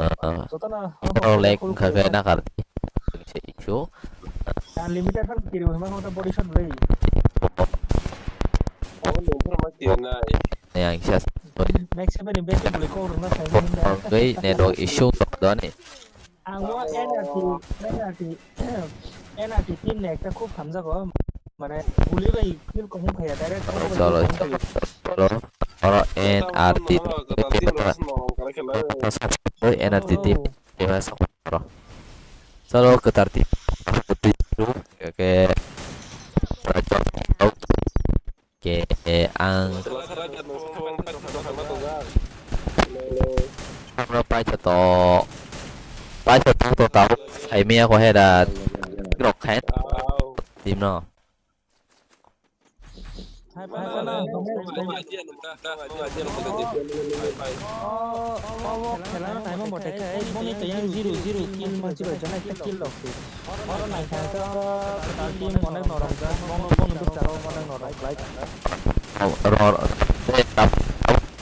Ah, ah. Jotono oro lag wngkha khe nakar di. Kisa issue. Unlimited fan kiri wngma khe body shot rei. Yang kisa. Max seven ni best boli kok rwna sai. Gai network issue doni. Ang o N R T, N R T, N R T team ni ekta khub hamjago. Mane guli bai kill kok hum khaya direct. Chalo, chalo. Oro N R T. N R T team. Chalo, kwtal team. Oke. Ke ang. Hamra paisa to. Paisa to to tau. Hai miya ko hera. Rok khain. Team no. Oro naikha khe oro team onek norok jak, bono boni bwskango onek norok like. Ro, ro, ro, ro, ro, ro,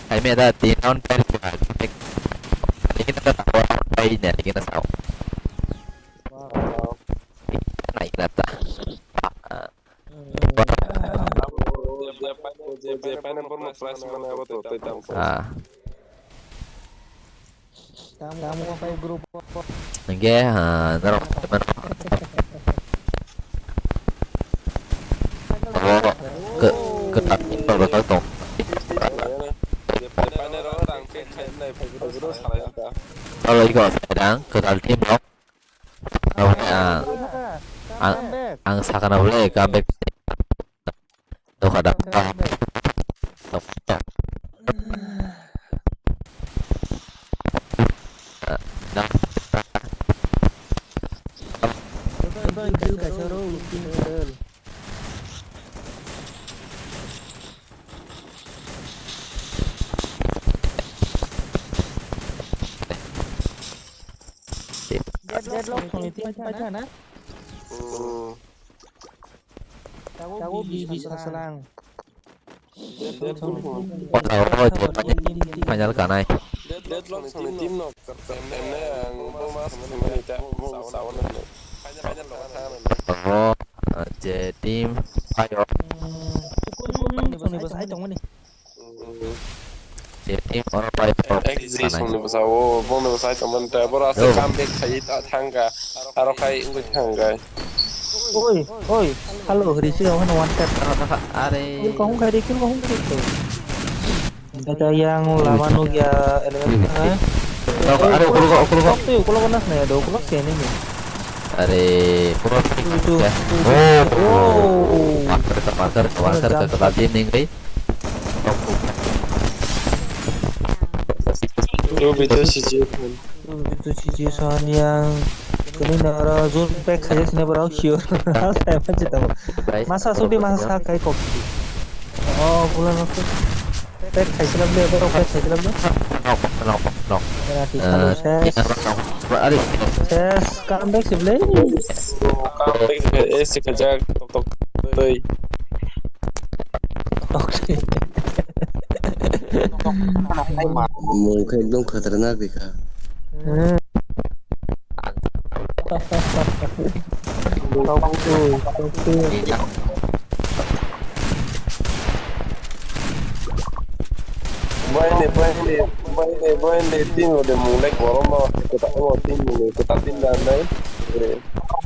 hai me da tin round per kha. Ini kita tahu apa ini, ini kita tahu. Ini kita tahu. Ah, ah. Hingke, ah, norok, oh, ke, kwtal team rok tong. Alo, iko, sedang, kwtal team rok. Ang, ang, ang sakana bole, comeback. Doka da. Deadlock songni team paikha na? Tabuk B B sasalang. Final kanai. Deadlock songni team no kapten ne ang bo mas ni ta bo sawan ne. Oh, je team ayo. Songni bwsai tongmani. Team oro pai. Ek jisung ni bwsa o, bong ni bwsa tongmani ta, boro aswk comeback khai ta thangka, aro khai wngwi thangka. Oi, oi, hello, hwri sio hwnwi one tap. Are. Kill kahung khai de, kill kahung khai de. Dacha yang lama nukya, element ha. Are, ukulok, ukulok. Ukulok, ukulok nas na ya do, ukulok kene ni. Are, pura. Oh, oh. Marker ka, marker ka, marker ka, ka, ka, ning bai. Ruby to situation. Ruby to situation yang kini nara zone pack khaje sini berau sure. Saya macam tahu. Masa supi masa kai kok. Oh, bulan waktu. Pack khai sila beli, pack khai sila beli. Knock, knock, knock. Penalty selalu ses. Are. Ses, comeback sih beli. Comeback sih, eh, si kejak, tok, tok, tui. Oke. Mungkin dong khatarnak dikha. Hmm. Baini, baini, baini, baini, team rok de mung lai korom no, kwtal o team ni, kwtal team da nai.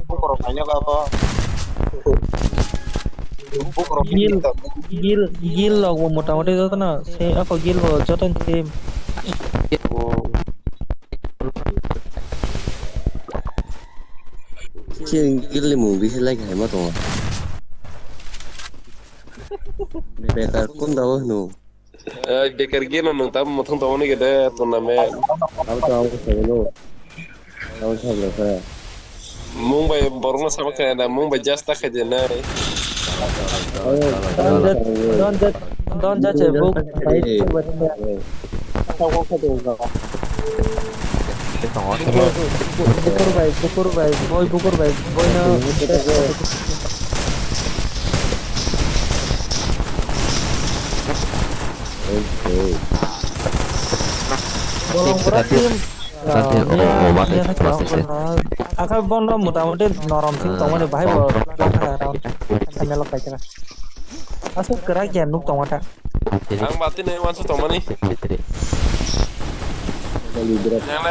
Bukrok paina ka bo. Bukrok gil, gil, gil rok bo motamoti jotono se, ako gil bo jotono team. Oh. Chini gilni mung bisi lai hai ma tongo. Bekar kun dago hino. Eh, bekar gino nung tam muthung tongoni gede tournament. Abo to abo to no. Abo to abo to. Mung bai borok no sama kaya da, mung bai just ta khaide nai. Don't judge, don't judge, don't judge a book by its cover. Bukur bai, bukur bai, boi bukur bai, boi no. Bolong pura team. Akai bono motamoti norom sing tongmani bahai bo final o kaisa. Aswk kwrak ya nuk tongma ta. Ang bati nai wansa tongmani. Yang na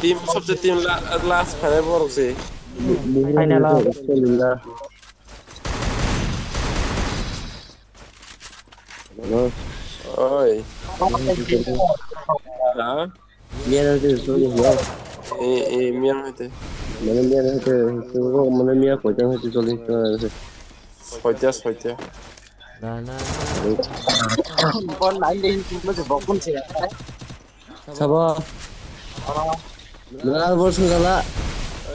team sobse team la-, last final borok se. Final o. Oi. Ha? Miyan hoite choli hiya. E, e, miyan hoite. Mane miyan hoite, mane miyan koitang hoite choli hiya. Hoite, hoite. Na, na, na. Bon line de hin mo je bokun se. Sabo. Na, bor sung jala.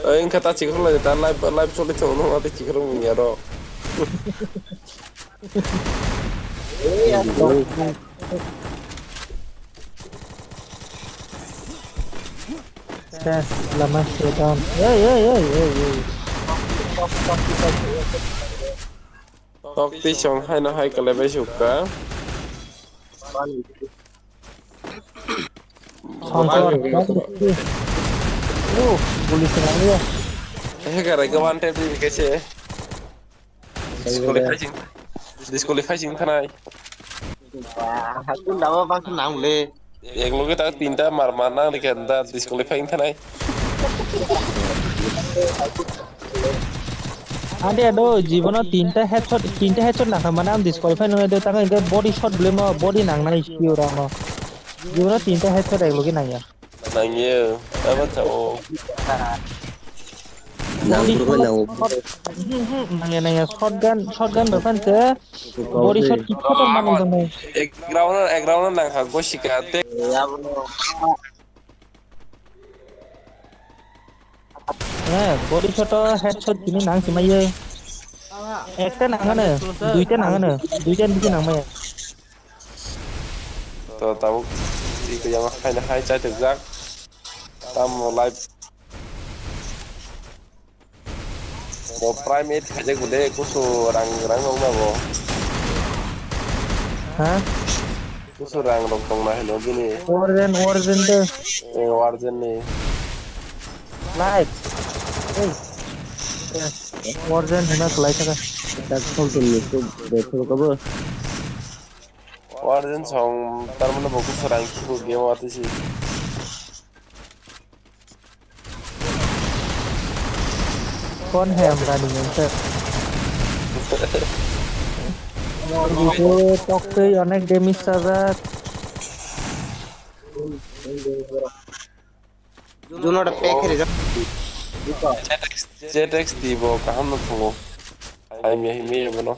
Oi, wngkha ta chikrok lai ta live, live choli tongo no, ate chikrok wngya ro. Ses, lama shutdown. Ei, ei, ei, ei, ei. Tok twi chong haino hai kwlaibai sukha. Songkor. Oh, police nang ya. He gara ke one tap di kaise. Disqualify sing. Disqualify sing thanai. Hakun dawa bang nang le. Ek loge ta tinta mar mar nang dikhe da disqualify wng thanai. Ade do jibono tinta headshot, tinta headshot nangkha mane ang disqualify nung do, tang hwnkhe body shot bwlai mo body nangnai sure ano. Jibono tinta headshot ek loge nangya. Nangya, abo sao. Nang body burgo shot, nang. Shot, hmm, hmm, nangya, nangya, shotgun, shotgun bai phan se. Body shot kisa to manwi tongo. Ek round, ek round nang ha gosika te. Eh, body shot to headshot kini nang si maiyo. Ekta nang ano, duita nang ano, duita nang si nang maiyo. To tabuk iko yang hai hai chai tek jak. Tamo live. Bo prime eight khaijak bo de, kusu rang, rang rok na bo. Ha? Kusu rang rok tong na hino bini. Warden, Warden de. Eh, Warden ni. Live. Hey. Warden hino kelai thaka. Tak something ni tu de tu ko bo. Warden song, tar mane bo kusu rang kibu game watisi. Kon hai amrani nungkhe. Ibo toktwi onek damage sajak. Juno da pack rijak. Z X, Z X T bo kaham no thungo. Hai mi, hai mi bono.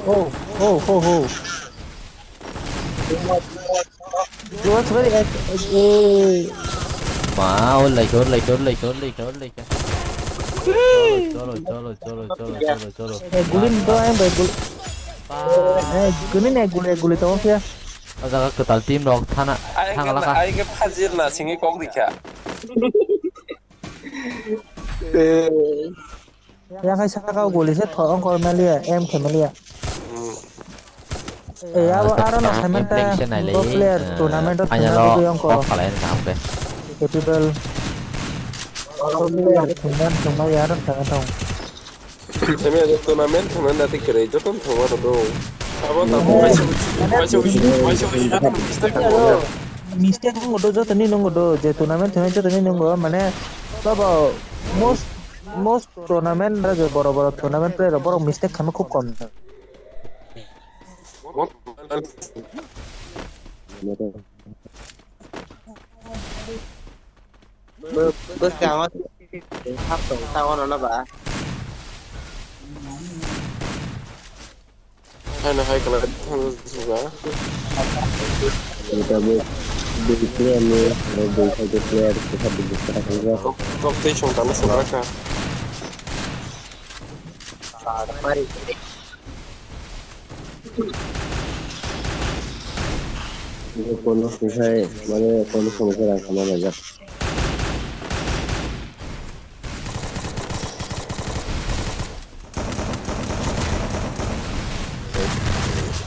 Oh, oh, oh, oh. Juno sebenarnya, eh, eh. Ma, ol lai, ol lai, ol lai, ol lai, ol lai. Cholo, cholo, cholo, cholo, cholo, cholo. Eh, gulin do, eh, bai gul-, eh, gulin, eh, gul-, eh, guli tongo khe. O jaga kwtal team rok thana, ai thang khe laka. Ai khe phajir na singwi kok rikha. Yakhai saka o guli se tho ongkor maliya, M khe maliya. Hmm. Eh, abo aro no ah, saimanta, implementation nai bo lai, player eh, tournament o final thangna o gwi ongko. Off khalai na thang khe. Capital. Oro player thangna thangma ya aro thangna thang. Semi ajo tournament thangna nati kwrwi joto thangma rw do. Abo tamo kaisa kaisa kaisa kaisa joto mistake thangma. Mistake wng do joto ni nungo do je tournament thangna joto ni nungo mane babo most most tournament rok je boro boro tournament player rok borok mistake khaima khub kom. Bwskango hap tong ta ono no ba. Haino hai kala thang suga. Ita bo dui player ni, dui side player kita dui player. Kok tei song tala suga ka. Kono sung sai, mane kono sung sai rang kama na jak.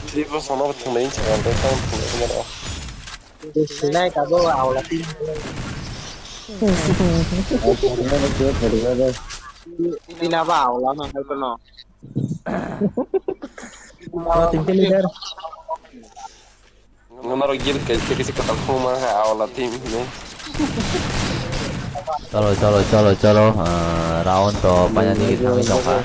Triple sono thunglai sa, ang tei sound thunglai mano. Sinai kabo awla tin. Tina ba awla no hai kono. Oh, tingkhe leader. Norok gil kaisa kaisa kwtal khuma kha awla team hwnwi. Cholo, cholo, cholo, cholo. Ah, round to painani thangwi tongkha.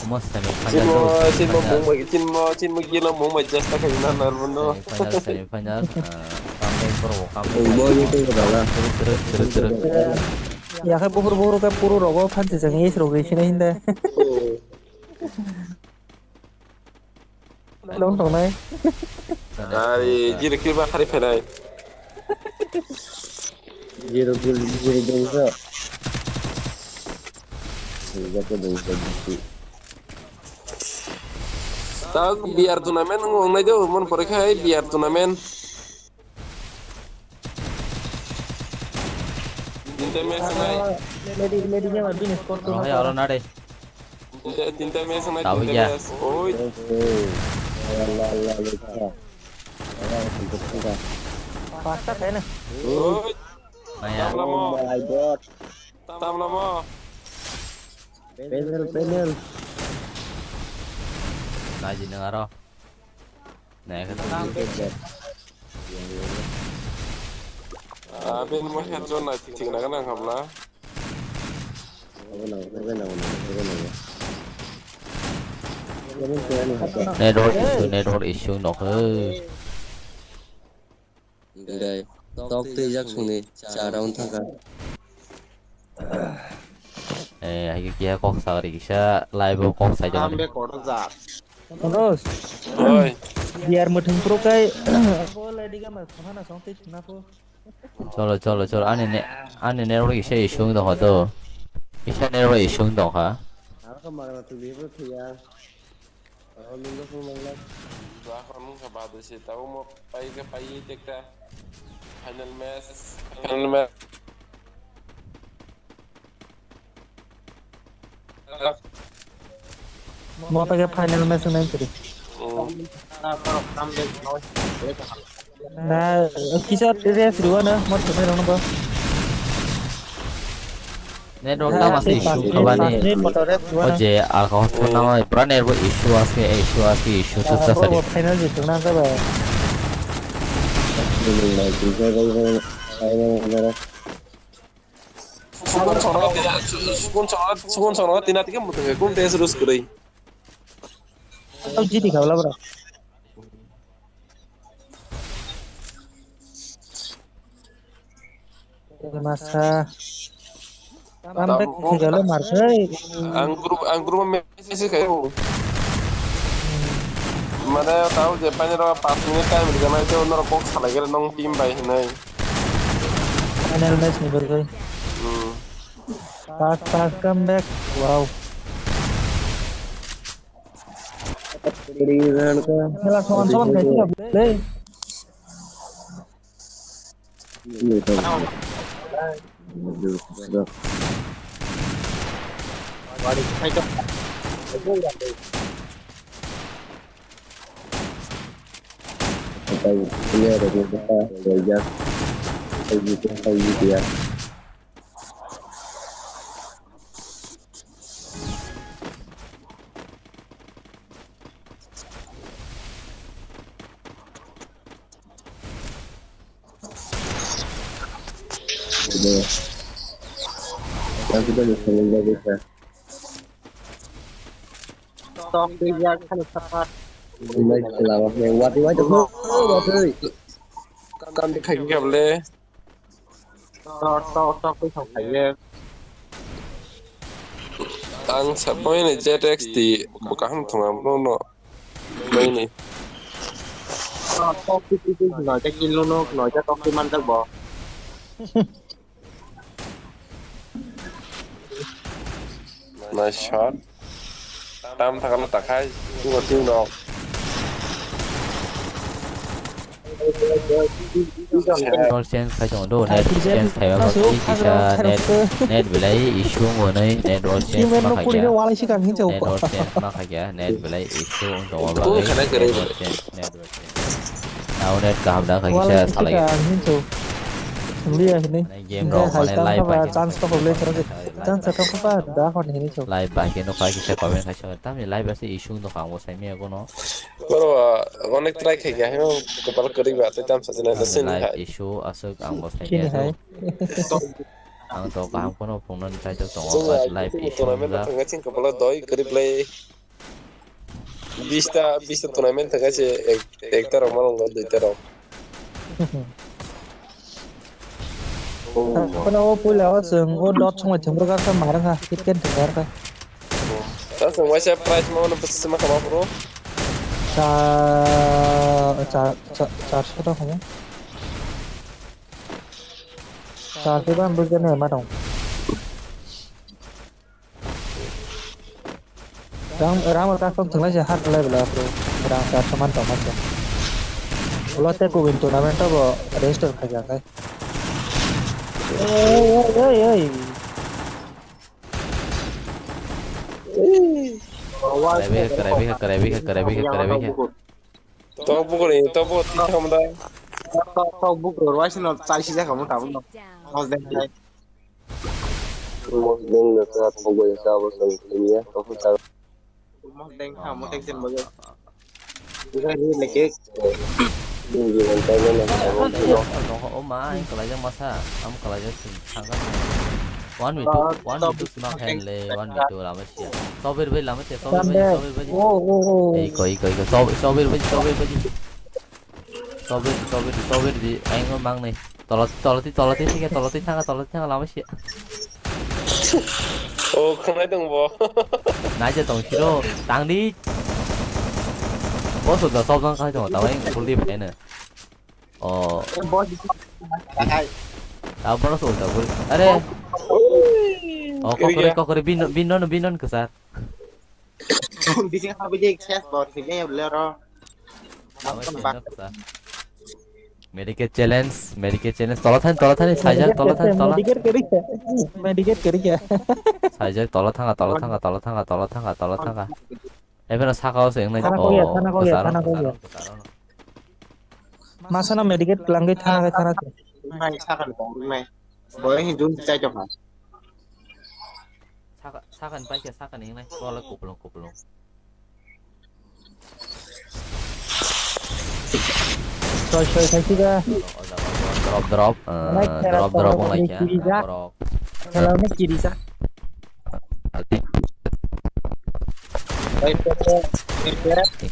Omo semi final. Chinmo, chinmo mung bai, chinmo, chinmo gilo mung bai chesta khai na narwno. Semi final, semi final. Ah, comeback bro, comeback. Bo ni tengko dala. Chiruk, chiruk, chiruk, chiruk. Yakhai buhur buhur khe puru rogo phansi jang yes rogo sinai hinde. Dong tongnai. Ari, jiri kiba khari phenai. Zero kill, zero dongsa. Jaga dongsa gitu. Tak B R tournament ngongnai do, mon pore khai B R tournament. Tinta match nai. Lady, lady nya bini score tu. Rohai aro nade. Tinta, tinta match nai, tinta match. Oi. Allah, Allah, Allah. Pasta khaina. Oi. Maya. Tamlamo. Oh my God. Tamlamo. Panel, panel. Naji nang aro. Naikhe. Ah, ben mo head zone nai thik thik nang nang habla. Network issue, network issue nokho. Dai, tok twi jak sungni cha round thaka. Eh, hai kiya kok sagri kisa live o kok sai jani. Kono. Oi. Biar muthung pro kai. Bo lady ga ma khana song twi chuna ko. Cholo, cholo, cholo. Ani ne, ani network isa issue wng tongkha to. Isa network issue wng tongkha. Ako magna tu bibo thuya. Ako lungga phone mangla. Dua phone mangkha bade se tabo mo pai ke pai tekta. Final match, final match. Mo pakai final match nai tadi. Oh. Na, kisa rest dua na, mo thumai rong ba. Network ta masa issue khabani. Oje, alka hospital na mai, pura network issue aske, issue aske, issue sa sa sari. Final jitung na ba. Sukun chora, sukun chora, sukun chora, tina tike mutung kun tes rus kurei. Tau jiti khabla bro. Masa. Comeback khaigalo markhai. Ang group, ang group message khayo. Mane tau je pani ro pas minute time rijak nai tei norok kok salai khe nong team bai hinai. Final match ni bagwi. Hmm. Fast, fast comeback. Wow. Khela soman soman khaisi rok le. Tok twi jak khani sakha. Watwi, watwi, watwi. Kam de khai khe bole. Tok, tok, tok, twi thang khai ye. Ang sa boy ni Z X T bo kaham thung ang bro no. Boy ni. Tok, tok, twi, twi, twi, noita kill no, noita tok twi manjak bo. Nice shot. Tam thakalo takhai. Tugo team rok. Network change khai tongo do, network change khai ba kisa net, net belai issue wngwi network change ma khai kha. Network change ma khai kha, net belai issue wng tongma bagwi network change, network change. Tao net kaham da khai kisa salai. Game rok mane live bai khe chance to problem chance to ba da hon hini chok. Live bai khe no khai kisa comment khai sa. Tamni live ase issue no kha mo sai me gono. Boro, ah, onek try khai kha, heno, kopal kwrwi ba, tei tamsa jwnai, live issue aswk ang bo sai khe hai. Ang to kaham kheno phone no chai tok tongo, but live issue wng jak. Thangka ching kopal doi kwrwi play. Bista, bista tournament thangka se ek, ekta rok malong duita rok. Kono o puila o chwng o dot songwi thwngbrwk kha, marwkha, kit ken thwngkha. Ta chwng waisa price ma mano bwswk ma kama phuru. Cha, cha, cha, charso ta kamo. Charso ban bujene ma tong. Rang, rang custom thwnglai se har lai bela bro. Rang charso man tong ma se. Ulo te kubin tournament bo register khai ja khai. Oi, oi, oi, oi. Karai bikha, karai bikha, karai bikha, karai bikha, karai bikha. Tok bukur ni, tok bukur ti tham da. Tok, tok bukur, wai sino chai si jakha mo tabuk no. Mos deng hai. Mos deng no ta tok bukur ta bo song ni ya, tok bukur ta. Mos deng ha, mo tek sen bo. Bukan ni leke. Ni ni ni ni. Nokho, o ma, ang kwlaijak masa, ang kwlaijak sing thangkha. One v two, one v two sima khayan le, one v two lama siya. Sobir bai lama siya, sobir bai, sobir bai. Oh, oh, oh. Iko, iko, iko, sob-, sobir bai, sobir bai. Sobir, sobir, sobir di, ang mang ni. Tolati, tolati, tolati, thik, tolati thangkha, tolati thangkha lama siya. Oh, khanai dong bo. Naija tong siro, tangdi. Boso da sob jang khai tong, tawai full di bai na. Oh. Boss, hai. Abo no sulta guri. Are. Oh, kokore, kokore, bin, bin, bin, bin, kesar. Bising apa je ses bor sini ya beli ro. Awas, bin, kesar. Medicate challenge, medicate challenge. Tola than, tola than, saijak, tola than, tola. Medicate kiri ya. Medicate kiri ya. Saijak, tola thanga, tola thanga, tola thanga, tola thanga, tola thanga. Ebe no saka o se nai. Thana koya, oh, thana koya, kesar, thana kesar, koya. Kesar. Masa na medicate langwi thana kai thana. Nai saka ni bong nai. Boy hin jun chai jok na. Saka, saka ni paikha, saka ni nai. Bola kupulung, kupulung. Soi, soi, khai siga. Drop, drop, eh, drop, drop, wng lai kha. Borok. Hello, ni kiri sa. Hingke.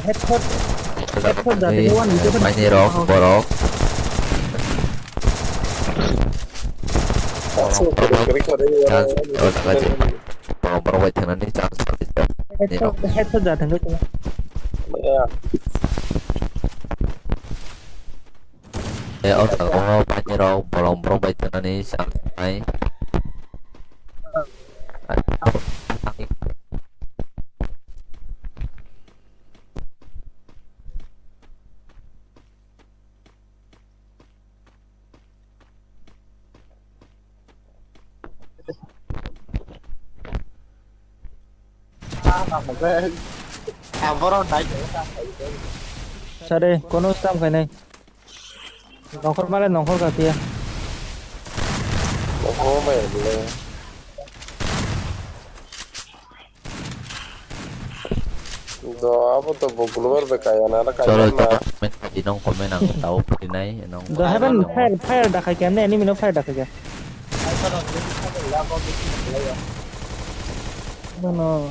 Headshot. Headshot jati one hingke. Paini rok, borok. Chance, oh, jaga je. Borok, borok bai thangnani chance. Headshot, headshot jati hingke. Eh, o jaga o paini rok bolong borok bai thangnani chance nai. Sare, kono stam khainai. Nongkhor male nongkhor ka tiya. Nongkhor male bole. Do abo to bo global be kaya na ra kaya. Cholo na. Comment khaji nong comment ang tao phuti nai nong. Do heaven fire fire dakhai kya ne enemy no fire dakhai kya. No no.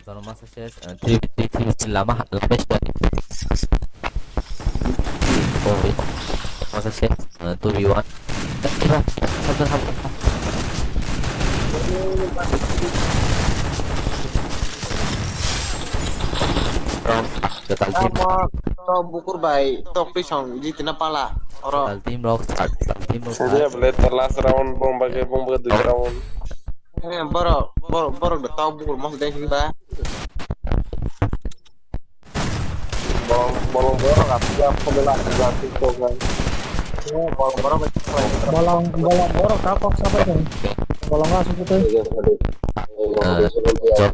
Jono masa ses, eh, three v three, three v three lama ha-, lama squad. Oh, masa ses, eh, two v one. Sabdan hap. From the team. Tok bukur bai tok twi song jitina pala. Oro. Total team rok, total team rok. Sejak bele last round bong bage bong bage dui round. Eh, borok, borok, borok da tok bukur mos dai sing ba. Bolong, bolong borok asli apa bela asli asli kok kan. Eh, bolong borok. Bolong, bolong borok ka kok sapa kan. Bolong asli tu. Iya, iya, iya.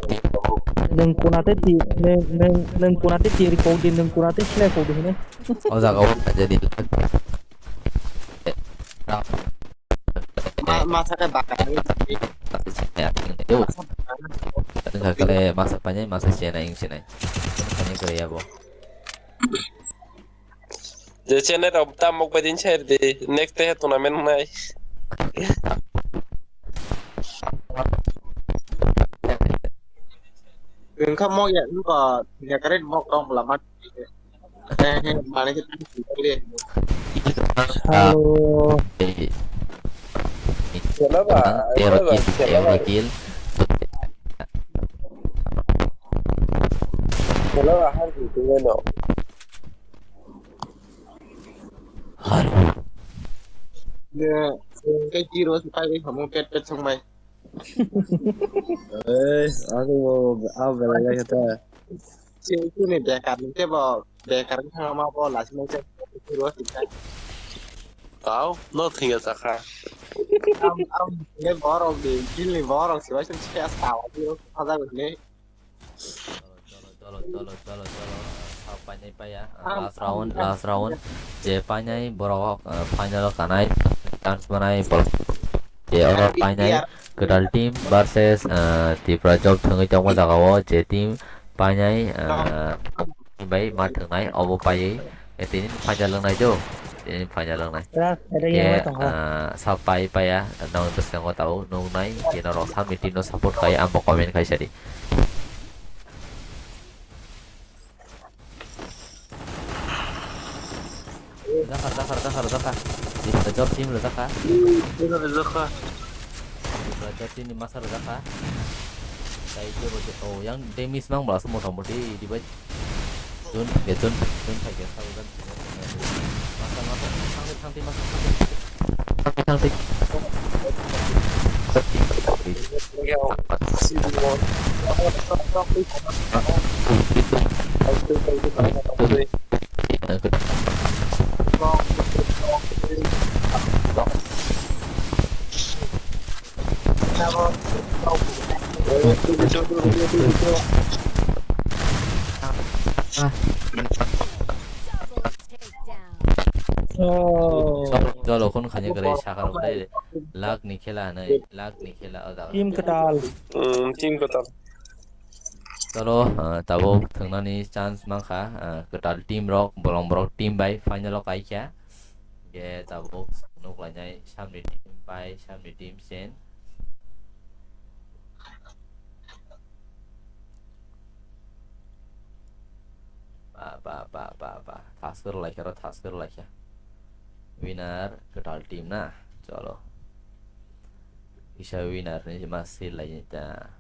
Neng kunate ti, neng, neng, neng kunate ti ri kok di, neng kunate sile kok di ne. O jaga o jadi. Ma-, masa khe bakar. Yo. Masa bakar. Tadi sakale masa panjai, masa chenai, ing chenai. Panjai kore ya bo. Je chenai rok tam mok bai din share di. Next day tournament nai. Wngkha mok ya, wngkha ya kare mok tong bwla ma. Hello. Hello ba, hello ba, hello ba. Hello ba, hal ni tingno. Hello. Ya, kaji ro si pai ri hamu pet pet song mai. Eh, aku mau apa lagi kata? Sini sini dia kan, dia bawa Bekar wngkha ma bo lachimai se phuru thwikha. Tau, no thwngya chakha. Am, am, le borok di, gilni borok se waisa se sawa di, sajak hwnwi. Cholo, cholo, cholo, cholo, cholo, cholo. Ah, sab painai paiya. Ah, last round, last round. Je painai borok, ah, final o kanai. Chance manai borok. Je oro painai. Kwtal team versus, ah, Tipra job thwngwi tongma jaga o. Je team painai, ah, bai ma thwngnai, obo paiwi. Eh, tini final wngnai do. Tini final wngnai. Rak, ada yang ke, tongo. Ah, sab pai paiya, nang bwskango tabuk nuknai, ke norok sab ni team no support khai, ang bo comment khai sadi. Rwjakha, rwjakha, rwjakha, rwjakha. Team rwjak, team rwjakha. Team rwjakha. Team rwjak, team ni masa rwjakha. Tai je bo je, oh, yang damage mang bwlasuk mota moti, dibai. Jun, ya, jun, jun, khai khe, sabu jun. Masa, masa, thang, thang, thang, masa, thang, thang. Thang, thang, thang. Oh. Cholo, cholo, khon khanya kwrwi sakha rok dai. Luck ni khela hinwi, luck ni khela o jaga. Team kwtal. Hmm, team kwtal. Cholo, ah, tabuk thwngnani chance mankha, ah, kwtal team rok, bolong borok team bai final o kaikha. Ge tabuk nuk lainai samni team bai samni team sen. Ba, ba, ba, ba, ba. Thaskor laikha ro, thaskor laikha. Winner, kwtal team na. Cholo. Kisa winner ni ma sir lai ta.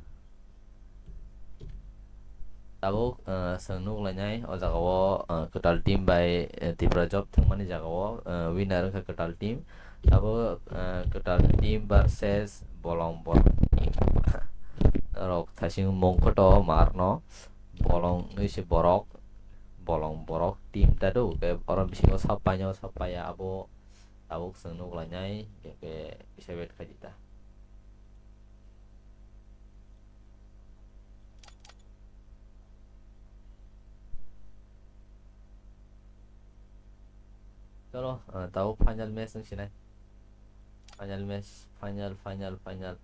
Tabuk, eh, chwng nuk lainai o jaga o, eh, kwtal team bai, eh, Tripura job thwngmani jaga o, eh, winner wngkha kwtal team. Tabuk, eh, kwtal team versus bolong borok team. Norok thaising mung khoto marno bolong wngwi se borok, bolong borok team ta do, ke oro bisingo sap painai sap paiya abo tabuk chwng nuk lainai, ke, ke kisa wait khai di ta. Cholo, ah, tabuk final match wng sinai. Final match, final, final, final.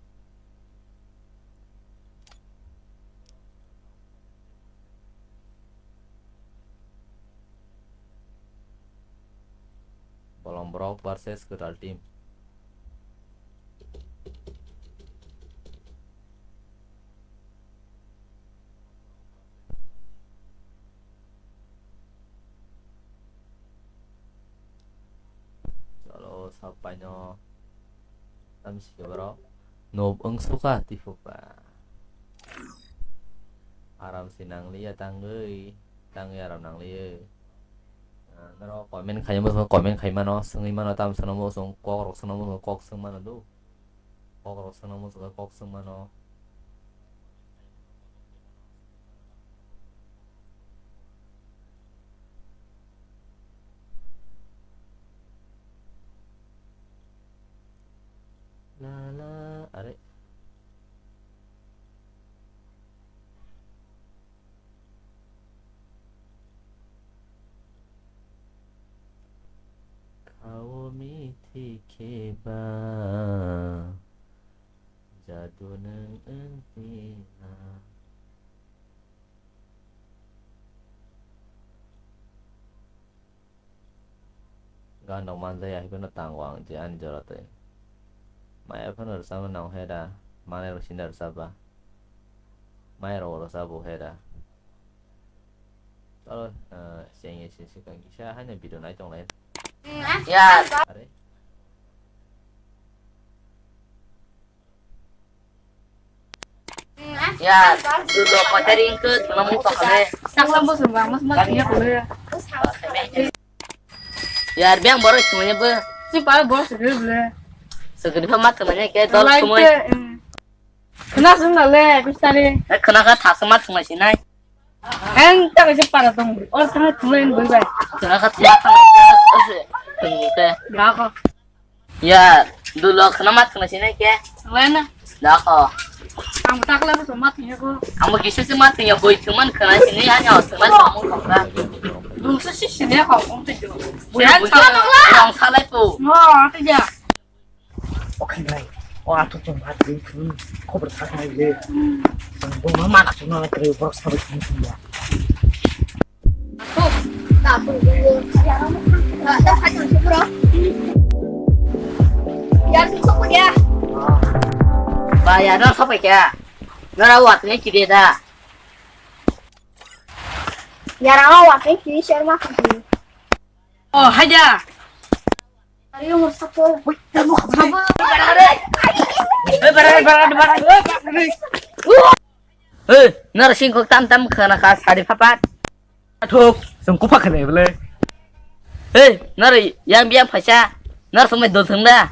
Bolong borok versus kwtal team. Cholo, sap paino. Tam si ke borok. Nob wng suka tifuka. Aram si nangliya tangwi. Tangwi aram nangliya. Ah, norok comment khai mo, comment khai mano, swngwi mano, tam swngno mo, swng kok rok swngno mo, swng kok swng mano do. Kok rok swngno mo, swng kok swng mano. La la, are. Khao mithi kheba, jadu nwng wngtina. Gan rok manjaya hai phano tango ang je ani jora twi. Maya phano rwchapna nang hera, manai rok sinda rwchapba. Maya rok rwchapbo hera. Chalo, eh, chengye se swkang kisa haino video nai tonglai. Ya. Are. Ya, dudo koteri ingke, mamung tokale. Saklam bo sumba, mas mas iya kule. Yar, biang borok sumanya bo. Si pal borok segede bole. Segede bole mat sumanya ke dol sumai. Kena sung na le, pistari. Eh, kena ka thasa mat sumai sinai. Ang ta kaisa para tong. Or thang thulai ni bai bai. Thang kha thang thang thang thang. Ga ko. Ya, dulo khna mat khna sinai ke. Thulai na. Da ko. Ang ta kala so mat ni ko. Ang kisa se mat ya boi thuman khna sinai ya nya thuman thang thang. Dum se si sinai ko kong te jo. Boi ang salai po. Mo te ja. O khainai, o athuk chwng ma twi thung, khobor saknai le. Chwng bo ma mana chwng nang twi borok sabai thung thung ya. Athuk, ta athuk, ya, ya, ya, ya, ya, ya, ya, ya. Ba ya, no sopai kya? Nara wat ne kide da. Yara wa ke ki share ma khaji. Oh, haja. Ayo mo sapo. Ui, tamo khabo. Hey, bara, bara, bara, bara. Hey, nara sing kok tam tam khana kha sari phapat. Athuk, sung kupa khana bole. Hey, nara yang biang phaisa. Nara sung mai dol thung da.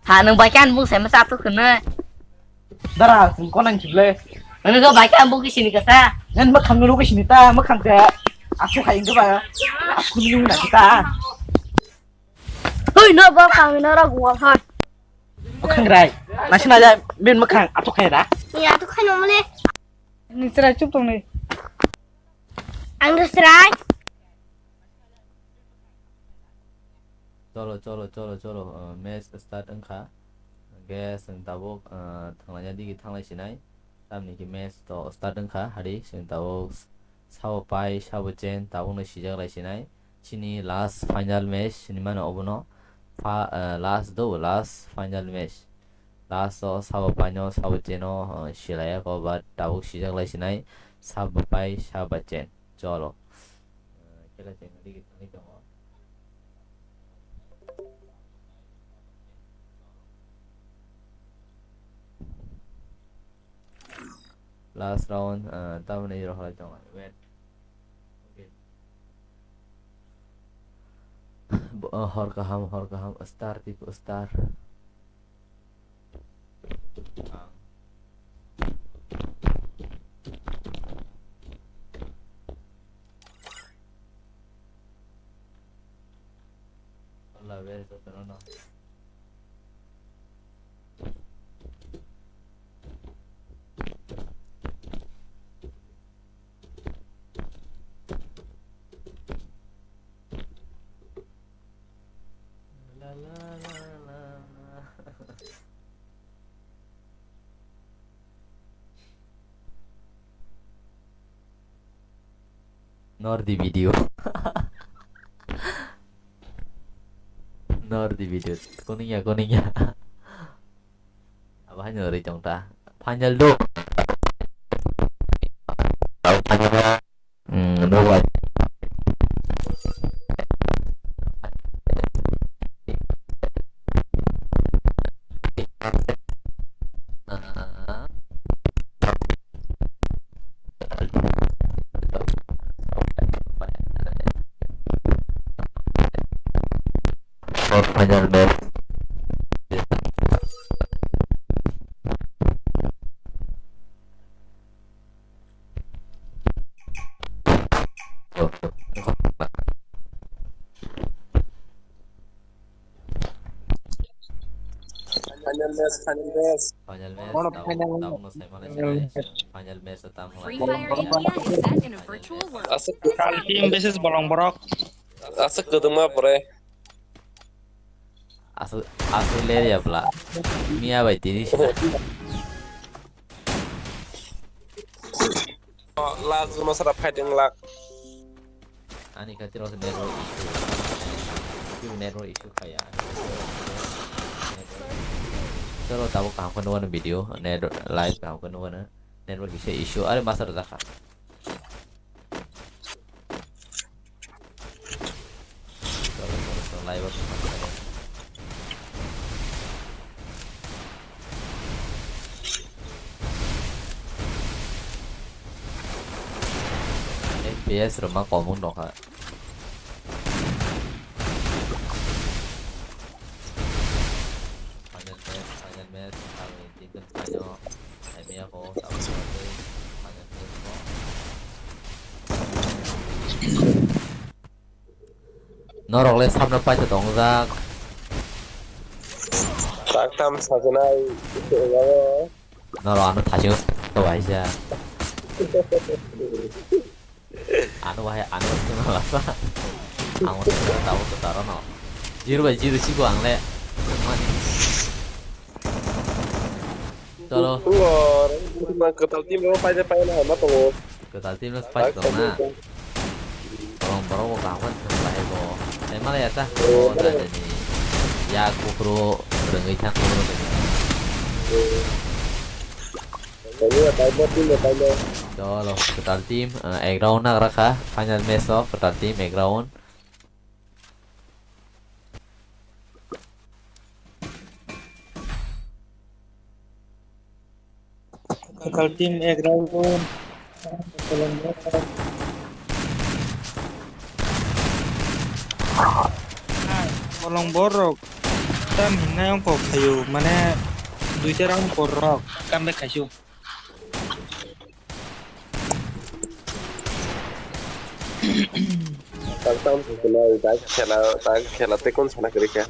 Ha, nwng bai khe ani bung sai masa athuk hwnwi. Dara, nwng konang khible. Nwng khe bai khe ani bung khe sini kasa. Nang mwkhang nwng khe sini ta, mwkhang khe aswk hai wngkhe ba. Aswk nwng na kita. Hui, no, bo kang no rok wal han. Mwkhang rai. Nasi na ja bin mwkhang athuk khai ra. Ni athuk khai no mole. Ni chwrai chup tong ni. Ang chwrai. Cholo, cholo, cholo, cholo, uh, match start wngkha. Hwnkhe chwng tabuk, uh, thanglaina digi thanglai sinai. Tamni khe match to start wngkha, hari chwng tabuk sabo pai, sabo chen, tabukno sijak lai sinai. Chini last final match hinwi mano obono. Pha-, uh, last do, last final match. Last o sabo paino, sabo cheno, uh, silaiya ko, but tabuk sijak lai sinai. Sabo pai, sabo chen. Cholo. Eh, khela chengna digi thangwi tongo. Last round, eh, tamoni rohorlai tongo. Wait. Okay. Bo-, eh, hor kaham, hor kaham, star tipo star. Nor di video. Nor di video. Kuning ya, kuning ya. Apa hanya dari jong ta? Final do. Hmm, no, what? Final match. Final match, final match. Final match, Bono tamo, final. Tamono sai mano sai. Final match tamo. Free Fire India is set in a virtual world. Aswk, Kal team versus Bolong Borok. Aswk kwdwma pore. Aswk, aswk le ya bla. Mia bai tini sina. Lak, juma sara fighting lak. Ani khatir o network issue. Issue, network issue khaya. Chalo, tabuk kaham khe nukgo video, net, live kaham khe nukgo. Network kisa issue, are master jakha. Chalo, chalo, chalo, live o thangma chalo. F P S rwma komung nokha. Final match, final match, ang ni team bai no. Aimia ko, tabuk tabuk, panjat ko. Norok le sabna paitha tongjak. Taktam sajwnai. Norok ano thasingo to waisa. Ano bahai ano sima lasa. Ang sima tabo to taro no. Zero by zero siko ang le. Cholo. Kwtal team rok paide paina hama tongo. Kwtal team rok paide tongna. Borok borok bo kaham khe thwng lahai bo. Tei malaya ta. O jajani. Ya kukru rwngwi thang kukru rwngwi. Cholo kwtal team, eh, ek round nagra kha. Final match o kwtal team ek round. Kwtal team ek round. Bolong borok tam hinai ongkok khayo, mane duita round por rok comeback khaisio. Tang tang khela, tang khela, tang khela, tei kon sana kwrwi kha.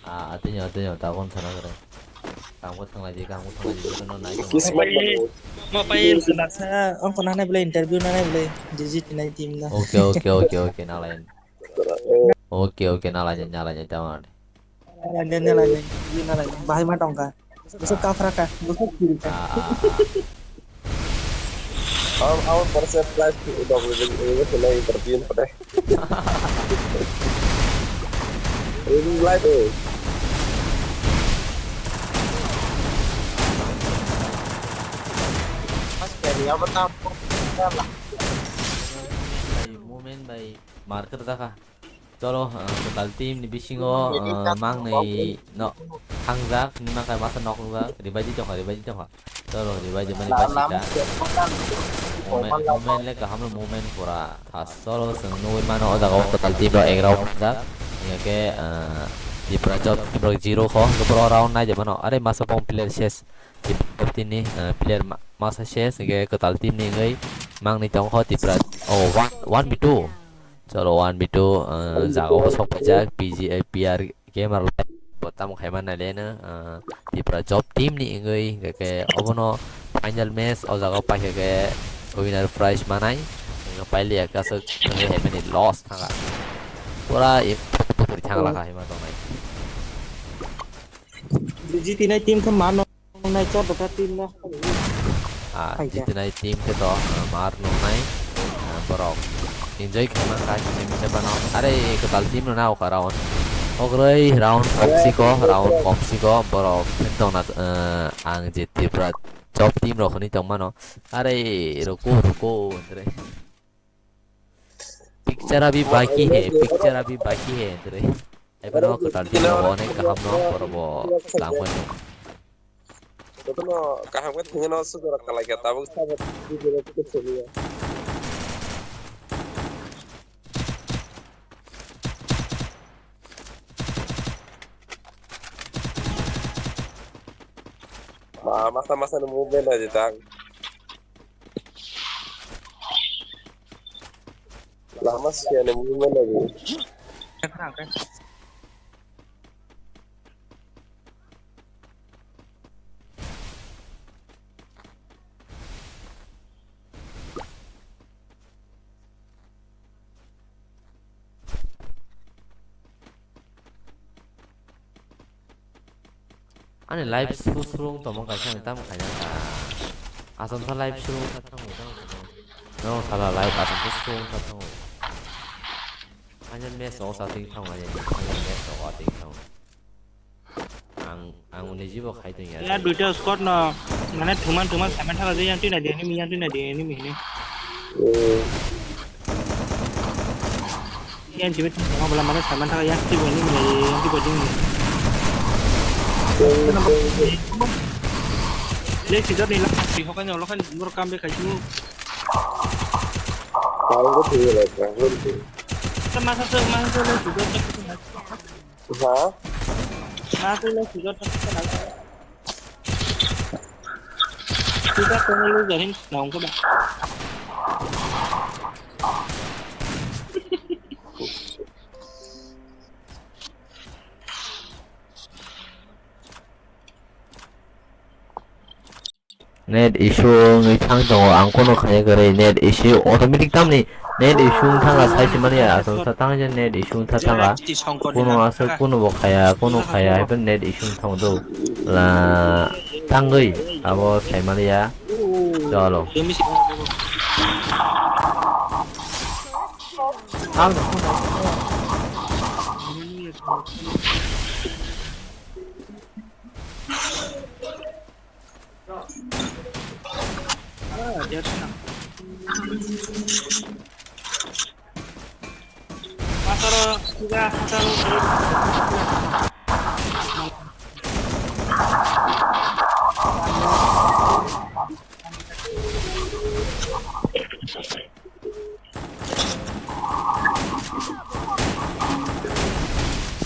Ah, atinyo, atinyo, ta kon sana kwrwi. Kangbo thanglai di, kangbo thanglai di, jotono nai tong. Kismat. Mo pai sana sa, ongko nanai bole interview nanai bole, G G T nai team na. Okay, okay, okay, okay, nalai. Okay, okay, nalai, nalai, tamani. Nalai, nalai, nalai, bahai ma tongka. Busuk kafra ka, busuk kiri ka. Ah, ah, ah. Ang, ang percent life dog living ini kena interview pada. Ini live eh. Mas kaya apa tampuk? Movement by, movement by marker dah kah? Cholo, ah, kwtal team ni bisingo, ah, mangnwi no thangjak, hwnwi mankha masa nok wngjak, revive di tongkha, revive di tongkha. Cholo, revive di mani basika. Movement, movement le kaham no movement pura thas. Cholo, chwng nugwi mano o jaga o kwtal team rok ek round wngjak. Hingkhe, ah, Tipra job team rok zero kho, hwnkhe borok round naijak mano. Are masa bong player ses. Tipra job team ni, ah, player ma-, masa ses, hingkhe kwtal team ni wngwi mangnwi tongkho Tipra, oh, one, one v two. Cholo, one v two, uh, jaga o sok paijak, P G A P R gamer bo tamo khaima naileno, uh, Tipra job team ni wngwi, hingkhe obono final match o jaga o paikha khe winner prize manai, hingkhe pailiya khe aswk wngwi hai mani loss thangkha. Pura bukur thangla kha hai ma tongnai. G T nai team khe mano. Nai char dota team no. Ah, Hai ja. Jitinai team khe to, ah, mar nungnai, ah, borok enjoy khaima kha kisa kisa bano. Are kwtal team no na okha round. Ogroi round kom siko, round kom siko, borok phin tongna, ah, ang je Tipra job team rok hwnwi tongmano. Are ruko, ruko, andre. Picture abhi baki hai, picture abhi baki hai, andre. Ebono kwtal team rok onek kaham no, borok bo langmani. Jotono kaham khe thwngwi no sugo rok kalai kha, tabuk sabo video rok khe thwngwi ya. Ma, masa masa ni movement aji tang. Lama siyani movement aji. Ani live suru suru wng tongma kaisa ani tamo khaina kha. Asam sa live suru wngkha tamo tamo. Norok sala live asam sa suru wngkha tamo. Ani match o sa ting tamo ani. Ani match o ting tamo. Ang, ang uni jibo khai tong ya. Ya duita squad no, mane thuman thuman saman thala je yang twi na di enemy, yang twi na di enemy hini. Yang jibe thang bala mane saman thala yang twi bo enemy, yang twi bo ding. Le sijor ni la, ti hokan lo kan mur kam be khai tu. Kau tu tu le, kau tu. Masa tu, masa tu le sijor tu. Ha? Masa le sijor tu tu. Sijor tu le jahin naung ko ba. Net issue wngwi thang tongo, ang kono khaiya kwrwi net issue automatic tamni net issue wng thanga sai se mani ya, aswk sa tang je net issue wng tha thanga. Kuno aswk kuno bo khaiya, kuno khaiya, hai phano net issue wng thango do. La tangwi abo sai mani ya. Chalo.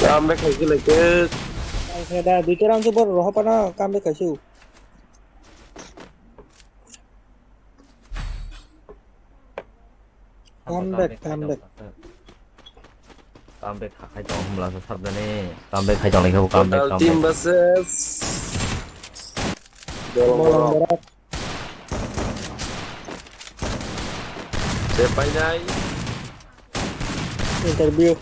Kam bai khaisi lai khe. Khe da, duita round se boro rohor phano kam bai khaisi. Come back, come back. Come back kha khai tong hwnla sa sabjani. Come back khai tong lai khe come back, Total come team back. Versus Bolong Bolong Borok. Borok. Sepainai. Interview.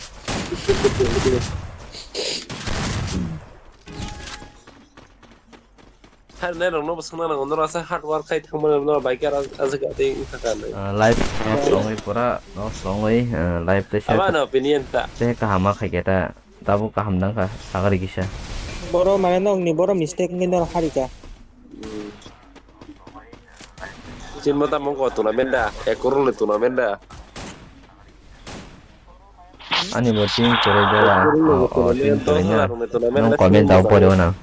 Harnai rokno bwswkna nango, norok asa hard work khai thangmani, norok bai khe aswk atwi wngkha kha nai. Ah, live no songwi pura, no songwi, ah, live tei share. Abano opinion ta. Tei kaham ma khai khe ta. Tabuk kaham nang kha, sagari kisa. Boro mane nokni boro mistake wngwi norok harika. Hmm. Chinbo tamo ko tournament da, ek crore ni tournament da. Ani bo team kwrwi da, o, o, team kwrwi na. Nong comment da pore wana.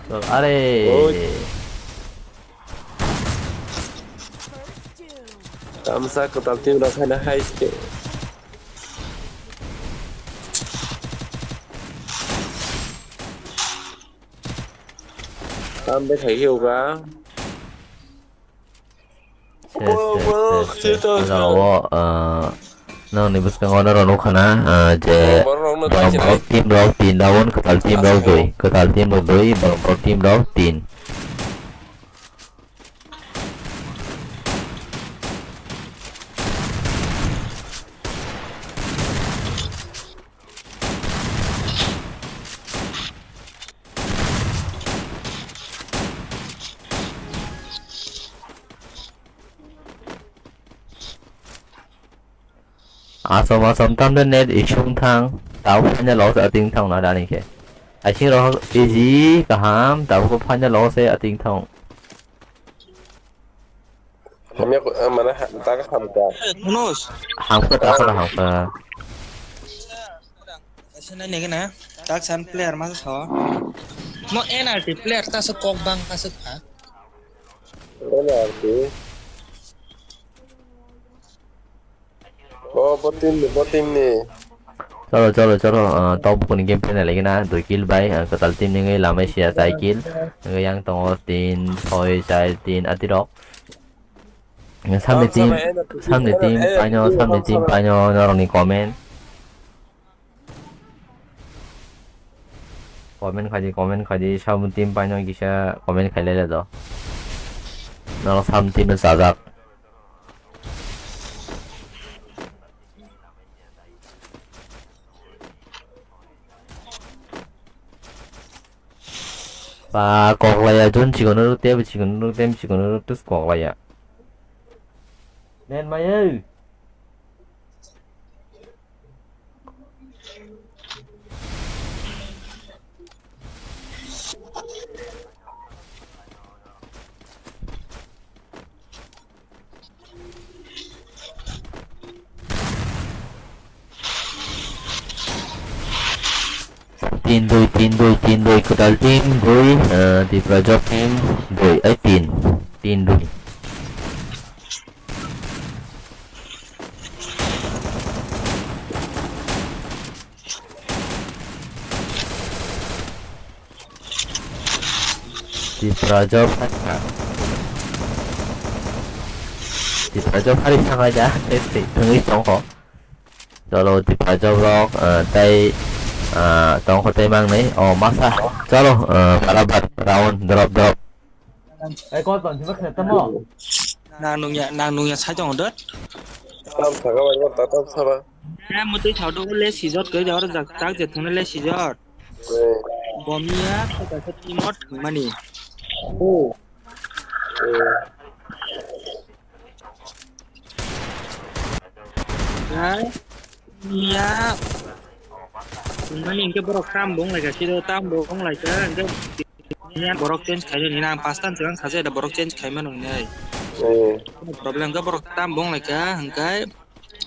Are. Tamsa kwtal team rok haino hai se. Tambe khai khe uga. Ses, ses, ses, ses. O jaga o, ah, nokni bwskango norok nukha na, ah, je borok rokno borok, borok team rok tin down, kwtal team rok dui, kwtal team rok dui, borok, borok team rok tin. Asom asom tamde net issue wng thang, tao final o sa ting thang na dani khe. Aising rok easy kaham, tao ko final o se ating thang. Hamya ko, eh, mana ha-, ta ka ham ta. Manoj. Hamkha ta ka hamkha. Kaisa nai nai gana, tak san player masa so. Mo N R T player ta so kok bang ka so kha. N R T. O, bo team ni, bo team ni. Chalo, chalo, chalo, ah, tok bukuni game plan lai gana, dui kill bai, ah, kwtal team ni wngwi lamai sia chai kill. Wngwi yang tongo tin, soi, char, tin, ati rok. Samni team, samni team paino, samni team paino, norokni comment. Comment khaidi, comment khaidi, samni team paino kisa comment khailai le do. Norok samni team no chajak. Ba koklaya jon chikon rok tei chikon rok tei chikon rok tus koklaya. Nen mayo. Tin dui, tin dui, tin dui, kwtal tin dui, eh, Tipra Job tin dui, ai tin, tin dui. Tipra Job. Tipra Job hari sangai da, tei thwngwi tongkho. Cholo Tipra Job rok, ah, tei Ah, tong khotai mangnai. Oh, masa. Chalo, ah, barabar. Round, drop, drop. Nang nungya, nang nungya sai tongo dot. Tam saka bai mo, ta tam saka. Ya, mutui thau do le sijot koi jor jak, jak je thung le sijot. Eh. Bomia, kota se timot mani. Oh. Eh. Hai. Ya. Mani hingke borok tam bong laika, siro tam bong laika, hingke ya borok change khaimani, nang pastan swkang saja da borok change khaimano hinai. Eh. Problem ka borok tam bong laika, hingkai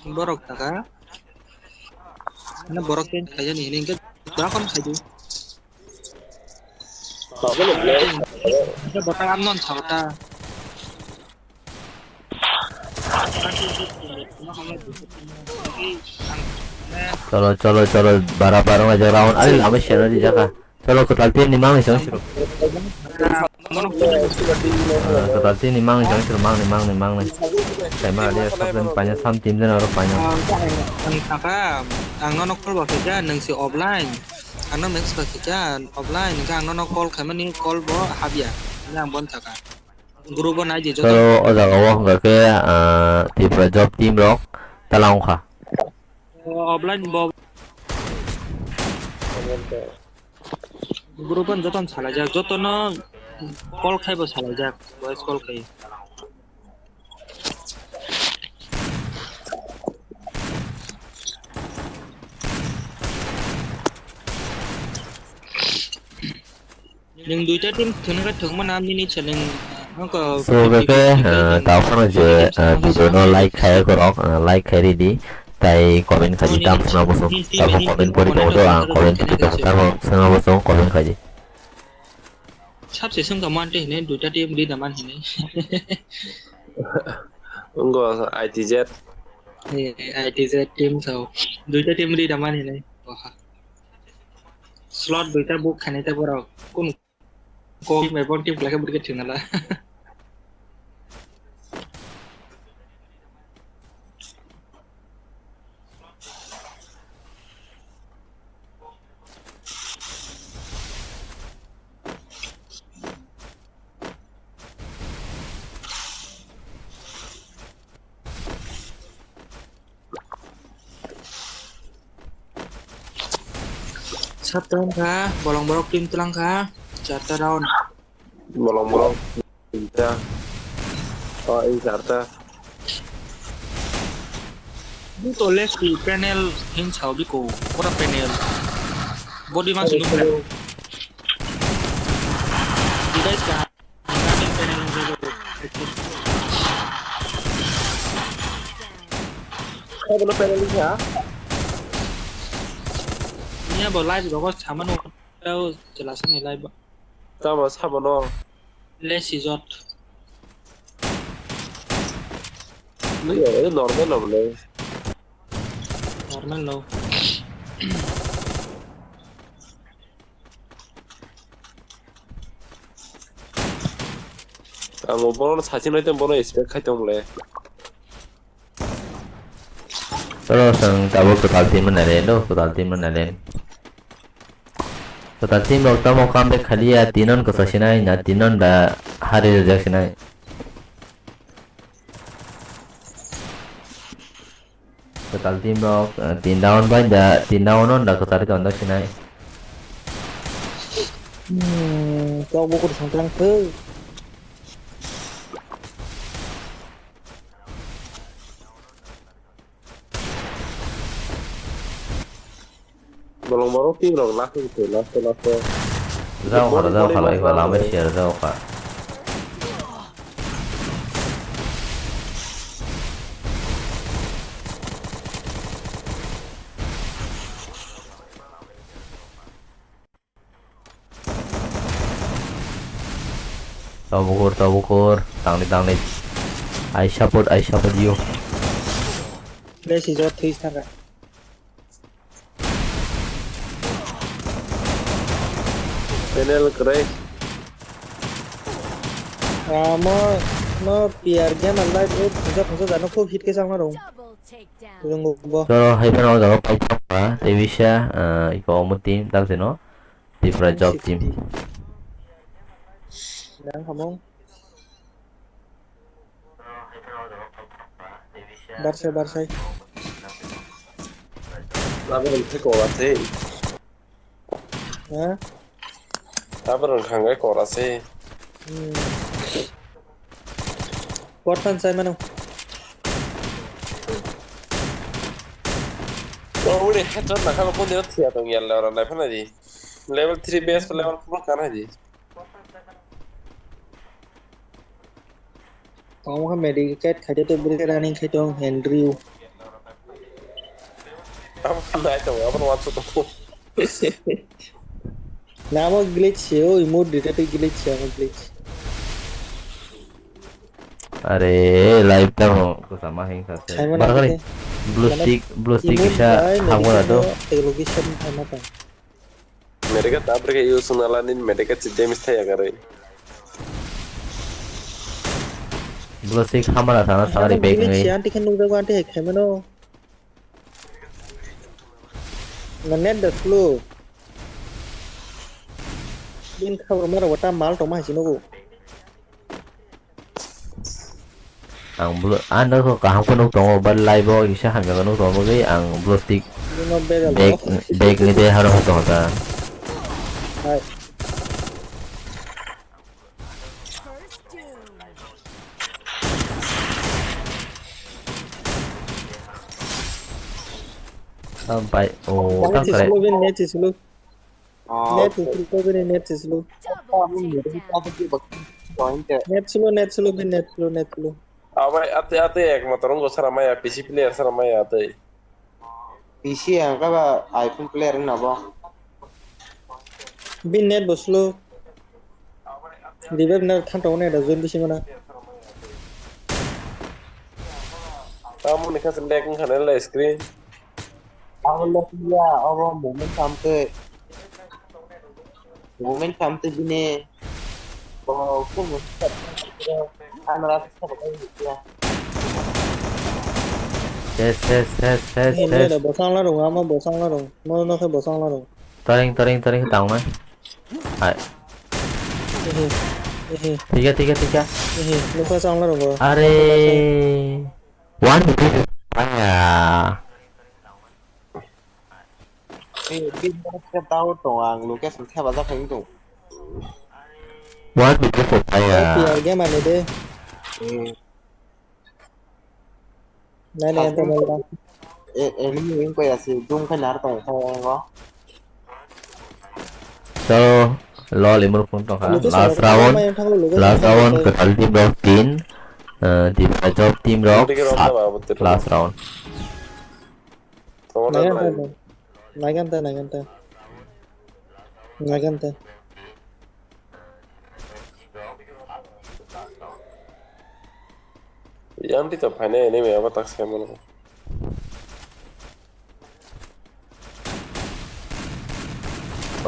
borok taka. Na borok change khaimani hinai hingke bakon khaidu. Abo no play. Hingke bota amnon sabota. Cholo, cholo, cholo, bara, bara, wng laijak round. Ari lama share di jaka. Cholo, kwtal tin ni mangni chang siro. Ah, kwtal tin ni mangni chang siro, mangni, mangni, mangni. Kaima dia problem panya sam tim den aro panya. Ang, ang, ang saka, ang nono call ba khaika, nang si offline. Ang no message ba khaika, offline, hingke ang nono call khaimani, call bo habya. Hingke ang bon saka. Group o nai di joto. Cholo, o jaga o hwnga khe, ah, Tripura job team rok tala wngkha. O offline bo. Group o joto no salai jak, joto no call khai bo salai jak, voice call khai. Nwng duita team thwngna khe thwngmano, amnini channel, nokho. So, fifty fifty khe, khe, ah, nwng tamo phano je, fifty fifty ah, video no like khai khorok, ah, like khai ridi, tai comment khai di, tamo phano muchung, tamo comment pori tongo do, ang comment pori tongo, tamo phano muchung comment khai di. Sabse swngkha mante hine, duita team rida man hine. Wngkha I T Z. Eh, I T Z team sao, duita team rida man hine. Oha. Slot duita book khainai ta borok. Kun kok mebon team khlai khe bwrwi khe thwngala. Sat round kha, bolong borok team tlang kha, charta round. Bolong borok tinta. Oh, in charta. Buto left panel hin sao biko, ora panel. Body mas nung. Guys ka. Kaibo no penalty ha? Niya bo live rogo samano tao jelasani live. Tamo sabono. Le sijot. Niya, eh, normal no bole. Normal no. Amo bono sachin hoite bono expect khai tong le. Toro sang tabuk kwtal team na le do, kwtal team na le. Kwtal team rok tamo comeback khaliya, tinon kwsa sinai na, tinon da hari rejak sinai. Kwtal team rok, eh, tin round bai da, tin round on da kwtal tonda sinai. Hmm, kok bukur sangkang tu. Bolong borok team rok last week last last. Jao kha, jao kha, lai kha, lama share jao kha. Tabukur, tabukur, tangni, tangni. I support, I support you. Ble si jot thui saka. Channel kwrwi. Ah, mo, mo P R game and live, eh, phunsa, phunsa jano khub hit khe changma rung. Double takedown. Rung bo. Choro, hai phano jaga paithak. Tei bisa, ah, iko omo team, tamseno Tripura job team. Nang hamung. Barsai, barsai. Laban khe kora se. Ha? Aborok thangwi kora se. Hmm. Portan sai mano. O uri headshot nakha, bo kondino thiya tong yalla ora nai phana di. Level three base level four kana di. Tamo kha medical khaite to bwrwi running khai tong Henry. Abo nai tong, abo wansu tong. Namo glitch se, o emote detected glitch se, amo glitch. Are, live tamo ko sama heng sa se. Simon Barang kali. Ate. Blue stick, blue stick emote kisa bai hangwara medical do. No, location thaima tong. Medical ta bwrwi khe use wngna la nini medical chi damage thai yakarwi. Blue stick hamara sana sakari bag glitch wngwi. Anti khe nukjago, anti hai khaimano. Na net da slow. Bin khabar mara wata mal tongma hai sinogo. Ang blue, ah, no, kaham khe nuk tongo, but live o kisa hamya khe nuk tongo, bagwi ang blue stick bag, bag ni de haro tongo ta. Hai. Sampai, oh, net tak is kare. Slow, net is slow. Ah, net okay. Is slow, net is slow. Net slow, net slow, net slow, net slow. Abai, ate, ate, ekmatro ngo sara maya, P C player sara maya, ate. P C ang kaba iPhone player wngna bo. Bin net bo slow. Revive na thang tongo na da zone bisi mana. Tamo ni khas lag wngkha na le screen. Abo lag ya, abo movement samtwi. Movement samtwi bini. Bo kumu. Yes, yes, yes, yes, yes. Bosong la rung, amo bosong la rung. Mo no khe bosong la rung. Taring, taring, taring, tang na. Hai. Ehe, ehe. Tiga, tiga, tiga. Ehe, nukha chang la rung bo. Are. One minute. Paya. Eh, bin step down tong ang location theba jak phai tong. One minute for fire. P R game ani de. Eh. Nai nai ante malta. Eh, enemy wing ko ya si zoom khai nar tong khai ngo. So, lol imur phone tong kha. Last round. Last round kwtal team rok tin. Eh, team rok sat. Last round. Naikanta, naikanta, naikanta. Naikanta. Yang di to phane ini me apa tak saya mana.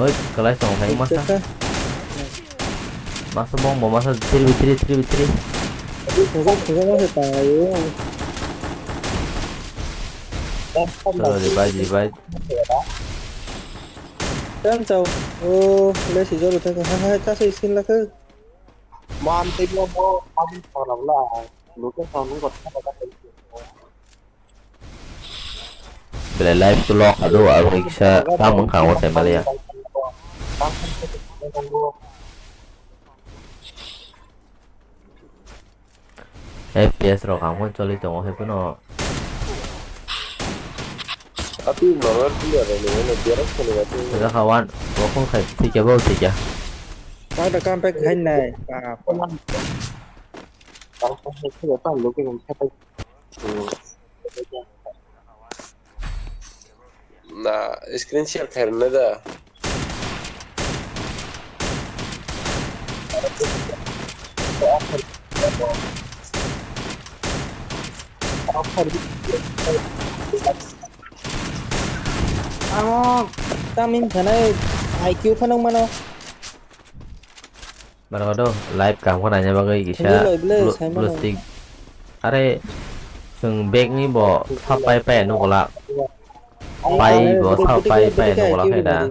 Oi, kalai song hai masa. Masa bong bo masa three v three, three v three. Thujak, thujak masa tayo. Chalo, revive, revive. Tan chao. Oh, le si jolo tan. Ha ha, ka se skin la ka. Man te mo mo, abi thara la. Lo ke sa nu ko thara la. Belai live to lock ado, abo kisa tamung khango sai maliya. F P S rok ang hwn choli tongo hai phano. Ati normal player rok ni hwn biarak khani ati. Jaga wan, bokong khai thikya bo thikya. Kang da kang pek hai nai. Ah, Na screen share khairwknai da. Amo tamni sanai I Q phano mano. Mano do live kaham khe naina bagwi kisa blue, blue stick. Are chwng bag ni bo sap pai pai nugo la. Pai, bo sa pai, pai, nungla khe da.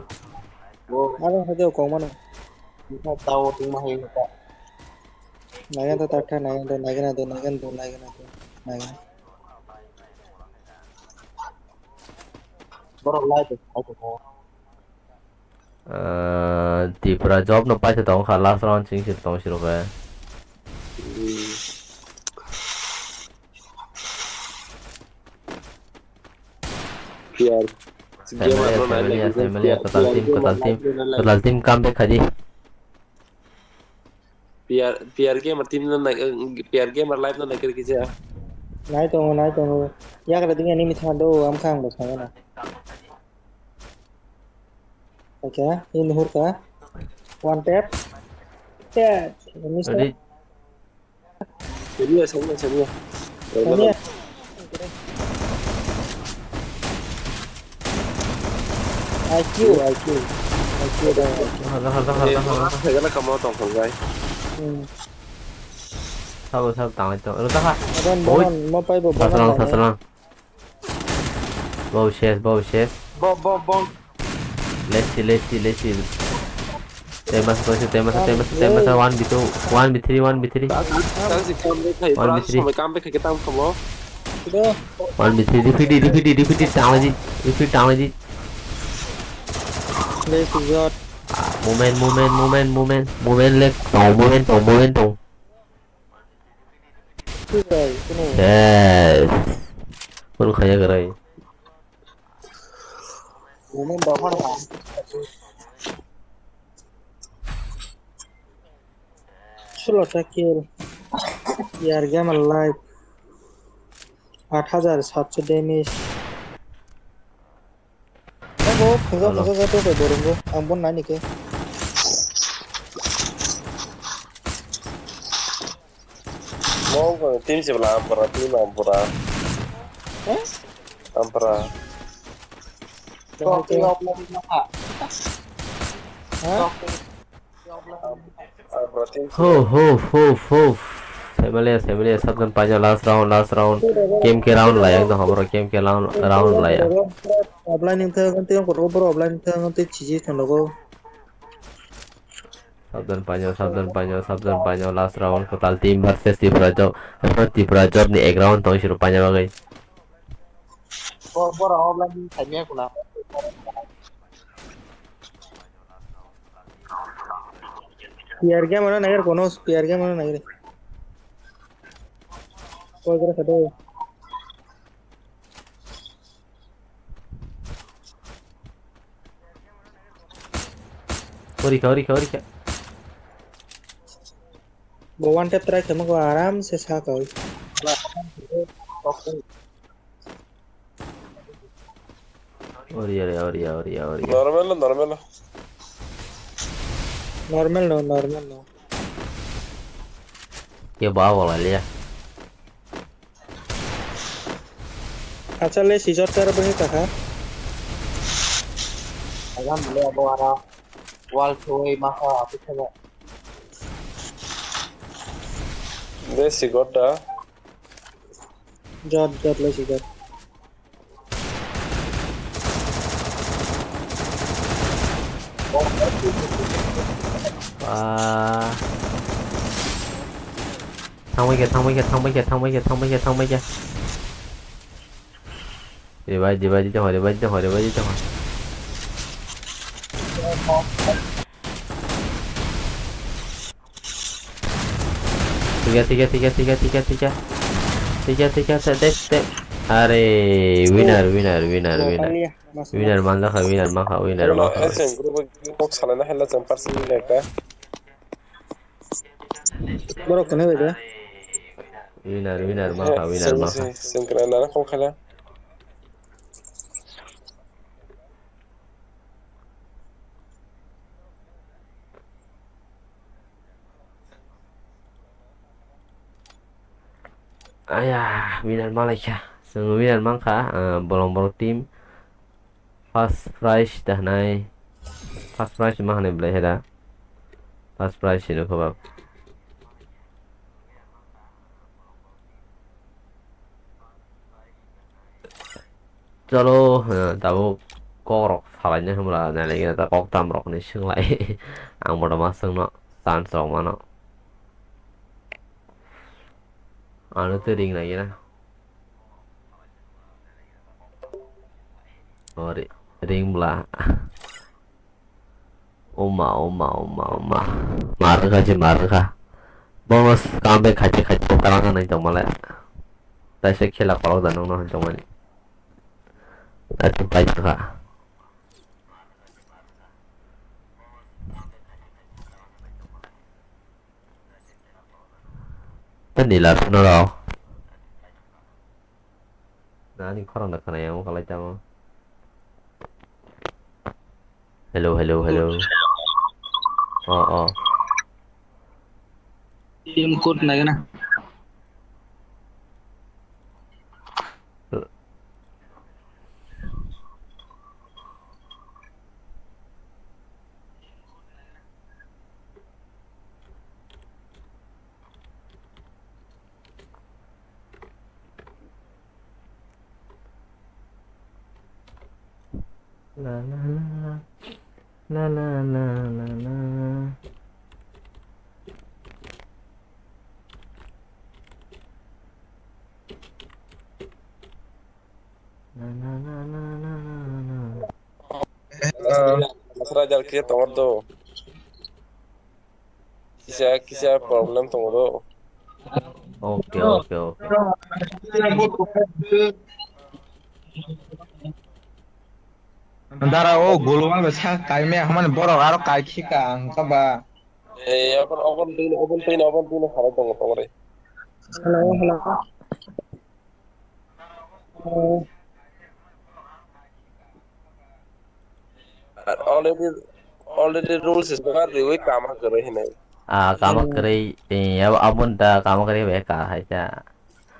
Aro hai de kong mano. Tao tungma hai ta. Naigan to tak thak, naigan to, naigan to, naigan to, naigan to, naigan. Borok live, live. Ah, Tipra job no paisa tong kha, last round ching sir tong siro khe. P R. Family, family, family, total team, total team, total team come back khaji. P R, P R gamer team no nai, P R gamer live no nai kiri kisa. Nai tongo, nai tongo. Yagra ding ani mitha do, am khang bo sangana. Acha, in hurka. One tap. Tap. Ini Ready? Senior, senior, senior. Senior. I Q, I Q. I Q da, I Q. Hala, hala, hala, hala. Saya kena kamu tong song guys. Hmm. Sabo, sabo, tangai tong. Alo, taha. Oi. Boron, mo pai bo, boron. Sasalang, tangai. Sasalang. Bau ses, bau ses. Bom, bom, bom. Let's see, let's see, let's see. Temasa, temasa, temasa, temasa, one v two, one v three, one v three. Tang si kam de khai, one v three. Sampai kam de khai, kita kamu. One v three, repeat, repeat, repeat, tang lagi, repeat, tang lagi. Let's go. Ah, movement, movement, movement, movement, movement, lag, tong, movement, tong, movement, tong. Yes. Kun khaya garai. Sulota kill. Yar game alive. Aat hajar satso damage. Abo phungsa phungsa sa tongkha borok bo. Ang bo nani khe. Mo ko team se bla ampara, team ampara. Eh? Ampara. Ha? Ho, ho, ho, ho. Family, family, sabdan paina last round, last round. Game ke round layak dong, bro, game ke round, round layak. Offline ning thang, tei ang kotor bro, offline ning thang, tei chiji thang logo. Sabdan paina, sabdan paina, sabdan paina, last round, total team versus Tipra job, Tipra job ni ek round tong siro paina bagwi. Bo-, borok offline khaimya kuna. P R game ano nagir kono, P R game ano nagir. Koi kore khato. Ori kha, ori kha, ori kha. Bo one tap try khaima ko aram se sa koi. Oria, oria, oria, oria, oria. Normal, normal. Normal no, normal no. Ke ba wala liya. Acha le si jot kar bani taka. Agam le abo ara wall thoi maka api thaba. Be si gota. Jot, jot le si jot. Ah. Thangbai khe, thangbai khe, thangbai khe, thangbai khe, thangbai khe, thangbai khe. Revive, revive di tong, revive di tong, revive di tong. Tiga, tiga, tiga, tiga, tiga, tiga. Tiga, tiga, set, set, set. Are, winner, winner, winner, winner. Winner manjakha, winner mankha, winner mankha. Kok salai na hela jump pass ni lekha. Borok kene bai de. Winner, winner mankha, winner mankha. Sing, sing, sing, kena nana kok khala. Aya, winner malaikha. Chwng winner mankha, ah, bolong borok team. First prize da hwnai. First prize ma hwnwi belai heda. First prize hino khe ba. Chalo, eh, tabuk kok rok salaina hwnba nailai kok tam rok ni swnglai. Ang bodo ma swngno chance rok mano. Ano tei ring nai gina. O ri-, ring bla. Oma, oma, oma, oma. Mar kha je, mar kha. Bono comeback khaite khaite kalang nai tong male. Taisa khela kolok da nongno hwn tong mani. Ati pai kha. Tei nila phano rok. Nani khorang da khana yang kalai tamo. Hello, hello, hello. Oh, oh. Team code nai na. La, la, la, la. La, la, la, la, la. Na, na, na, na. Asra jar khe tongo do. Kisa, kisa problem tongo do. Okay, okay, okay. Dara o gulwal bai sa kai me hamani borok aro kai khika ang ka ba. Eh, open, open twi, open twi, open twi, halai tongo, tongo re. Hello, hello. Already, already rules is ba riwi kama kwrwi hinwi. Ah, kama kwrwi, eh, abo, aboni ta kama kwrwi bai ka hai ta.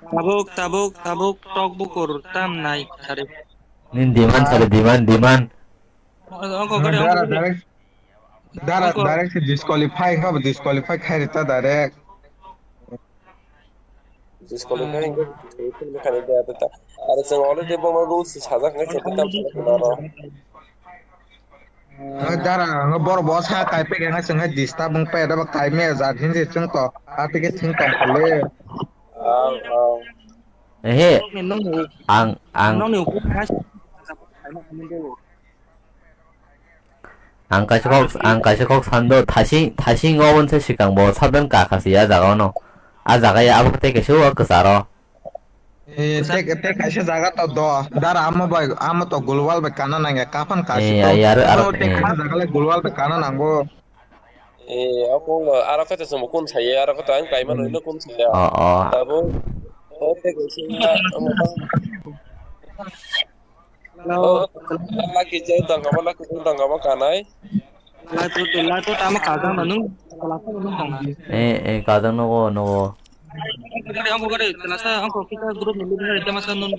Tabuk, tabuk, tabuk, tok bukur tam nai thari. Nin demand sale, demand, demand. Ongko gari, ongko gari. Dara, ongko. Direct se disqualify, wngkha bo disqualify khai rita direct. Disqualify wngkha, disqualify khai rita. Are chwng already bono rules sajak wngkha, chwng tamo aro. Dara, ang borok bo sa kai pek wngkha, chwng hai disturb wngpai, abo kai me jat hinse chwng to, atike chwng tong kole. Ah, ah. Ehe. Ang, ang. Ang kaisa kok, ang kaisa kok sando, thasing, thasing o wngse swkang bo sabdan ka khasi a jaga ono. A jaga ya abo tei kaisa o kwcharo. Eh, tei, tei kaisa jaga to do. Dara amo bai, amo to gulwal bai kana nangya, kapan kasi to. Eh, ya, ya, aro, aro tei eh. Kha jaga le gulwal bai kana nango. Eh, abo aro kata samo kun saya, aro kata ang kaima no kun saya. Oh, oh. Abo, oh, tei kaisa, amo. Hello. Oh, laki jai tangkama, laki jai tangkama kanai. Live to, live to tama kajang na nung, kalasa nung tong. Eh, eh, kajang nogo, nogo. Gari, angko gari, kalasa, angko kita group ni leader, jama sa nun.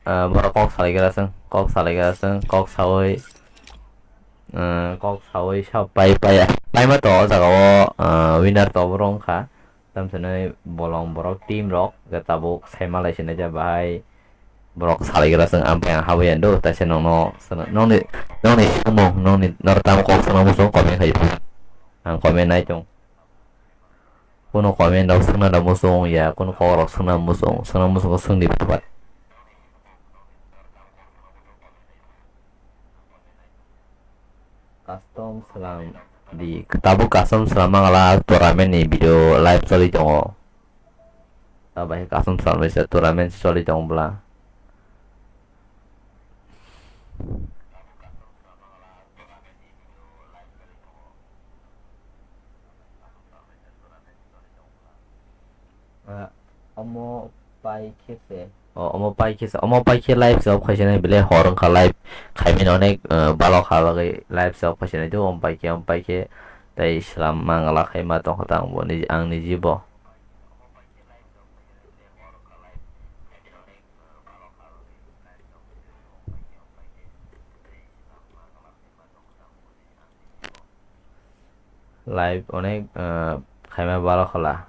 Ah, borok kok salai gra seng, kok salai gra seng, kok sawi, ah, kok sawi sa pai pai, pai ma to o jaga o, ah, winner to borok wngkha. Tamsani bolong borok team rok je tabuk saima lai sinai je bahai borok salai gra seng, ampai ang habwi ando taisa nongno, nongni, nongni samung, nongni nor tam kok sano muchung comment khai phano, ang comment nai tong. Kuno comment rok swngna da muchung ya, kuno kok rok swngna muchung, swngna muchung khe swngdi phabar. Custom slam di, tabuk custom slam mangala tournament ni video live choli tongo. Tabai custom slam bai se tournament choli tongo bwla. Ah, omo pai khe se. O, omo pai khe se. Omo pai khe live se off khaisa nai bele hor wngkha live khaimani onek, ah, balok ha bagwi live se off khaisa nai do omo pai khe, omo pai khe tei slam mangala khai ma tongkha ta ang bo niji, ang niji bo. Live onek, ah, khaima balo khala.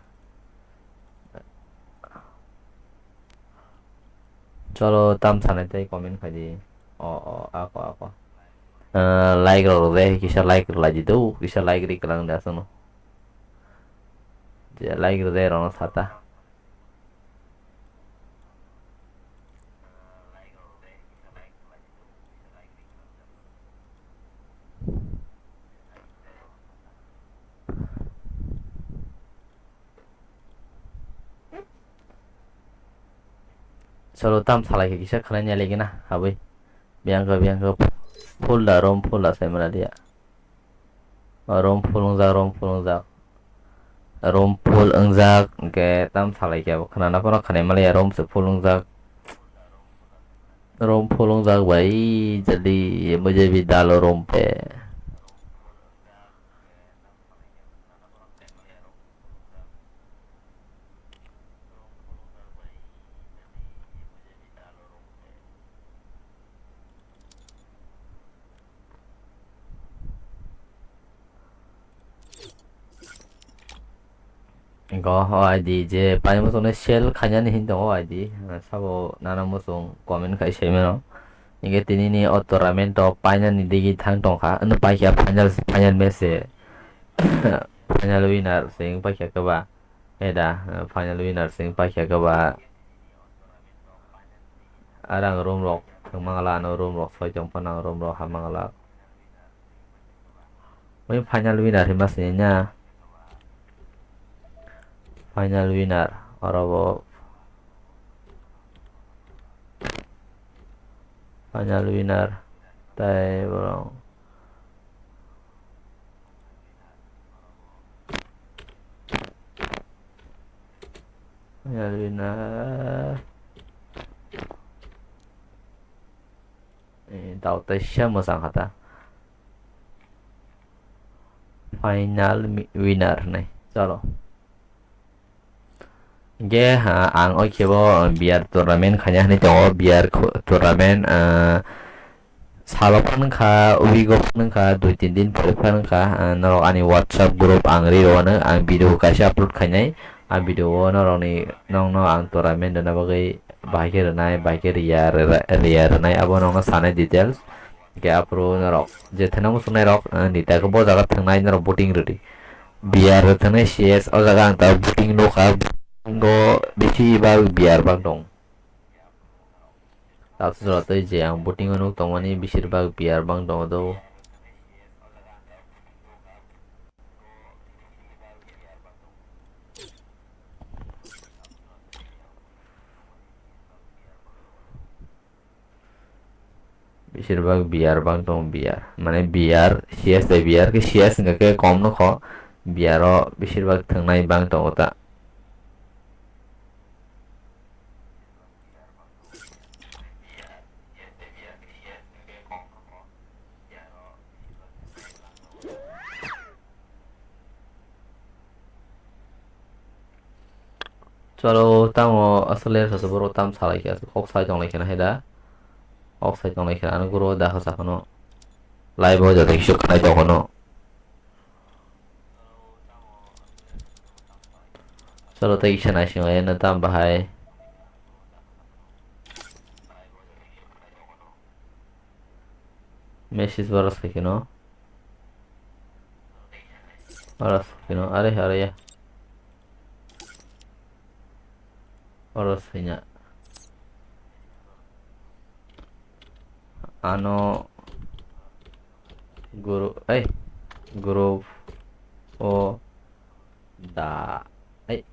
Cholo, tam sanai tei comment khai di. O, o, ako, ako. Eh, like rok rw de, kisa like rw lai di do, kisa like ri kwlang da sono. Je like rw de rok no sata. Solo tam salai khe kisa khwnai ya lagi na habwi. Biyang khe, biyang khe full da, room full da sai mala dia. Room full wngjak, room full wngjak. Room full wngjak, hwnkhe tam salai khe abo khwnana phano khwnai maliya, room se full wngjak. Room full wngjak bai, jodi mujhe bhi dalo room pe. Go o I D je paimosong no sell khainani hin tongo o I D, sabo nana mosong comment khai sai mano. Hingke tini ni o tournament o painani digi thang tongkha, ano paikha final, final match se. Final winner se wng paikha keba. Eda, final winner se wng paikha keba. Arang room rok thang mangala, ano room rok soi tong phano ang room rok ha mangala. Oi final winner hima sini nya. Final winner oro bo final winner tai borok final winner. Eh, tao teisa mwchang kha ta. Final mi-, winner hinwi. Chalo. Hingke, ah, ang o kebo, ah, beer tournament khaina hinwi tongo. Beer kho-, tournament, ah, salo phano wngkha, week o phano wngkha, dui tin din pore phano wngkha. Ah, norok ani WhatsApp group ang ri rw ano, ang video kaisa upload khainai. Ah, video o norokni, nokno ang tournament rwna bagwi bahai khe rwnai, bahai khe riya, riya, riya rwnai, abo nokno sanai details. Hingke aphuru norok je thwngna muchungnai rok, eh, ni ta khe bo jaga thwngnai norok booting rwdi. Beer thwngnai C S o jaga ang ta booting nukha, bo bisi bak beer bang tong. Tabuk jora tei je ang booting o nuk tongmani besir bak beer bang tongo do. Besir bak beer bang tongo, beer. Mane beer, C S de beer, khe C S hingka khe kom no kho. Beer o besir bak thwngnai bang tongo ta. Chwlo tamo aswk ler sasu borok tam salai khe aswk kok sai tong lai khe na hai da. Kok sai tong lai khe ano guro da ha sa phano. Live o joto kisa khnai tong phano. Chwlo tei kisa naising lai no tam bahai. Message bara sai khe no. Oro sino, are, are ya. Oro sina. Ano guru, eh, guru o da, eh.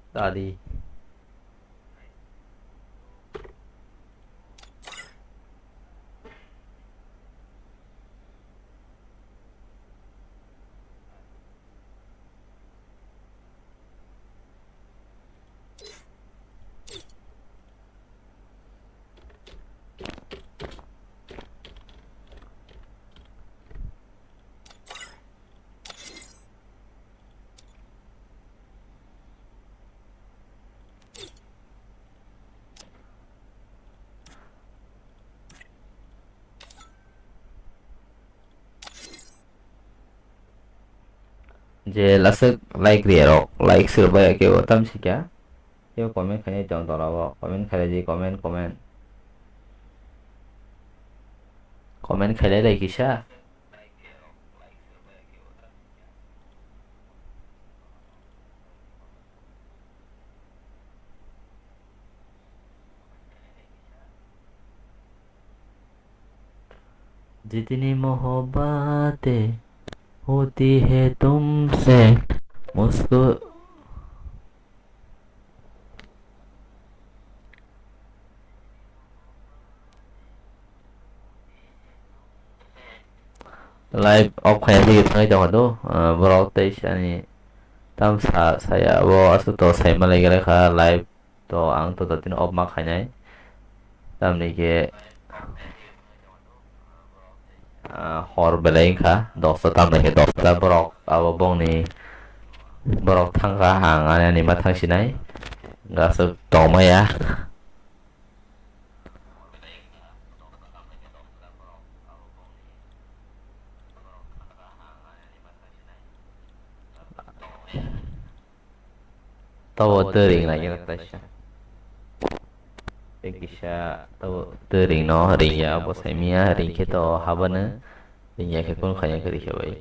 Tadi. Je laswk like riyarok, like sir bai kebo tam sikya. Yo comment khainai tong tola o. Comment khailai di, comment, comment. Comment khailai lai kisa. जितनी मोहब्बतें होती है तुमसे, मुस्कुरा Live off khaina bagwi thangwi tongkha do, ah, borok tei sani tam sa, saya abo aswk to sai malai gare kha live to ang to totino off ma khainai tamni khe. Ah, hor belai wngkha, dosta tamni khe dosta borok abo bongni borok thangkha, ang ani ani ma thangsinai, aswk tongmaya. Tabo twi ring nai khe kaisa. Tei kisa tabo twi ring no ring ya, bo sai miya ring khe to habano ring ya khe kunu khaina khe rikhe bai.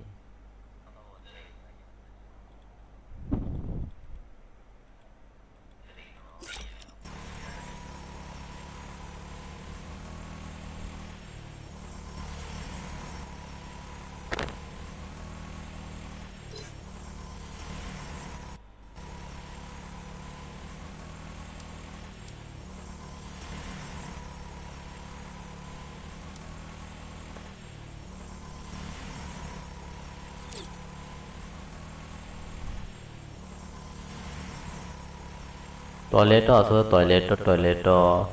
Toilet o aswk, toilet o, toilet o.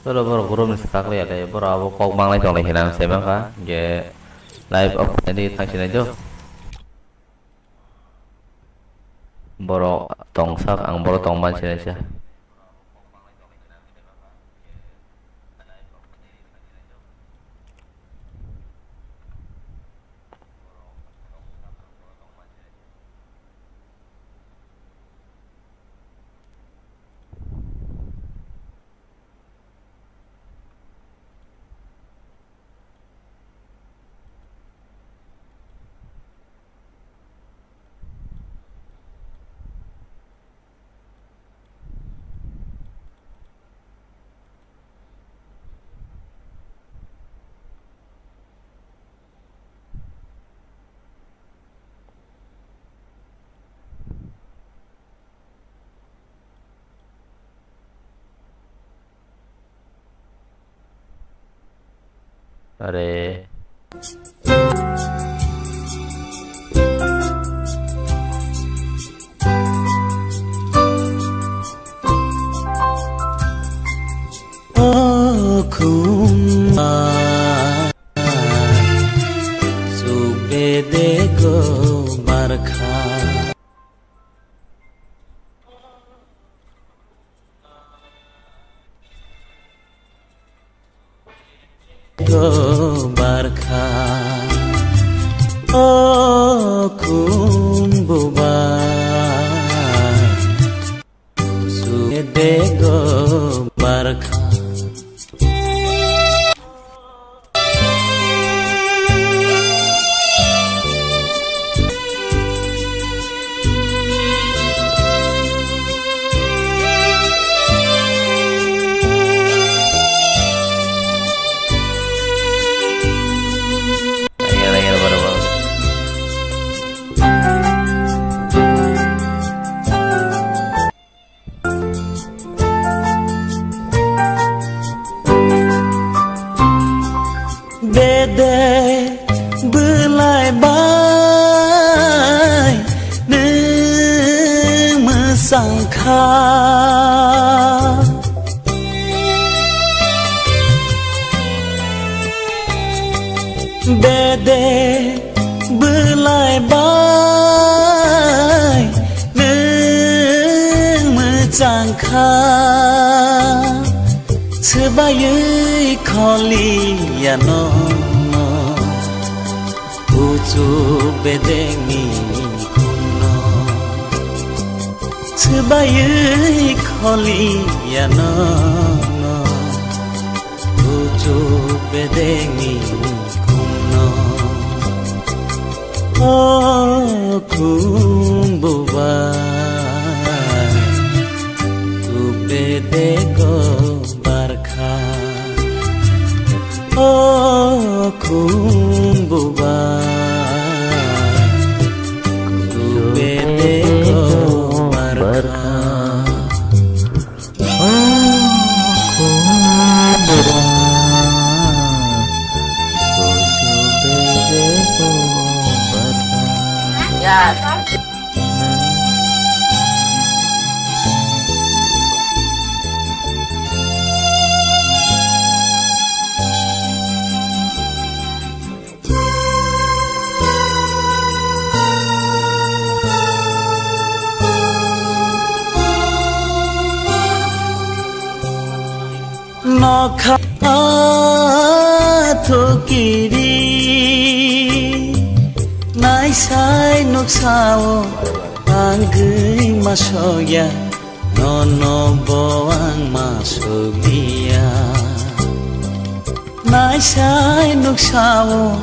Toro borok group ni swkak le ya le, borok abo kok manglai tong lai hinwi ang sai mankha, je live off khainai thangsinaino. Borok tongsak, ang borok tongma sinai se. Are. O khumma, suk bedego barkha. Go barkha, o khum bubai, suk bedego barkha. Bede bwlai bai nwng mwsang kha. Bede Lai bai nwng mwchang kha, swbaiwi kholi ya nono, kuchuk bedengni khumno. Swbaiwi kholi ya nono, kuchuk bedengni khumno. O khumbubai, kuchuk bedego barkha. O khumbubai, kuchuk bedego barkha. Nokha thukiri naisai nuksao tangwi masokya, nono bo ang masokliya. Naisai nuksao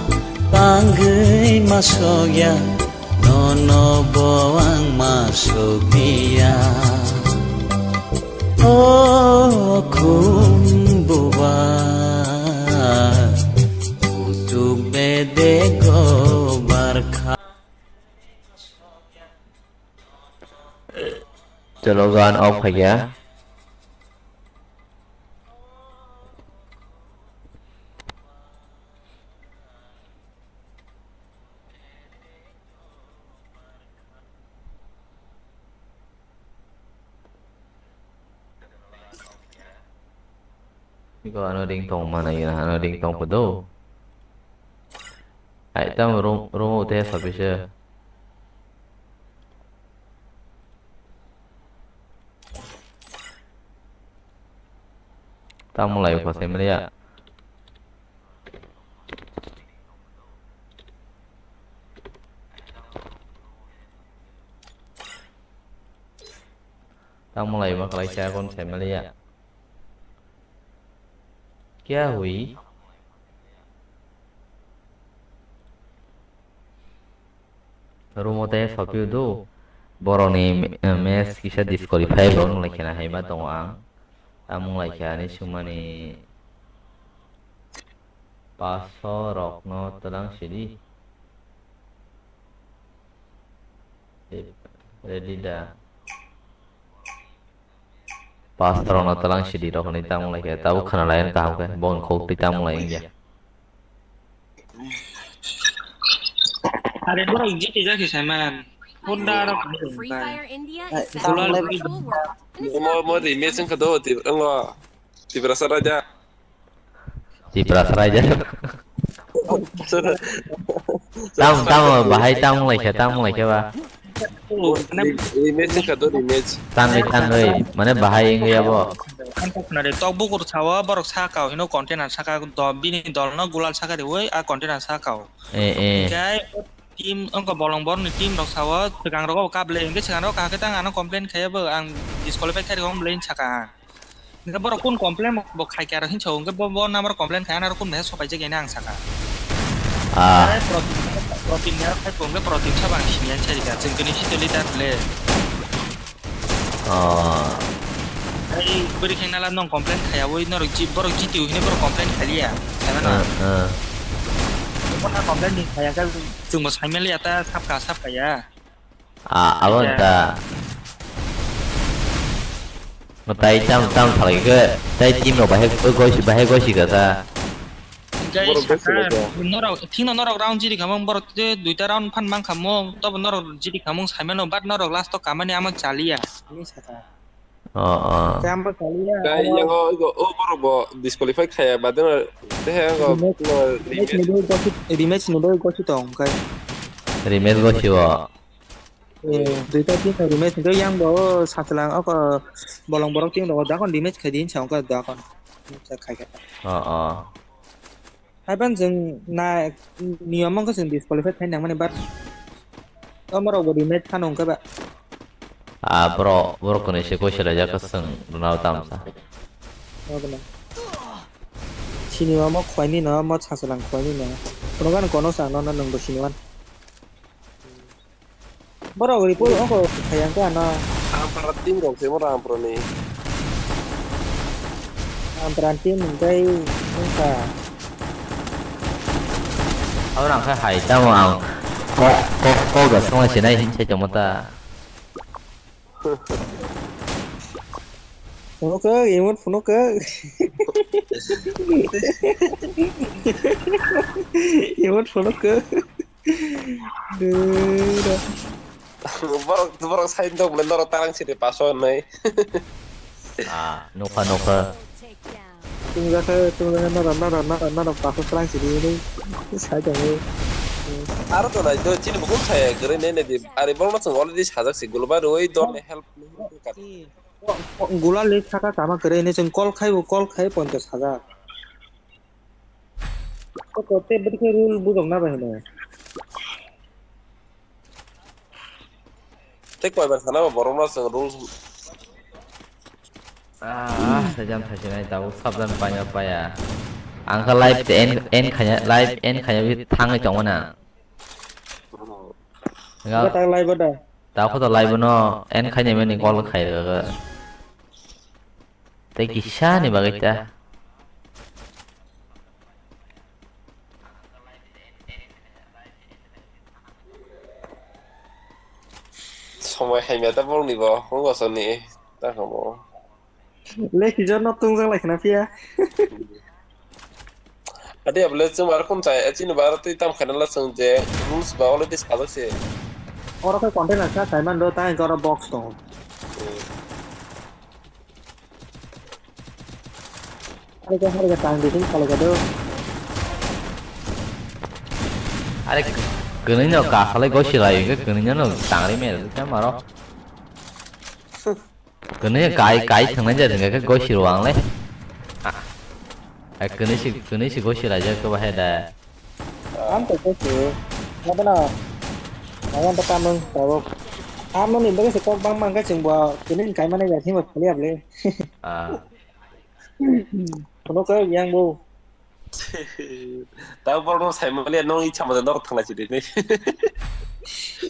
tangwi masokya, nono bo ang masokliya. O khumbubai, kuchuk bedego barkha. Chalo, gan off khaikha. Iko ano ring tong mana ya, ano ring tong pedo. Ai, tam room, room ute sabise. Tam mulai ko semle ya. Tam mulai ma kalai cha kon semle ya. Kya hui? Room o tei sophiu do. Borokni, eh, match kisa disqualify bo wng lai khena hai ma tongo ang. Tamung lai khe ani sumani paso rokno twlang sidi. Ready da? Pastor rokno twlang sidi rok hinwi tamung lai khe, tabuk khna lai ang kaham khe, bongni khuk twi tamung lai wngya. Are borok G T jaki saiman. Honda rok Free Fire India is Ai, selling tamung lai- virtual world. Mo, mo di messing kado ti, ngo. Tiprasa raja. Tiprasa raja. Tam, tam, bahai tam lai khe, tam lai khe ba. Remake wngkha to, remake. Tanwi, tanwi, mane bahai wngwi abo. Ang kok khna de, tok bukur sao, borok sakao, hino container saka, do, bini dolno gulal saka de, oi, a container sakao. Eh, eh. Hinkhe team, wngkha bolong borokni team rok sao, swkang rogo kable, hinkhe swkang rogo kaham khe tang ano complain khaiya bo, ang disqualify khairokgo, wng bwlai saka ang. Hingke borok kun complain bo khai khe aro hinsa o, hingke bo, bo number complain khai, ano aro kun bahai sopai jak, ene ang saka. Ah. Are protein, protein ni aro khai po, hingke protein sabo ang sini ang sari ka, chwng kini sito leader le. Oh. Ai, bwrwi khe nala nong complain khaya, oi norok ji, borok jiti hini borok complain khaliya, khaya na? Ah, ah. Bo na complain ni khaya khe, chwng bo sai manliya ta, sapka, sapka ya. Ah, abo ta. Matai tam tam salai ke, tai team no bahai gosi, bahai gosi ka sa. Guys, borok gosi saka, ka sa. Norok, thino norok round jiri khamung, borok te duita round phan mang khamung, tobo norok jiri khamung saimano, but norok last o kamani ama chaliya. Ani saka. Oh, oh. Khe ang bo chaliya, tai abo yang o, o, o borok bo disqualify khaya, badeno, tehe ang o, rematch, no, rematch ni bagwi gosi, rematch ni bagwi gosi tong, kai. Rematch bo si o. Eh, duita team ni rematch hwnkhe yang bo o Sachwlang oko bolong borok team rok dakon rematch khai di hinsa hwnkhe dakon. Hinsa khai khe. Oh, oh. Haiban chwng na niyom wngkha chwng disqualify khai nangmani but omorok bo rematch phano hwnkhe ba. Ah, bro, bro kwnwi se koi se laijak kwchwng rwnao tamsa. Obo na. Sini omo khwlaini no, omo Sachwlang khwlaini no. Phunukgani kono sa no, no nwng bo sini wan. Borok report ongko khayang khe ano. Ampara team rok se mo Ampara ni. Ampara team hwnkhe wngkha. Abo rang khe hai tamo ang kok kok kok da songwi sinai hin sai tongmo ta. Phunukgo, emote phunukgo. Emote phunukgo. Dura. Borok borok side dok le norok tarang siri paso nai. Ah, nokha nokha. Tungjakha, tungjakha, nara, nara, nara, nara, paso tarang siri nai. Side dok. Aro to nai do chini bukum saya gere nai nai di. Ari borok no chwng already sajak si gulbar oi don help. Gula le saka kama kere ne chwng call khai bo call khai ponchash hajar. Ko te bwrwi khe rule bujok na bai hwnwi. Tei koi bar sana bo borok no chwng rule. Ah, sajam thaisinai tabuk sabdan paina paya. Ang kha live te end end khanya live end khanya bi thangwi tongmana. Ga ta live da. Ta kho to live no end khaini mani call khai ga. Tei kisa ni bagwi ta. Somoi hai meta bol ni bo, hung go soni. Ta kho bo. Leki jor no tungjang lai khna phiya. Adi abole chwng bar khum chai, chini bar twi tam khaina la chwng je rules ba already sajak se. Oro khe container sa sai man do, ta hwnkhe oro box tongo. Harika harika tang di sing khalika do. Are kwnwi no kasalai gosi lai hwnkhe kwnwi no tangri mer khe maro. Kwnwi kai kai thwngnai jat hwnkhe gosi rw ang le. Ai kwnwi si kwnwi si gosi laijak khe bahai da. Ang to khe su. Nabana. Ang to tamung tabuk. Amo ni bagwi se kok bang mang khe chwng bo kwnwi kai mani jat himo khali able. Ah. Kono khe yang bo. Tabuk borok no sai maliya nong icha mata norok thang lai chidi.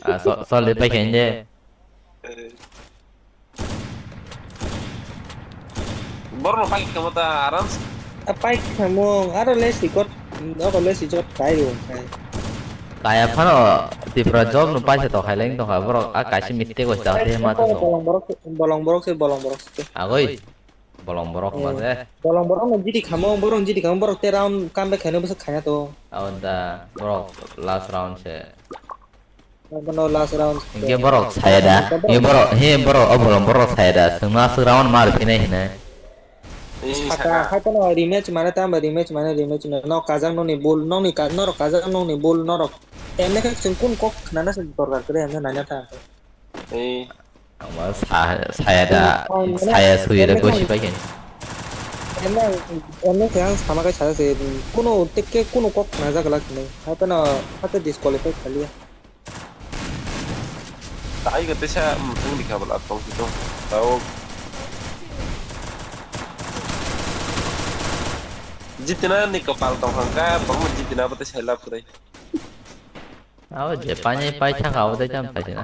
Ah, so so le pai khe nje. Borok no pai khe mata aram se. A pai khamung aro le sikot, oko le sikot kai rung kai. Kaya phano Tripura job no paisa to khai leng tongkha borok a kaisa mistake o chak de ma to. Bolong borok, bolong borok se, bolong borok se. Agoi. Bolong borok ma se. Bolong borok no jiti khamo, borok jiti khamo, borok te round comeback khaino bwswk khaya to. Abo da borok last round se. Bono last round. Hingke borok saya da. Hingke borok, he borok, o bolong borok saya da. Chwngno aswk round mar phinai hinai. Saka, saka. Hai kono rematch mane tamba rematch mane rematch no. Nok kajak noni bul, noni ka, norok kajak noni bul, norok. Emne khe chwng kun kok khnana se dorkar kwrwi emne naina tha. Ei. Ang ma sa-, saya da, hmm, saya sui da gosi pai khe. Emne, emne khe ang sama kai sa se, kuno tekke kuno kok na jagala khe. Hata na, hata disqualify khaliya. Tai ga tesa, hmm, thang dikha bala tong si tong. Tao. Jitina ni kapal tong hangka, bang jitina bate sai lap kre. Abo je painai pai thangkha abo tei tamo khaisina.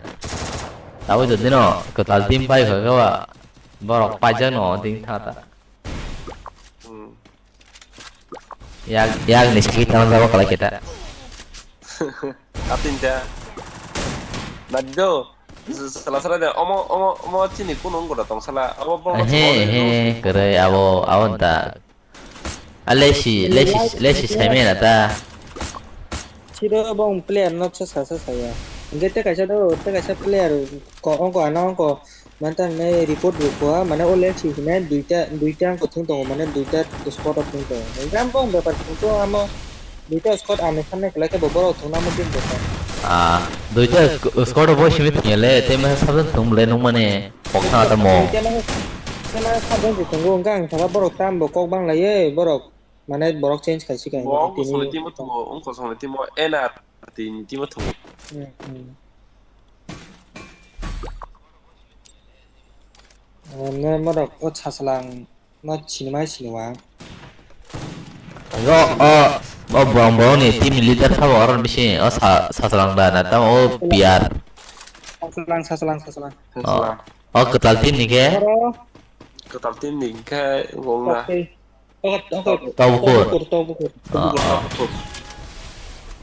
Abo jodi no kwtal team pai kha khe ba borok paijak no tini thangkha ta. Hmm. Yak yak ni siki tamo jabo kwlai khe ta. Atin ta. Nadi do. Sala sala de omo omo omo chini kuno ngora tong sala. Abo borok. He he kwrwi abo abo ta. A lesi, lesi, lesi saimena ta. Siro bong player no sa sa saya. Hingke te kaisa do, te kaisa player ko ongko ano ongko mantan ne report rukha mane o lesi hine duita duita ongko thung tongo mane duita squad o thung tongo. Hingke ang bong bepar thung tongo amo duita squad ani sanne khlai khe bo borok thung namo din bepar. Ah, duita squad bo simi thangya le, tei masa sabjak thwng le nung mane kok thang ata mo. Tei masa, tei masa sabjak se thwngo, wngkha ang saka borok tam bo kok bang lai, borok mane borok change khai si kha. Bo wngkha tini songni team o thwngo, wngkha songni team o N R tini team o thwngo. Hmm, hmm. Ano norok o Saslang no sinimai sinimang. Yo, o, o borong borong ni team leader sabo oro bisi o sa, Saslang da na tamo o P R. Saslang, Saslang, Saslang. O, o kwtal team ni khe? Oro. Kwtal team ni khe wng na. Okay. Oke, oke. Tau bukur. Tau bukur, tau bukur. Ah, ah.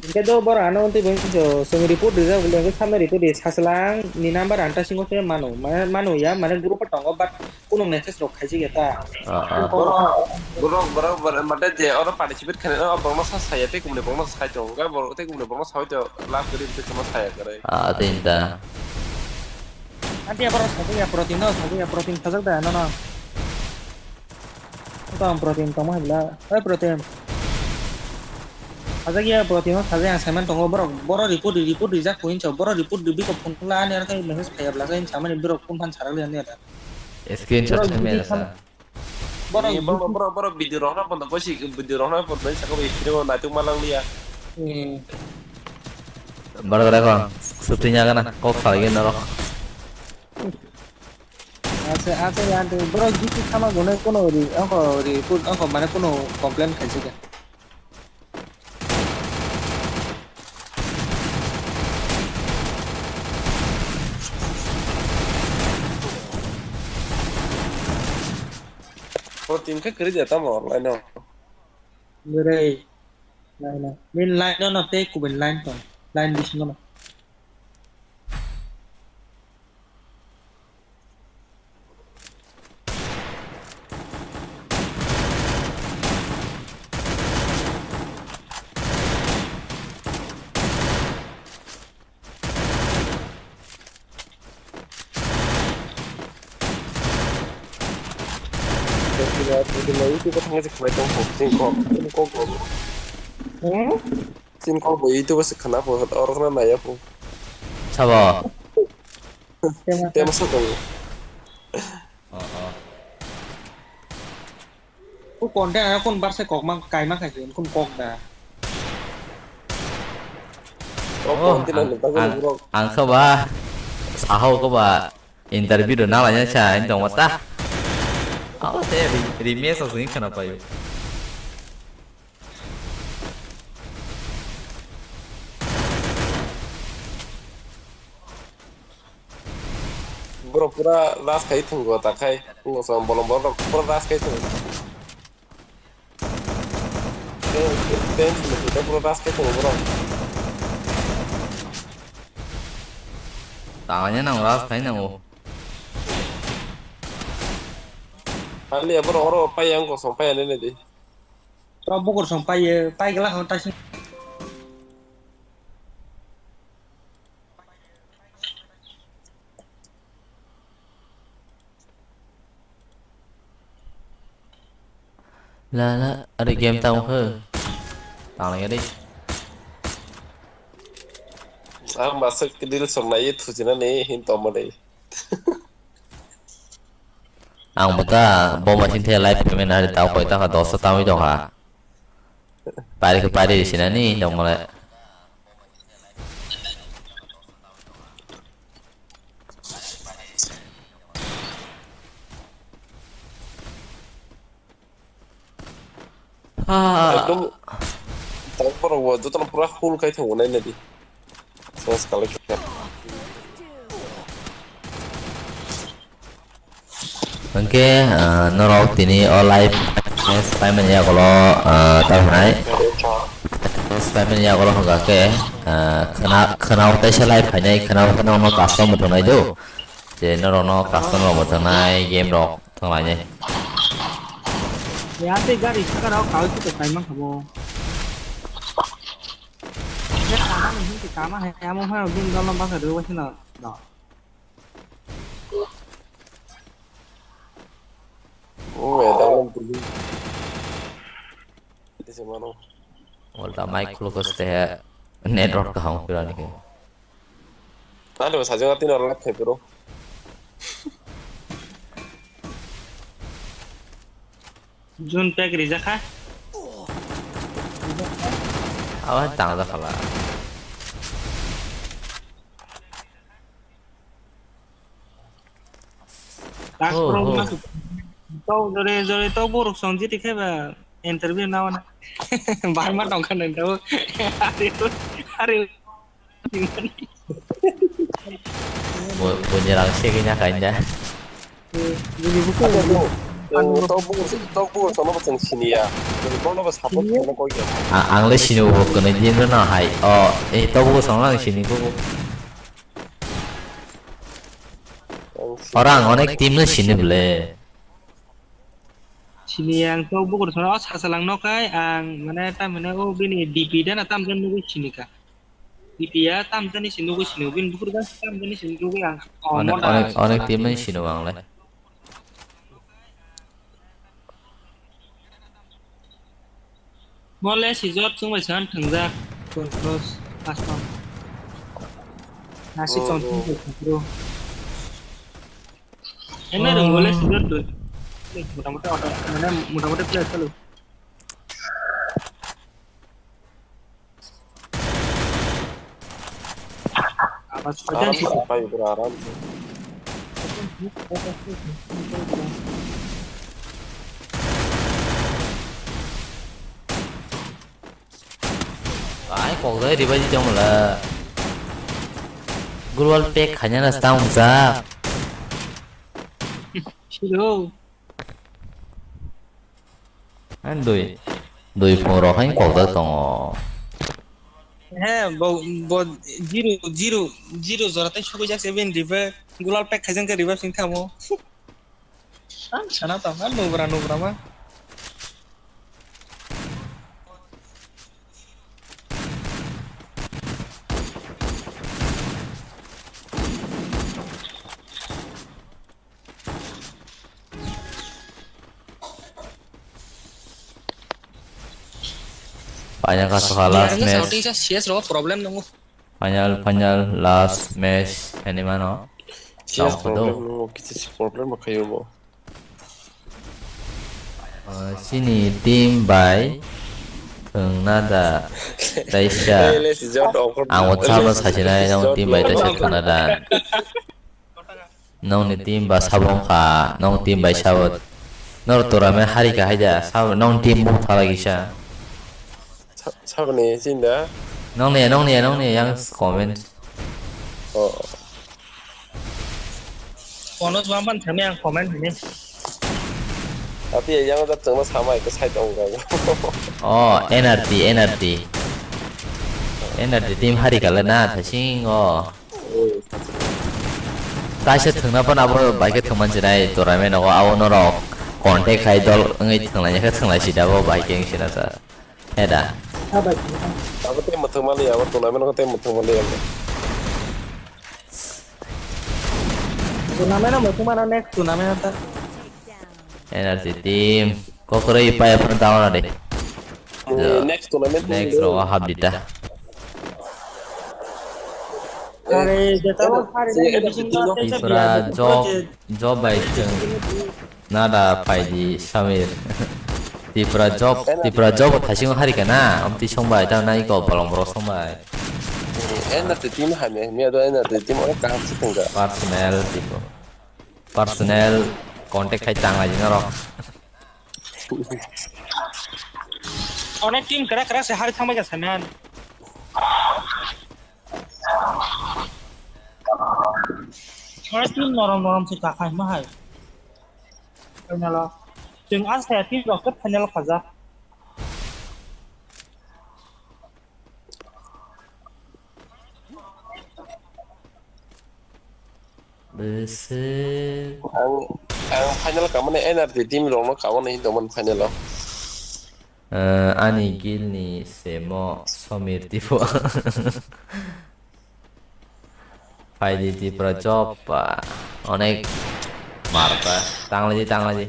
Hingke do boro ano tei bo so song report rijak bole hingke samna report di Saslang ni number anta singo se mano, mane mano ya, mane group o tongo, but kuno message rok khaijak ya ta. Ah, ah. Borok, borok, borok, borok, mate je oro participate khainai, o borokno sa saya, tei kumni borokno sa tongo, borok tei kumni borokno sa hoi to love kwrwi, tei kumno saya kwrwi. Ah, tei ta. Anti ya borok sa ya protein no, sa ya protein sajak da no no. Ito ang protein tongma hai bla. Oi protein. Sajak ya protein o sajak ang saiman tongo borok, borok report, report rijak ko hinsa, borok report di biko phone la ani ar khai message phaiya bla khai hinsa mani borok phone phan sarak liya ni ata. Screenshot borok simi video asa. Borok borok, borok, borok video rok na bondo bosi video rok na bondo saka bo screen o naituk ma lang liya. Hmm. Borok rok sutwi nya gana kok salai gana rok. Acha, acha, ya, de, bro, G T sama gune kono ri, ako ri, kut, ako mane kono complain khaisi de. Bro, team khe kwrwi de tamo online o. Bwrwi, line o. Min line o no tei kubun line tong. Line bisingo no. YouTube o thangwi se khlai tong kho, chini kok, chini kok bo. Hmm? Chini kok bo YouTube o se khna pho, oro khna naiya pho. Sabo. Tema sa tongo. Oh, oh. Ku content ana kun bar se kok mang, kai mang khai kun kok da. Oh, oh, content ang, ano bagwi ang, bro. Ang khe ba sahau khe ba interview do nalaina cha ang tongma ta. Abo se ri, ri message ni khna paio. Borok pura rush khai thwngo ta khai. Wngkha bolong borok rok pura rush khai thwngo. Ten, ten, ten, pura rush khai thwngo borok. Tangani nang rush khai nango. Hali ya borok oro paiya wngkha song paiya nini di. Tok bukur song paiye, pai gela hon taising. La la, ari game tamo khe. Tang lagi ari. Ang masuk ke deal song nai thujina ni hin tomo dei. Ang bo ta bo ma sing the live payment ari tao koi ta kha dos ta tamo dong ha. Pari khe pari sinani dong mole. Ha. Ekdom tangborok bo jotono pura full khai tongo nai nadi. Source collection. Hwnkhe, ah, norok tini o live match paimani yagulo, ah, tabuknai. Match paimani yagulo hwnkha khe, ah, khwna, khwna o teisa live phainai, khwna o khwna o custom bo tongnai do. Je norokno custom rok bo tongnai, game rok. Thanglainai. Yate gari saka rok kawi khe kaimang khabo. Ye kama ni hin kama hai amo hai bin dol basa do wasi na. Oh, ya dalam pergi. Di semano. Wala mic khulukos te he. Network kaham phirani khe. Talo sajak tino lat khai bro. Jun pack rijak kha. Awa tang da khala. Last Oh, round oh. Mas. Tau jore jore tau borok song jiti khe ba interview na wana. Barma tong khan tau. Ari ari. Bo bo nyerang se kanya kanya. Bini buku. Tok buku tok buku sama ba chang sini ya. Bono ba support kena koi ya. Ang le sini bo kono din no hai. Oh, eh tok buku sama ang sini buku. Ora ang onek team no sini bole. Sini ang to bukur sono o sasalang no kai ang mane ta mane o bini D P da na tam jan nugui sini ka. D P ya tam jan ni sini nugui sini bini bukur da tam jan ni sini nugui ang. O onek moda. Onek onek team no sini ang le. Mole sijor chwng bai san thwngjak. Kon cross custom. Nasi Oh, kon oh. Thwngjak bro. Ene rung mole sijor tu. Motamoti auto, mane motamoti play chalo. Awas, awas, awas. Aram se pai bro, aram se. Ai, kok dai ribai di jong la. Global pack khanya na stang sa. Silo. Ang dui, dui phung rok haino kokjak tongo. He, bo, bo, zero, zero, zero jora tei sokojak se bini revive. Gulal pack khaijak khe revive sing thamo. Ang sana tong, ang nubra, nubra ma. Paina ka soka last match. Saudi sa C S ro problem nungo. Final, final, last match, ani mano. C S problem nungo, kisi si problem ba khayo bo. Chini team bai thwngna da taisa. Ang o chama sachinai nong team bai taisa thwngna da. Nongni team ba sabo wngkha, nong team bai sabo. Nor tournament harika haida, sabo nong team bo thala kisa. Sa-, saboni chinda? Nongni, nongni, nongni yang comment. Oh. Kono jwang ban thani ang comment hini. Tapi yang da tengma sama ke side ong ga. Oh, N R T, N R T. N R T team hari kala na thasing oh. Kaisa thwngna phano abo bai khe thwngman sinai tournament nogo abo norok contact khai dol wngwi thwnglai khe thwnglai sida bo bai khe wng sina sa. Heda. Abo tei mwthwng manliya abo tournament nogo tei mwthwng manliya abo. Tournament no mwthwng mano next tournament ta. N R T team. Kokroi pai phano down ade. Eh, next tournament next round hap dita. Are jeta bo hari ni meeting no teisa Tipra job, job bai chwng nada phaidi Samir. Tipra job, Tipra job thasing hari kana? Amtwi songbai ta nai ko bolong bro songbai. Eh, N R T team hame, mi ado N R T team onek kaham se thwngkha. Personal tipo. Personal contact khai tanglai di norok. Onek team kera kera se hari thangbai ka sanan. Onek team norom norom se kakhai ma hai. Final o. Chwng ang saya team rok khe final o khajak. Bwswk. Ang, ang final kamani N R T team rokno kamani hinwi tongmani final o. Eh, ani guild ni semo Somir Tipo. Phaidi Tipra job ba. Onek mar ba. Tanglaidi, tanglaidi.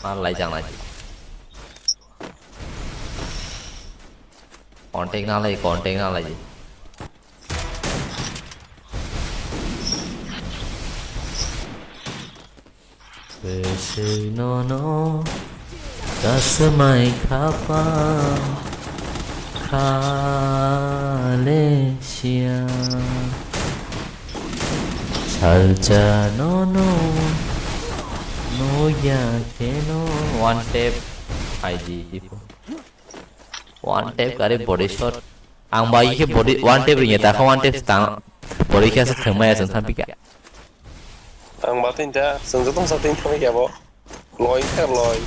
Mar lai tanglaidi. Contact nalai, contact nalai. Bwswk nono kasumai khapang khalesiya. Salsa nono noya kheno one tap I G tipo. One tap kare body shot. Ang bai khe body one tap ringya ta kha one tap tang. Body khe asa thangmaya chwng thampika. Ang ba tin ta, chwng joto sa tin thangmaya bo. Loi kha loi.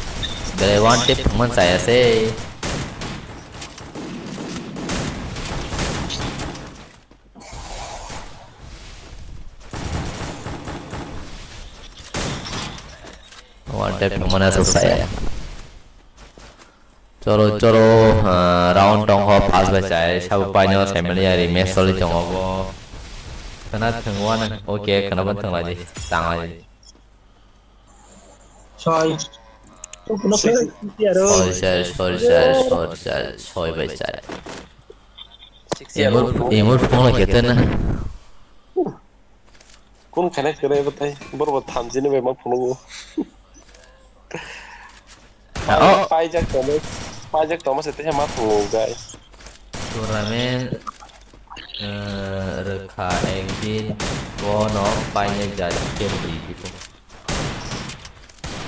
Bele one tap thangman chaya se. One tap thangmana chwng chaya. Choro, choro, ah, round tongkho, pass bai chai, sabo paino, family ari, match choli tongo bo. Khana thwng wana, okay, khana bo thwng lai di, tang lai di. Soi. Soi char, soi char, soi char, soi bai char. Emur, emur phone lai kete na. Kun khana kere batai, bor bo thamjini bai ma phunukgo. Ah, oh. Paijak tongma, paijak tongma se teisa ma phunukgo gai. Tournament, eh, rwkha ekdin bono painai jat khe bwrwi tipo.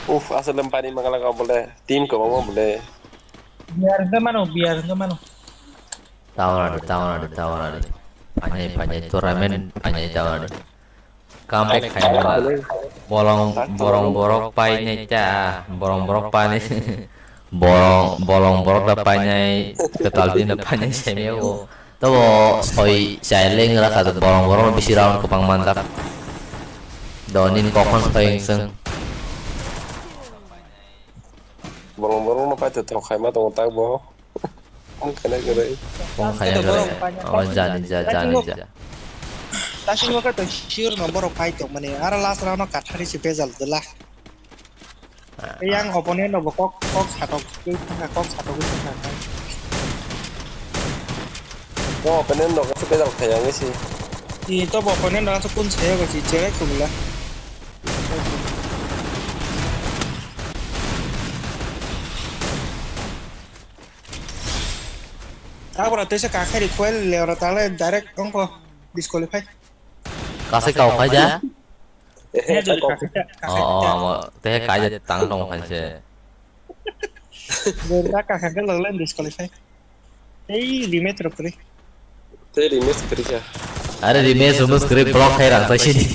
Uf, aswk le painai mangalak bole, team kwbangma bole. Biar hwnkhe mano, biar hwnkhe mano. Tawaradi, tawaradi, tawaradi. Painai, painai, tournament painai tawaradi. Comeback khaima ba. Bolong, bolong borok painai ta, bolong borok painai. Bolong, bolong borok da painai, kwtal din da painai semi o. Tabo soi chai leng rakha bolong borok bisi round kwbang manjak. Do nini kokon soi wngsung. Bolong borok no paito thok khaima tongo tak bo. Ang khana kwrwi. Ang khana kwrwi. Oh, jani ja, jani ja. Tasing waka to sure no borok pai tong mani. Aro last round no kathari si bezal dela. Yang opponent no bo kok, kok satok, kok satok, kok satok. Bo opponent no kok bezal khaya ngi si. I to bo opponent no asuk kun saya ko si chere kumla. Tabra tesa kakhari kwel le ora tale direct ongko disqualify. Kasai kau khai ja? Eh, eh, jodi kok. Kakha, kakha. Oh, oh, amo teh kai ja tang tong khai se. Jodi kakha khe log line disqualify. Ei rematch rok kri. Tei rematch kri kha. Are rematch rumus kri block khai rang sai sini.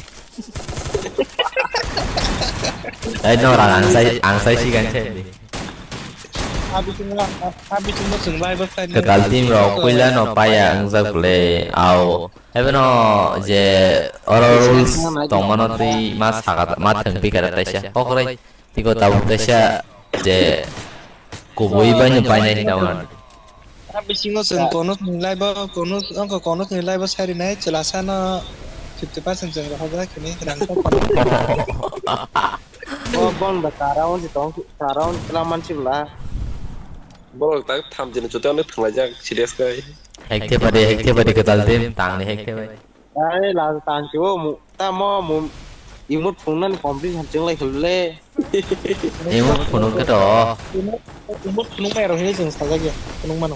Ai no rang ang sai, ang sai si gan sai ni. Abi chungla, abi chungla chunglai bwkhai ni. Kwtal team rok puila no paya ang jak le au. Hebono je oro rules tongmano twi ma sagat ma thwng pikara taisa. Kokrai tiko tabuk taisa je kubui bai no painai hinna wan. A bisingo chwng kono ni live o, kono, ongko kono ni live o sari nai chwla sano fifty percent chwng rohorjak hini rang. Bo bon ba ta round tong, ta round chwla mansi bla. Borok tak thamjini chuti ano thwnglaijak serious kai. Hekte pade, hekte pade kwtal team tangni hekte bai. Ai la tang kibo mu tamo mu imut phungnani competition chwnglai khulule. Imut phunuk khe to. Imut phunuk mai rok hini chwng sajak ya phunuk mano.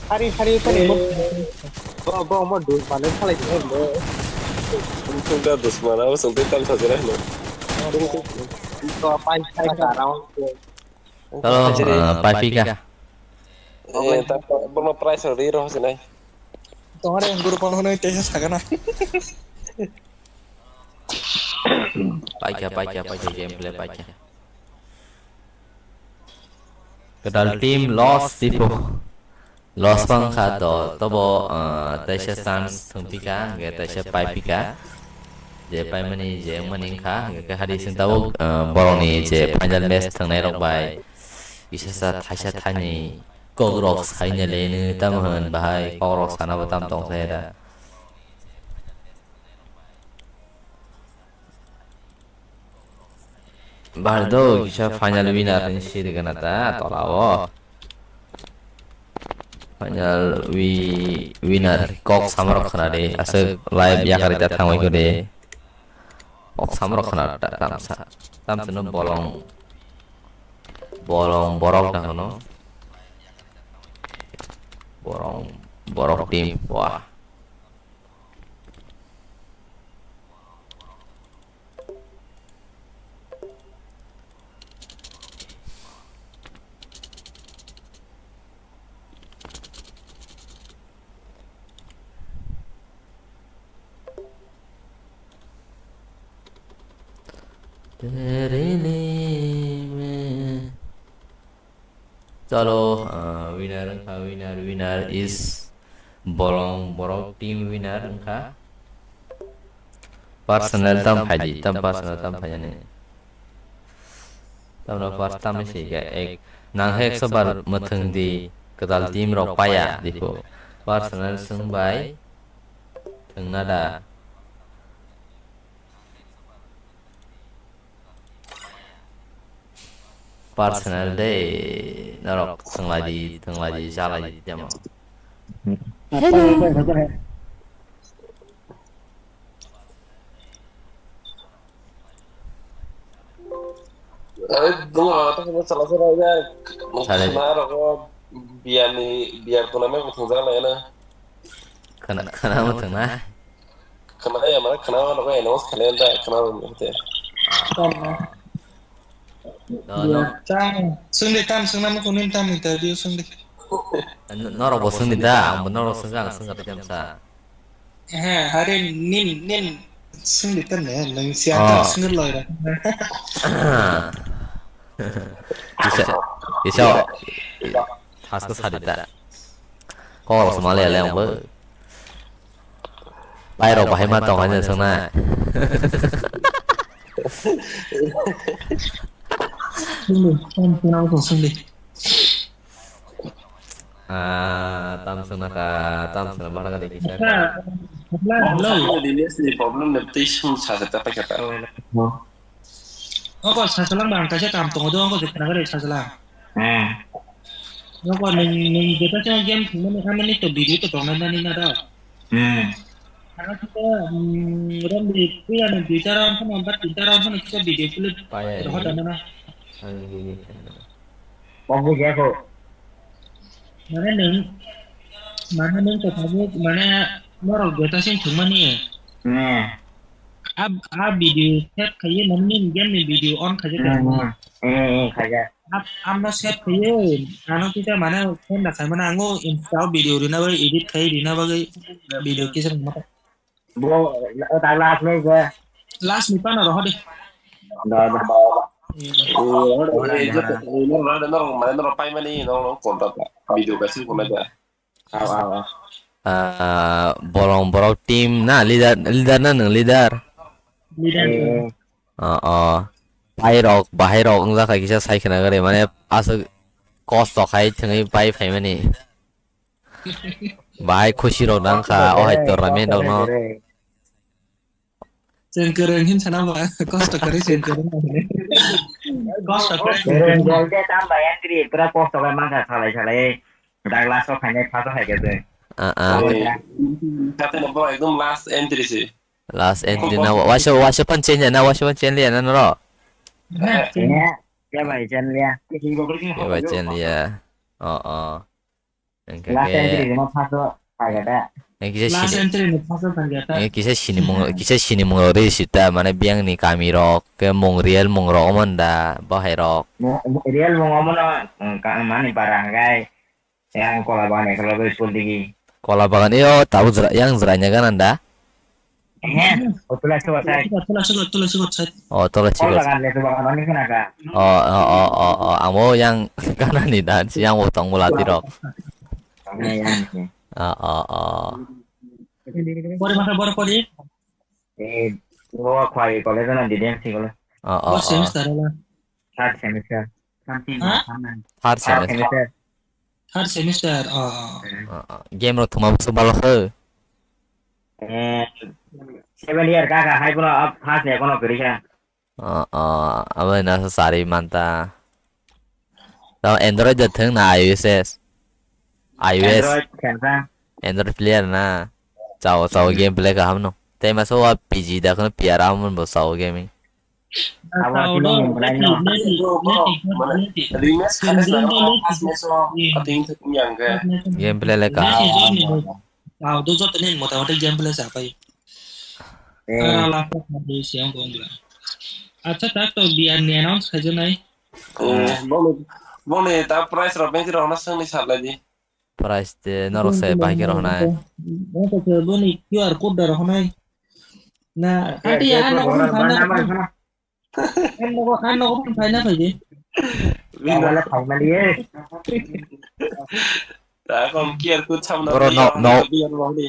Hari hari phai imut phunuk. Bo bo mo dul mane khalai di mo. Phunuk da dus mana bo sungte tam sajak no. To pai pai ka round. Hello, ah, pai pika. Eh, ta, ta, bono price rw rw sinai. Tongare guru pon hono tesa sagana. Paikha, paikha, paikha, gameplay paikha. Kedal team loss tipo. Loss wngkha to, tobo, ah, taisa chance thwngpikha, hwnkhe taisa paipikha. Je paimani je wngmani wngkha, hwnkhe hari sing tabuk, ah, borokni je final match thwngnai rok bai kisa sa thaisa thaini kokrok saina lenu tamo hwn bahai kokrok sana bo tam tong khe da. Bahar do kisa final winner ni siri gana ta tola o. Final wi-, winner kok samrok khna de, aswk live yakari ta thangwi kho de. Kok samrok khna ta tamsa. Tamsa no bolong, bolong borok da hono. Borok, borok team, wah. Chalo, ah, winner wngkha, winner, winner is bolong borok team winner wngkha. Personal tam phaidi, tam personal tam phaidi. Tamno first tam ni sika ek nang hek sobar muthung di kwtal team rok paya dipo. Personal sung bai thwngna da. Personal de norok thwnglai di, thwnglai di, jalai di temo. Hello. Ai, bunga, tak mau salah salah ya. Salah. Khana rogo biar ni, biar tu namanya kutung jalan ya na. Khana, khana muthung na. Khana ya, mana khana rogo ya, namos khana ya, khana rogo ya. No, no. Tang, sungdi tam, sungna muthung nin tam interview sungdi. No, norok bo sungdi da, ang bo norok sungsa, ang sungsa pijam sa. He, hari nin, nin, sungdi tan ne, nang siya Oh. tan sungir loi ra. Kisa, kisa, hasto sadi ta. Kok rok sumali ale ang bo. Pai rok bahai ma tong hai sung na. Sungdi, tam sungna muthung sungdi. Ah, tam sung na ka, tam sung na bahar ka dikhi sa. Hello. Hello. Problem de tei sung sa sa ta pa ka ta. Oko sasalang bang kaisa kam tongo do, oko jekna gari sasalang. Hmm. Oko nung, nung jeta cha game thumani amani to video to tongnai nani na da. Hmm. Ano kita, mm, rom di, kuya ni duita round phano, ba tinta round phano kita video clip Pai, rohor ai. Dana na. Ang gini. Kok bujiya kho. Mane nwng, mane nwng kwthaibo, mane norok jeta sing thwngmani. Hmm. A, a video save khaiwi mane nini game ni video on khaijak Hmm, kha. Hmm, hmm, khaijak. Ap-, amno save khaiwi, ano kisa mane phone na khaimano ango Insta o video rina bagwi, edit khai rina bagwi video kisa mata. Bo, o ta last ni je. Last ni pano roho de. Da, da. Eh, eh, je, eh, no, no, no, no, no, pai mani, no, no, kontra ta. Video kasi ko na ja. Aw, aw, aw. Ah, bolong borok team na leader, leader na nang leader. Leader. Eh. Oh, oh. Pai rok, bahai rok wngjakha kisa sai khna gari mane aswk kosto khai thwngwi pai phaimani. Bahai khusi rok nang kha, o hai tournament rok no. Chwng kwrwng hin sana ba, kosto kwrwi chwng kwrwng. Kosto kwrwi chwng kwrwng. Kwrwng gol de tam bai entry, pura kosto bai mangkha salai salai. Dak last o phainai first o phaikha chwng. Ah, ah. Oi. Kate no bo ekdom last entry se. Last entry na, waisa, waisa phan change na, waisa phan change liya na noro. Nah, change. Ya, ya bai change liya. Ya bai change liya. Oh, oh. Last entry no first o phaikha da. Engke kisa Last sini, entry no first o phaikha da. Engke kisa sini mung, kisa sini mung rok risi ta, mane biyang ni kami rok, ke mung real mung rok omo da, bahai rok. Mo-, mo-, real mung omo no, mm, ka-, mani bara hwnkhe, yang kola bagan ekla bai school digi. Kola bagan, iyo, tabuk jra-, yang jraina gana da? Ehe, o tula sikot sai. Tula sikot, tula sikot sai. Oh, tula sikot. Kol bagan, lesu bagan, ani khna kha. Oh, oh, oh, oh, oh, amo yang kanani da, si yang bo tong bwla tirok. Amo yang si. Oh, oh, oh. Pori masa bor pori? Eh, bo khwai college na D D M C college. Oh, oh, oh. First semester ala. Third semester. Something. Ha? Third semester. Third semester. Third semester. Oh, oh. Oh, oh. Game rok thuma bwswk balo kho. Eh, seven year kaka hai bono, ah, first year bono kwrwi kha. Oh, oh, abo na sa sari manta. Tamo Android da thwng na I O S? iOS. Android khensa. Android player na. Chao, chao, game play kaham no. Tei masa wa P G da kono P R amon bo chao gaming. Abo tini mumbai no. Remix khanas na, pas meso, ating thik yang ke. Game play le kaham. Tao do joto ni motamoti game play sa pai. Eh. Kara la ko kha de siang ko ngla. Acha, ta to biar ni announce khaja nai. Eh, boni, boni ta price rok bengki rok na sengni salai di. Price de norok se bahai khe rohonai. Boni Q R code da rohonai. Na, eh, ati ya, ano ko phana. Ano ko, ano ko phana phai de. Wala phai mali e. Ta kom Q R code samna. Bro, no, no.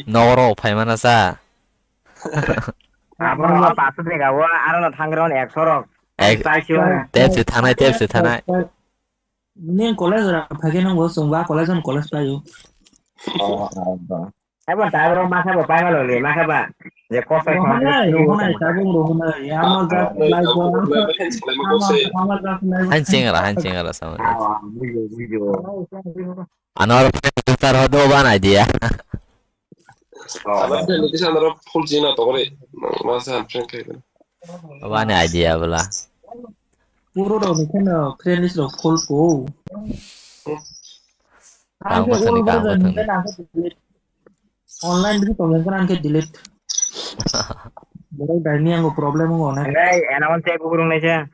Noro phai mana sa. Abo no pasu de ga wa, aro no thangron ekso rok. Ek, tep se thanai, tep se thanai. Neng college ra phai khe nang bo chwng ba college on college pai o. Oh, oh, oh. Abo ta bro ma kha ba pai ma lo le ma kha ba. Je ko sai ko. Rohonai, rohonai, tabung rohonai. Ama jak lai ko. Ama jak lai. Han cheng ra, han cheng ra sama. Ah, video, video. Anor tar ho do ban idea. Ano friend ni kisa anor full china to kore. Ma sa han friend kai. Bani idea bla. Puro rok ni kheno friend list rok full po. Tang bwthwng ni, kang bwthwng ni. Online bisi tong khe delete. Borok dai ni ango problem wng onek. Hey, ena on check gurung nai se.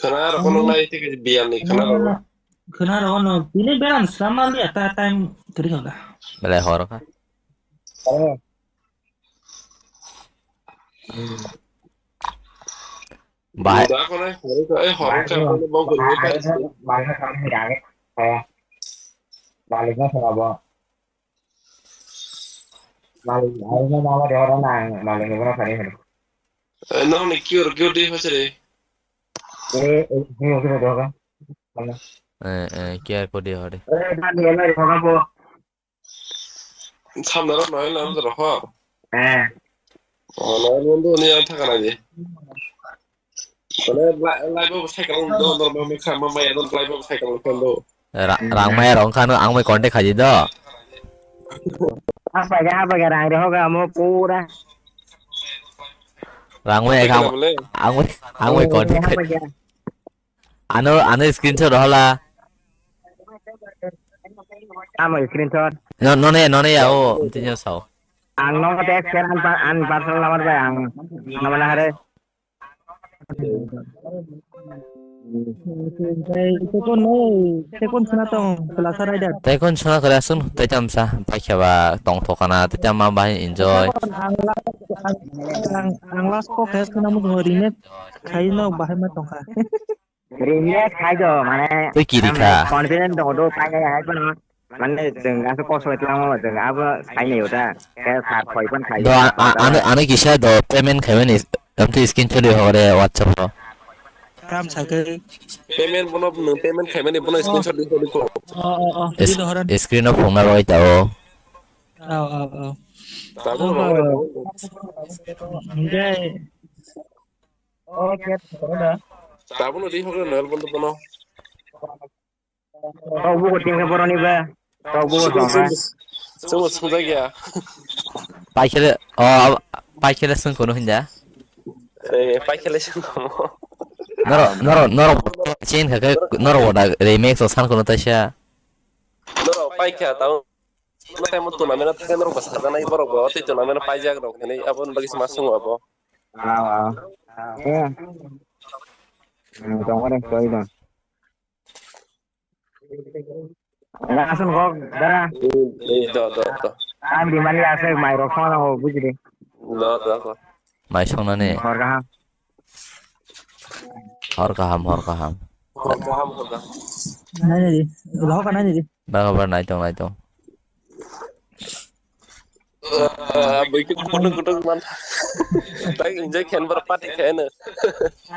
Khana rok no nai te biyan ni khana rok. Khana rok no bini beran sramali ata time kiri kanda. Belai hor kha. Oh. Bahai. Buda ko nai hor kha, eh, hor kha, ko bau ko nai pa. Bahai kha kami dage. Eh. Balik na sama bo. Malik, aina mama de ora nang, malik ni bono kari hari. Eh, nang ni kiyor, kiyor di hosere. Eh, eh, kiyor, kiyor doga. Mana? Eh, eh, kiyor ko di hore. Eh, dan ni ena doga po. Samna ro noi lam ro ho. Eh. Oh, noi lam do ni ang thakana di. Mane, lai-, lai bo cycle do, normal me kha, ma, ma, ya, do, lai bo cycle do, do. Ra-, rang maya rong khano, ang mai contact khaji do. Apa ya, apa ya, rang de hoga, mo pura. Rang maya kham, ang mai, ang mai contact khaji. Ano, ano screenshot hola. Amo screenshot. No, no ne, no ne ya, o, mti nyo sao. Ang no text khe, an pa-, an personal number bai ang, nama na hare. Tei, tei kon no, tei kon suna tong, Kalasa Rider. Tei kon suna kare asun, tei tam sa, pai khe ba tong thokana, tei tam ma bahai enjoy. Ang la-, ang, ang, ang last ko khe suna mo remake khai no bahai ma tongkha. Remake khai do, mane, tei kiri kha. Confident dong do, pai nai hai phano. Mane, jeng asa koso itu lama, jeng abo khai nai uta. Kaya sar khoi pan khai. Do, a, a, ano, ano kisa do payment khai mani, amte screenshot di hore WhatsApp ro. Kam sa ke. Payment bono, nung payment khai mani bono screenshot di hore ko. Oh, oh, oh. Is-, di do horan. Screen of phone na roi ta o. Oh, oh, oh. Tabo. Oh, oh. Enjoy. Oh, ket, corona. Tabuk no di hokre noel bondo bono. Tok bugo tingkha boroni ba. Tok bugo songkha. Chwngbo swngjak ya. Paikhele, oh, paikhele swng kono hinja. Eh, paikhele swng kono. Noro, noro, noro, chain kha khe, noro wada remix o san kono taisa. Noro paikha tau. Tamo tournament o thangwi norok bwsajak nai borok bo tei tournament o paijak rok hinwi aboni bagwi se ma swngo abo. Ah, ah. Eh. Hmm, tong kore, sorry, tong. Nga aswk kok, dara. Hmm, eh, do, do, do. Ang di mani aswk mai rok song nango, bujidi. Do, do, do. Mai songnani. Hor kaham. Hor kaham, hor kaham. Hor kaham, hor kaham. Nai nai di. Rohok nai nai di. Bang bar nai tong, nai tong. Ah, bui kutuk kutuk kutuk man. Tak injek khen bar pati khen.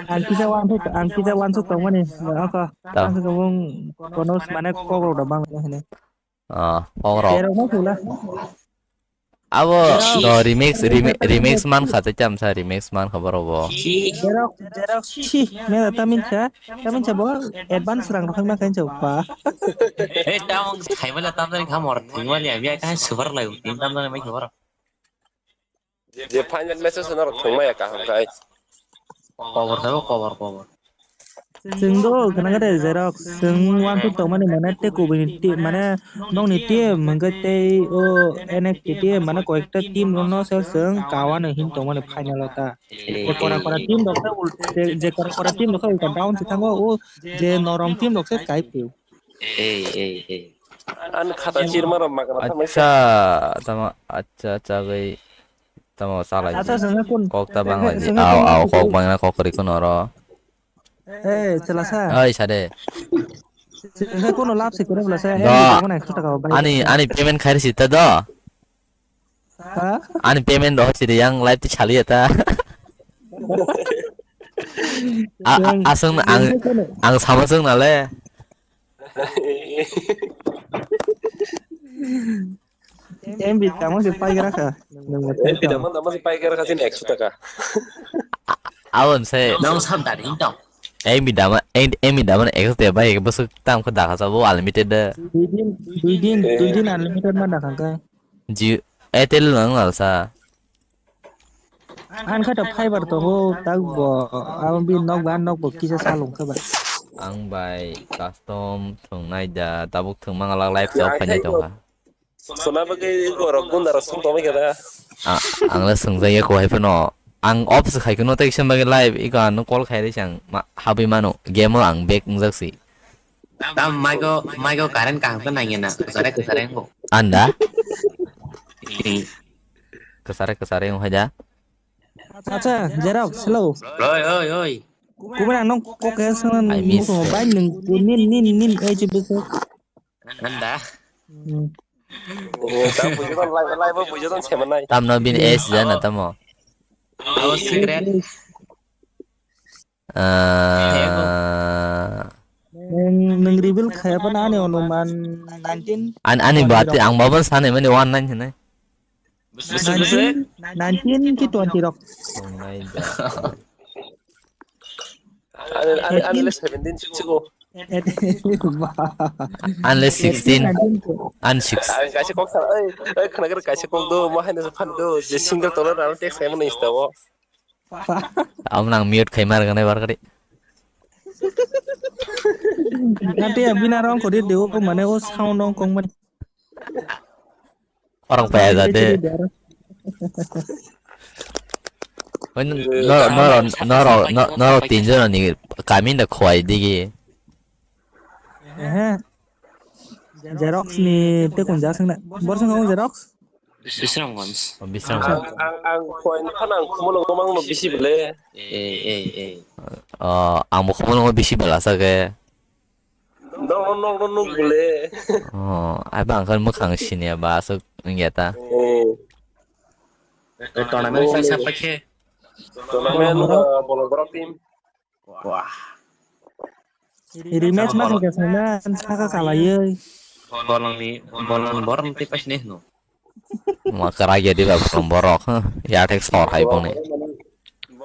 Ang kisa wan thuk, ang kisa wan thuk tong mani. Ako. Tang. Ang kisa wng kono mane kok rok da bang hene. Ah, kok rok. Pero mo sula. Abo Xerox. To remix, remi-, remix man kha tei chamsa remix man kha borok bo. Xerox, Xerox, chi, me da tamin cha, tamin cha bo advance rang rok ma kan cha pa. Eh, tamang khai mala tamjani kha mor thwngmani abi ai kai super lai tin tamjani mai kha borok. Je final match o norok thwngmaya kaham khai. Kobor sabo kobor kobor. Chwng do gana gada Xerox, chwng one two tongmani mane tei kubuni team, mane nokni team hwnkhe tei o N X T team, mane koyekta team rokno se chwng kawano hin tongmani final o ta. Je kora kora team rok khe ul-, je, je kora kora team rok khe ulta down se thango, o je norom team rok se kai phio. Ei, ei, ei. Ani khata chirma rok magana tangmani. Acha, tamo, acha, acha, bai, tamo, salai. Acha, sengkha kun, kok ta sengkha, bangla di. Sengkha kun. Au, au, kok bangla, kok kori kun oro. Eh, chelasa. Oi, sade. Sengkha kun lap se kore bla sa. Do. Ani, ani payment khairi sita do. Ha? Ani payment rw siri yang live ti saliya ta. A, a, aswng ang, ang sama swng nale. M B tamo se pai gra kha. M B tamo tamo se pai gra kha sin ekso taka. Abon se. Nong sam da ring tong. M B dama, M B dama ekso te bai bosok tam kho dakha sabo unlimited da. Dui din, dui din, dui din unlimited ma dakha kha. Jio, Airtel nang nalsa. An kha to fiber to ho tag bo, abo bi nok ba nok bo kisa salung kha ba. Ang bai custom thwngnai da, tabuk thwngma ngalak live sok khainai tongkha. Sona bagwi borok gunda rok song tongwi kha da. A, ang le swngjak ya ko hai phano. Ang off se khai kuno tei kisa bagwi live iko ano call khai ri sang habwi mano. Game o ang back wngjak si. Tam maigo, maigo current kaham khe nangya na, kwchare kwchare wngkho. Anda? Kwchare kwchare wngkha da? Acha, Xerox, hello. Oi, oi, oi. Kubun ang nong kok khe swnam. I miss. Bai nung nin nin nin ei je bese. Anda? Hmm. Tam bujo ton live, live bujo ton semanai. Tamno bin es jana tamo. Oh, secret. Ah. Nung, nung reveal khaya pa na ani onuman nineteen. An-, ani bati ang babon sanai mani one nine hinai. Nineteen, nineteen ki twenty rok. Ani, ani, ani le seventeen chigo. An le sixteen. An six. Ang kaisa kok sa, oi, oi, khana kok kaisa kok do, mo haino sa phan do, je single tola rano text kaimo ni istawo. Amo nang mute khai mar ganai bar kari. Nanti ya bina rong kori deo ko mane o sound rong kong mane. Orang paya jate. Noro, noro, noro, noro tinjon ni kami na khwai digi. Ehe. Xerox ni te kun ja sengna. Bor sengkha Xerox? Bisramganj. Oh, Bisramganj. Ang, ang, ang point phano ang Khumulwngo mangno bisi bwle. Ei, ei, ei. Oh, ang bo Khumulwngo bisi bwla sa khe. Nokno, nokno nuk bwle. Oh, ai bang khan mwkhang siniya ba aswk wngya ta. Eh. Tournament sai sa pakhe. Tournament, uh, Bolong Borok team. Wah. Rematch ma khe sana saka kalaiwi. Bolongni, bolongni borok tei paisini hino. Ma kwrak ya diba bolong borok, huh? Ya thek sor hai bongni.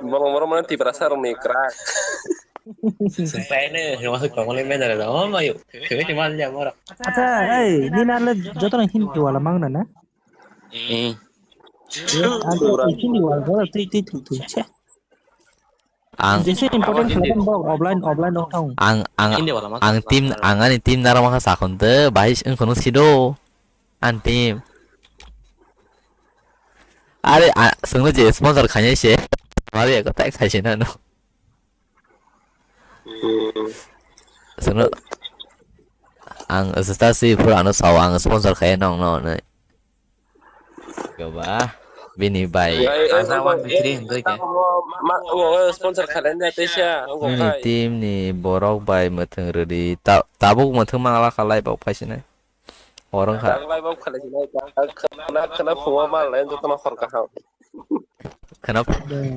Bolong borok mane Tiprasa rokni kwrak. Sengpai ne, hima se kongole medal da, oh mayu. Khe khe mal ya borok. Acha, ei, nini le joto no Hindi wala mangna na? Eh. Ang Hindi wala borok twi twi thung thung che. Ang, jesa important khlaikan bok offline, offline wng thang. Ang, ang, ang team, ang ani team narwkma kha sakhon de, bahai wng khwno sido. Ani team. Are, a, chwngno je sponsor khainai se. Mari ko tai khai se nano. Chwngno ang stasi phuru ano sao ang sponsor khai nong no nai. Goba, bini bai. Aja one by three hwnwi khe. Ma, ma, sponsor khalai na teisa, wngkha. Nini team ni borok bai mwthwng rwdi. Ta-, tabuk mwthwng mangala khalai bok phaisinai. Oro wngkha. Tabuk lai bok khalai sinai. Khna, khna phungo mal lai jotono hor kaham. Khna,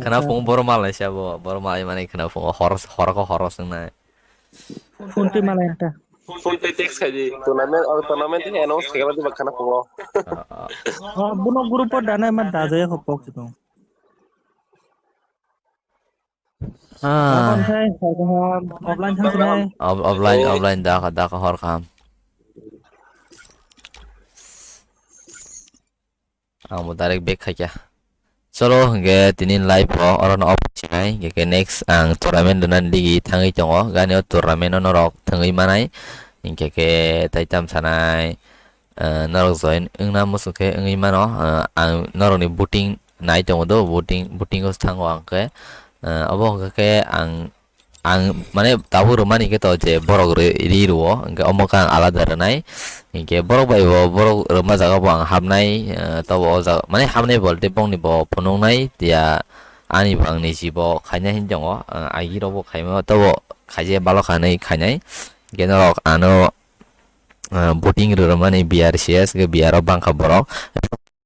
khna phungo boro mal lai sabo, boro mal mani khna phungo hor, hor ko hor swngnai. Phunti malai ta. Full pay text khai di. Tournament, oh, tournament ni announce khai kala di ba khana pungo. Oh, buno group o dana ma da jaya kho pok chitung. Ah, Kon sai, offline thang sinai. off- offline, offline da ka da ka hor kam. Ang bo direct back khaikya. Cholo hwnkhe tini live o oro no off sinai, hwnkhe next ang tournament rwna digi thangwi tongo, gani o tournament o norok thangwi manai, hwnkhe khe tai tam sanai, eh, norok join wngna muchung khe wngwi mano, eh, ang norokni booting nai tongo do, booting, booting o thango ang khe, eh, obo hwnkhe khe ang ang mane tabuk rwmani khe to je borok ri ri rwo, hwnkhe omo khe ang alada rwnai, hwnkhe borok bai bo borok rwma jaga bo ang hapnai, eh, tobo o jaga mane hapnai bolte bongni bo phunuknai tiya ani bo ang niji bo khainai hinwi tongo, eh, agi rok bo khaima tobo khaijak balo khanai khainai, hwnkhe norok ano, eh, booting rwrwmani B R C S hwnkhe B R o bangkha borok.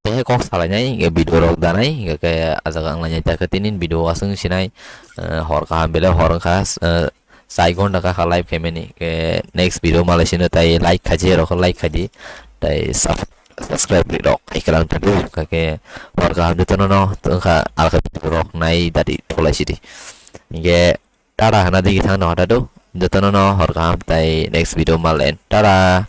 Tei kok salainai, hingke video rok danai, hingke ke ajak ang lainai, ta khe tini video aswng sinai, eh, hor kaham belai hor wngkha, eh, sai ghonta kha live khaimani, ke next video malai sino tai like khaji rok like khaidi, tai sub- subscribe ri rok hai kalang tadu, kake hor kaham jotono no wngkha alka video rok nai dadi tholai sidi, hingke tata hana digi thang no hata do, jotono no hor kaham tai next video malen, tata.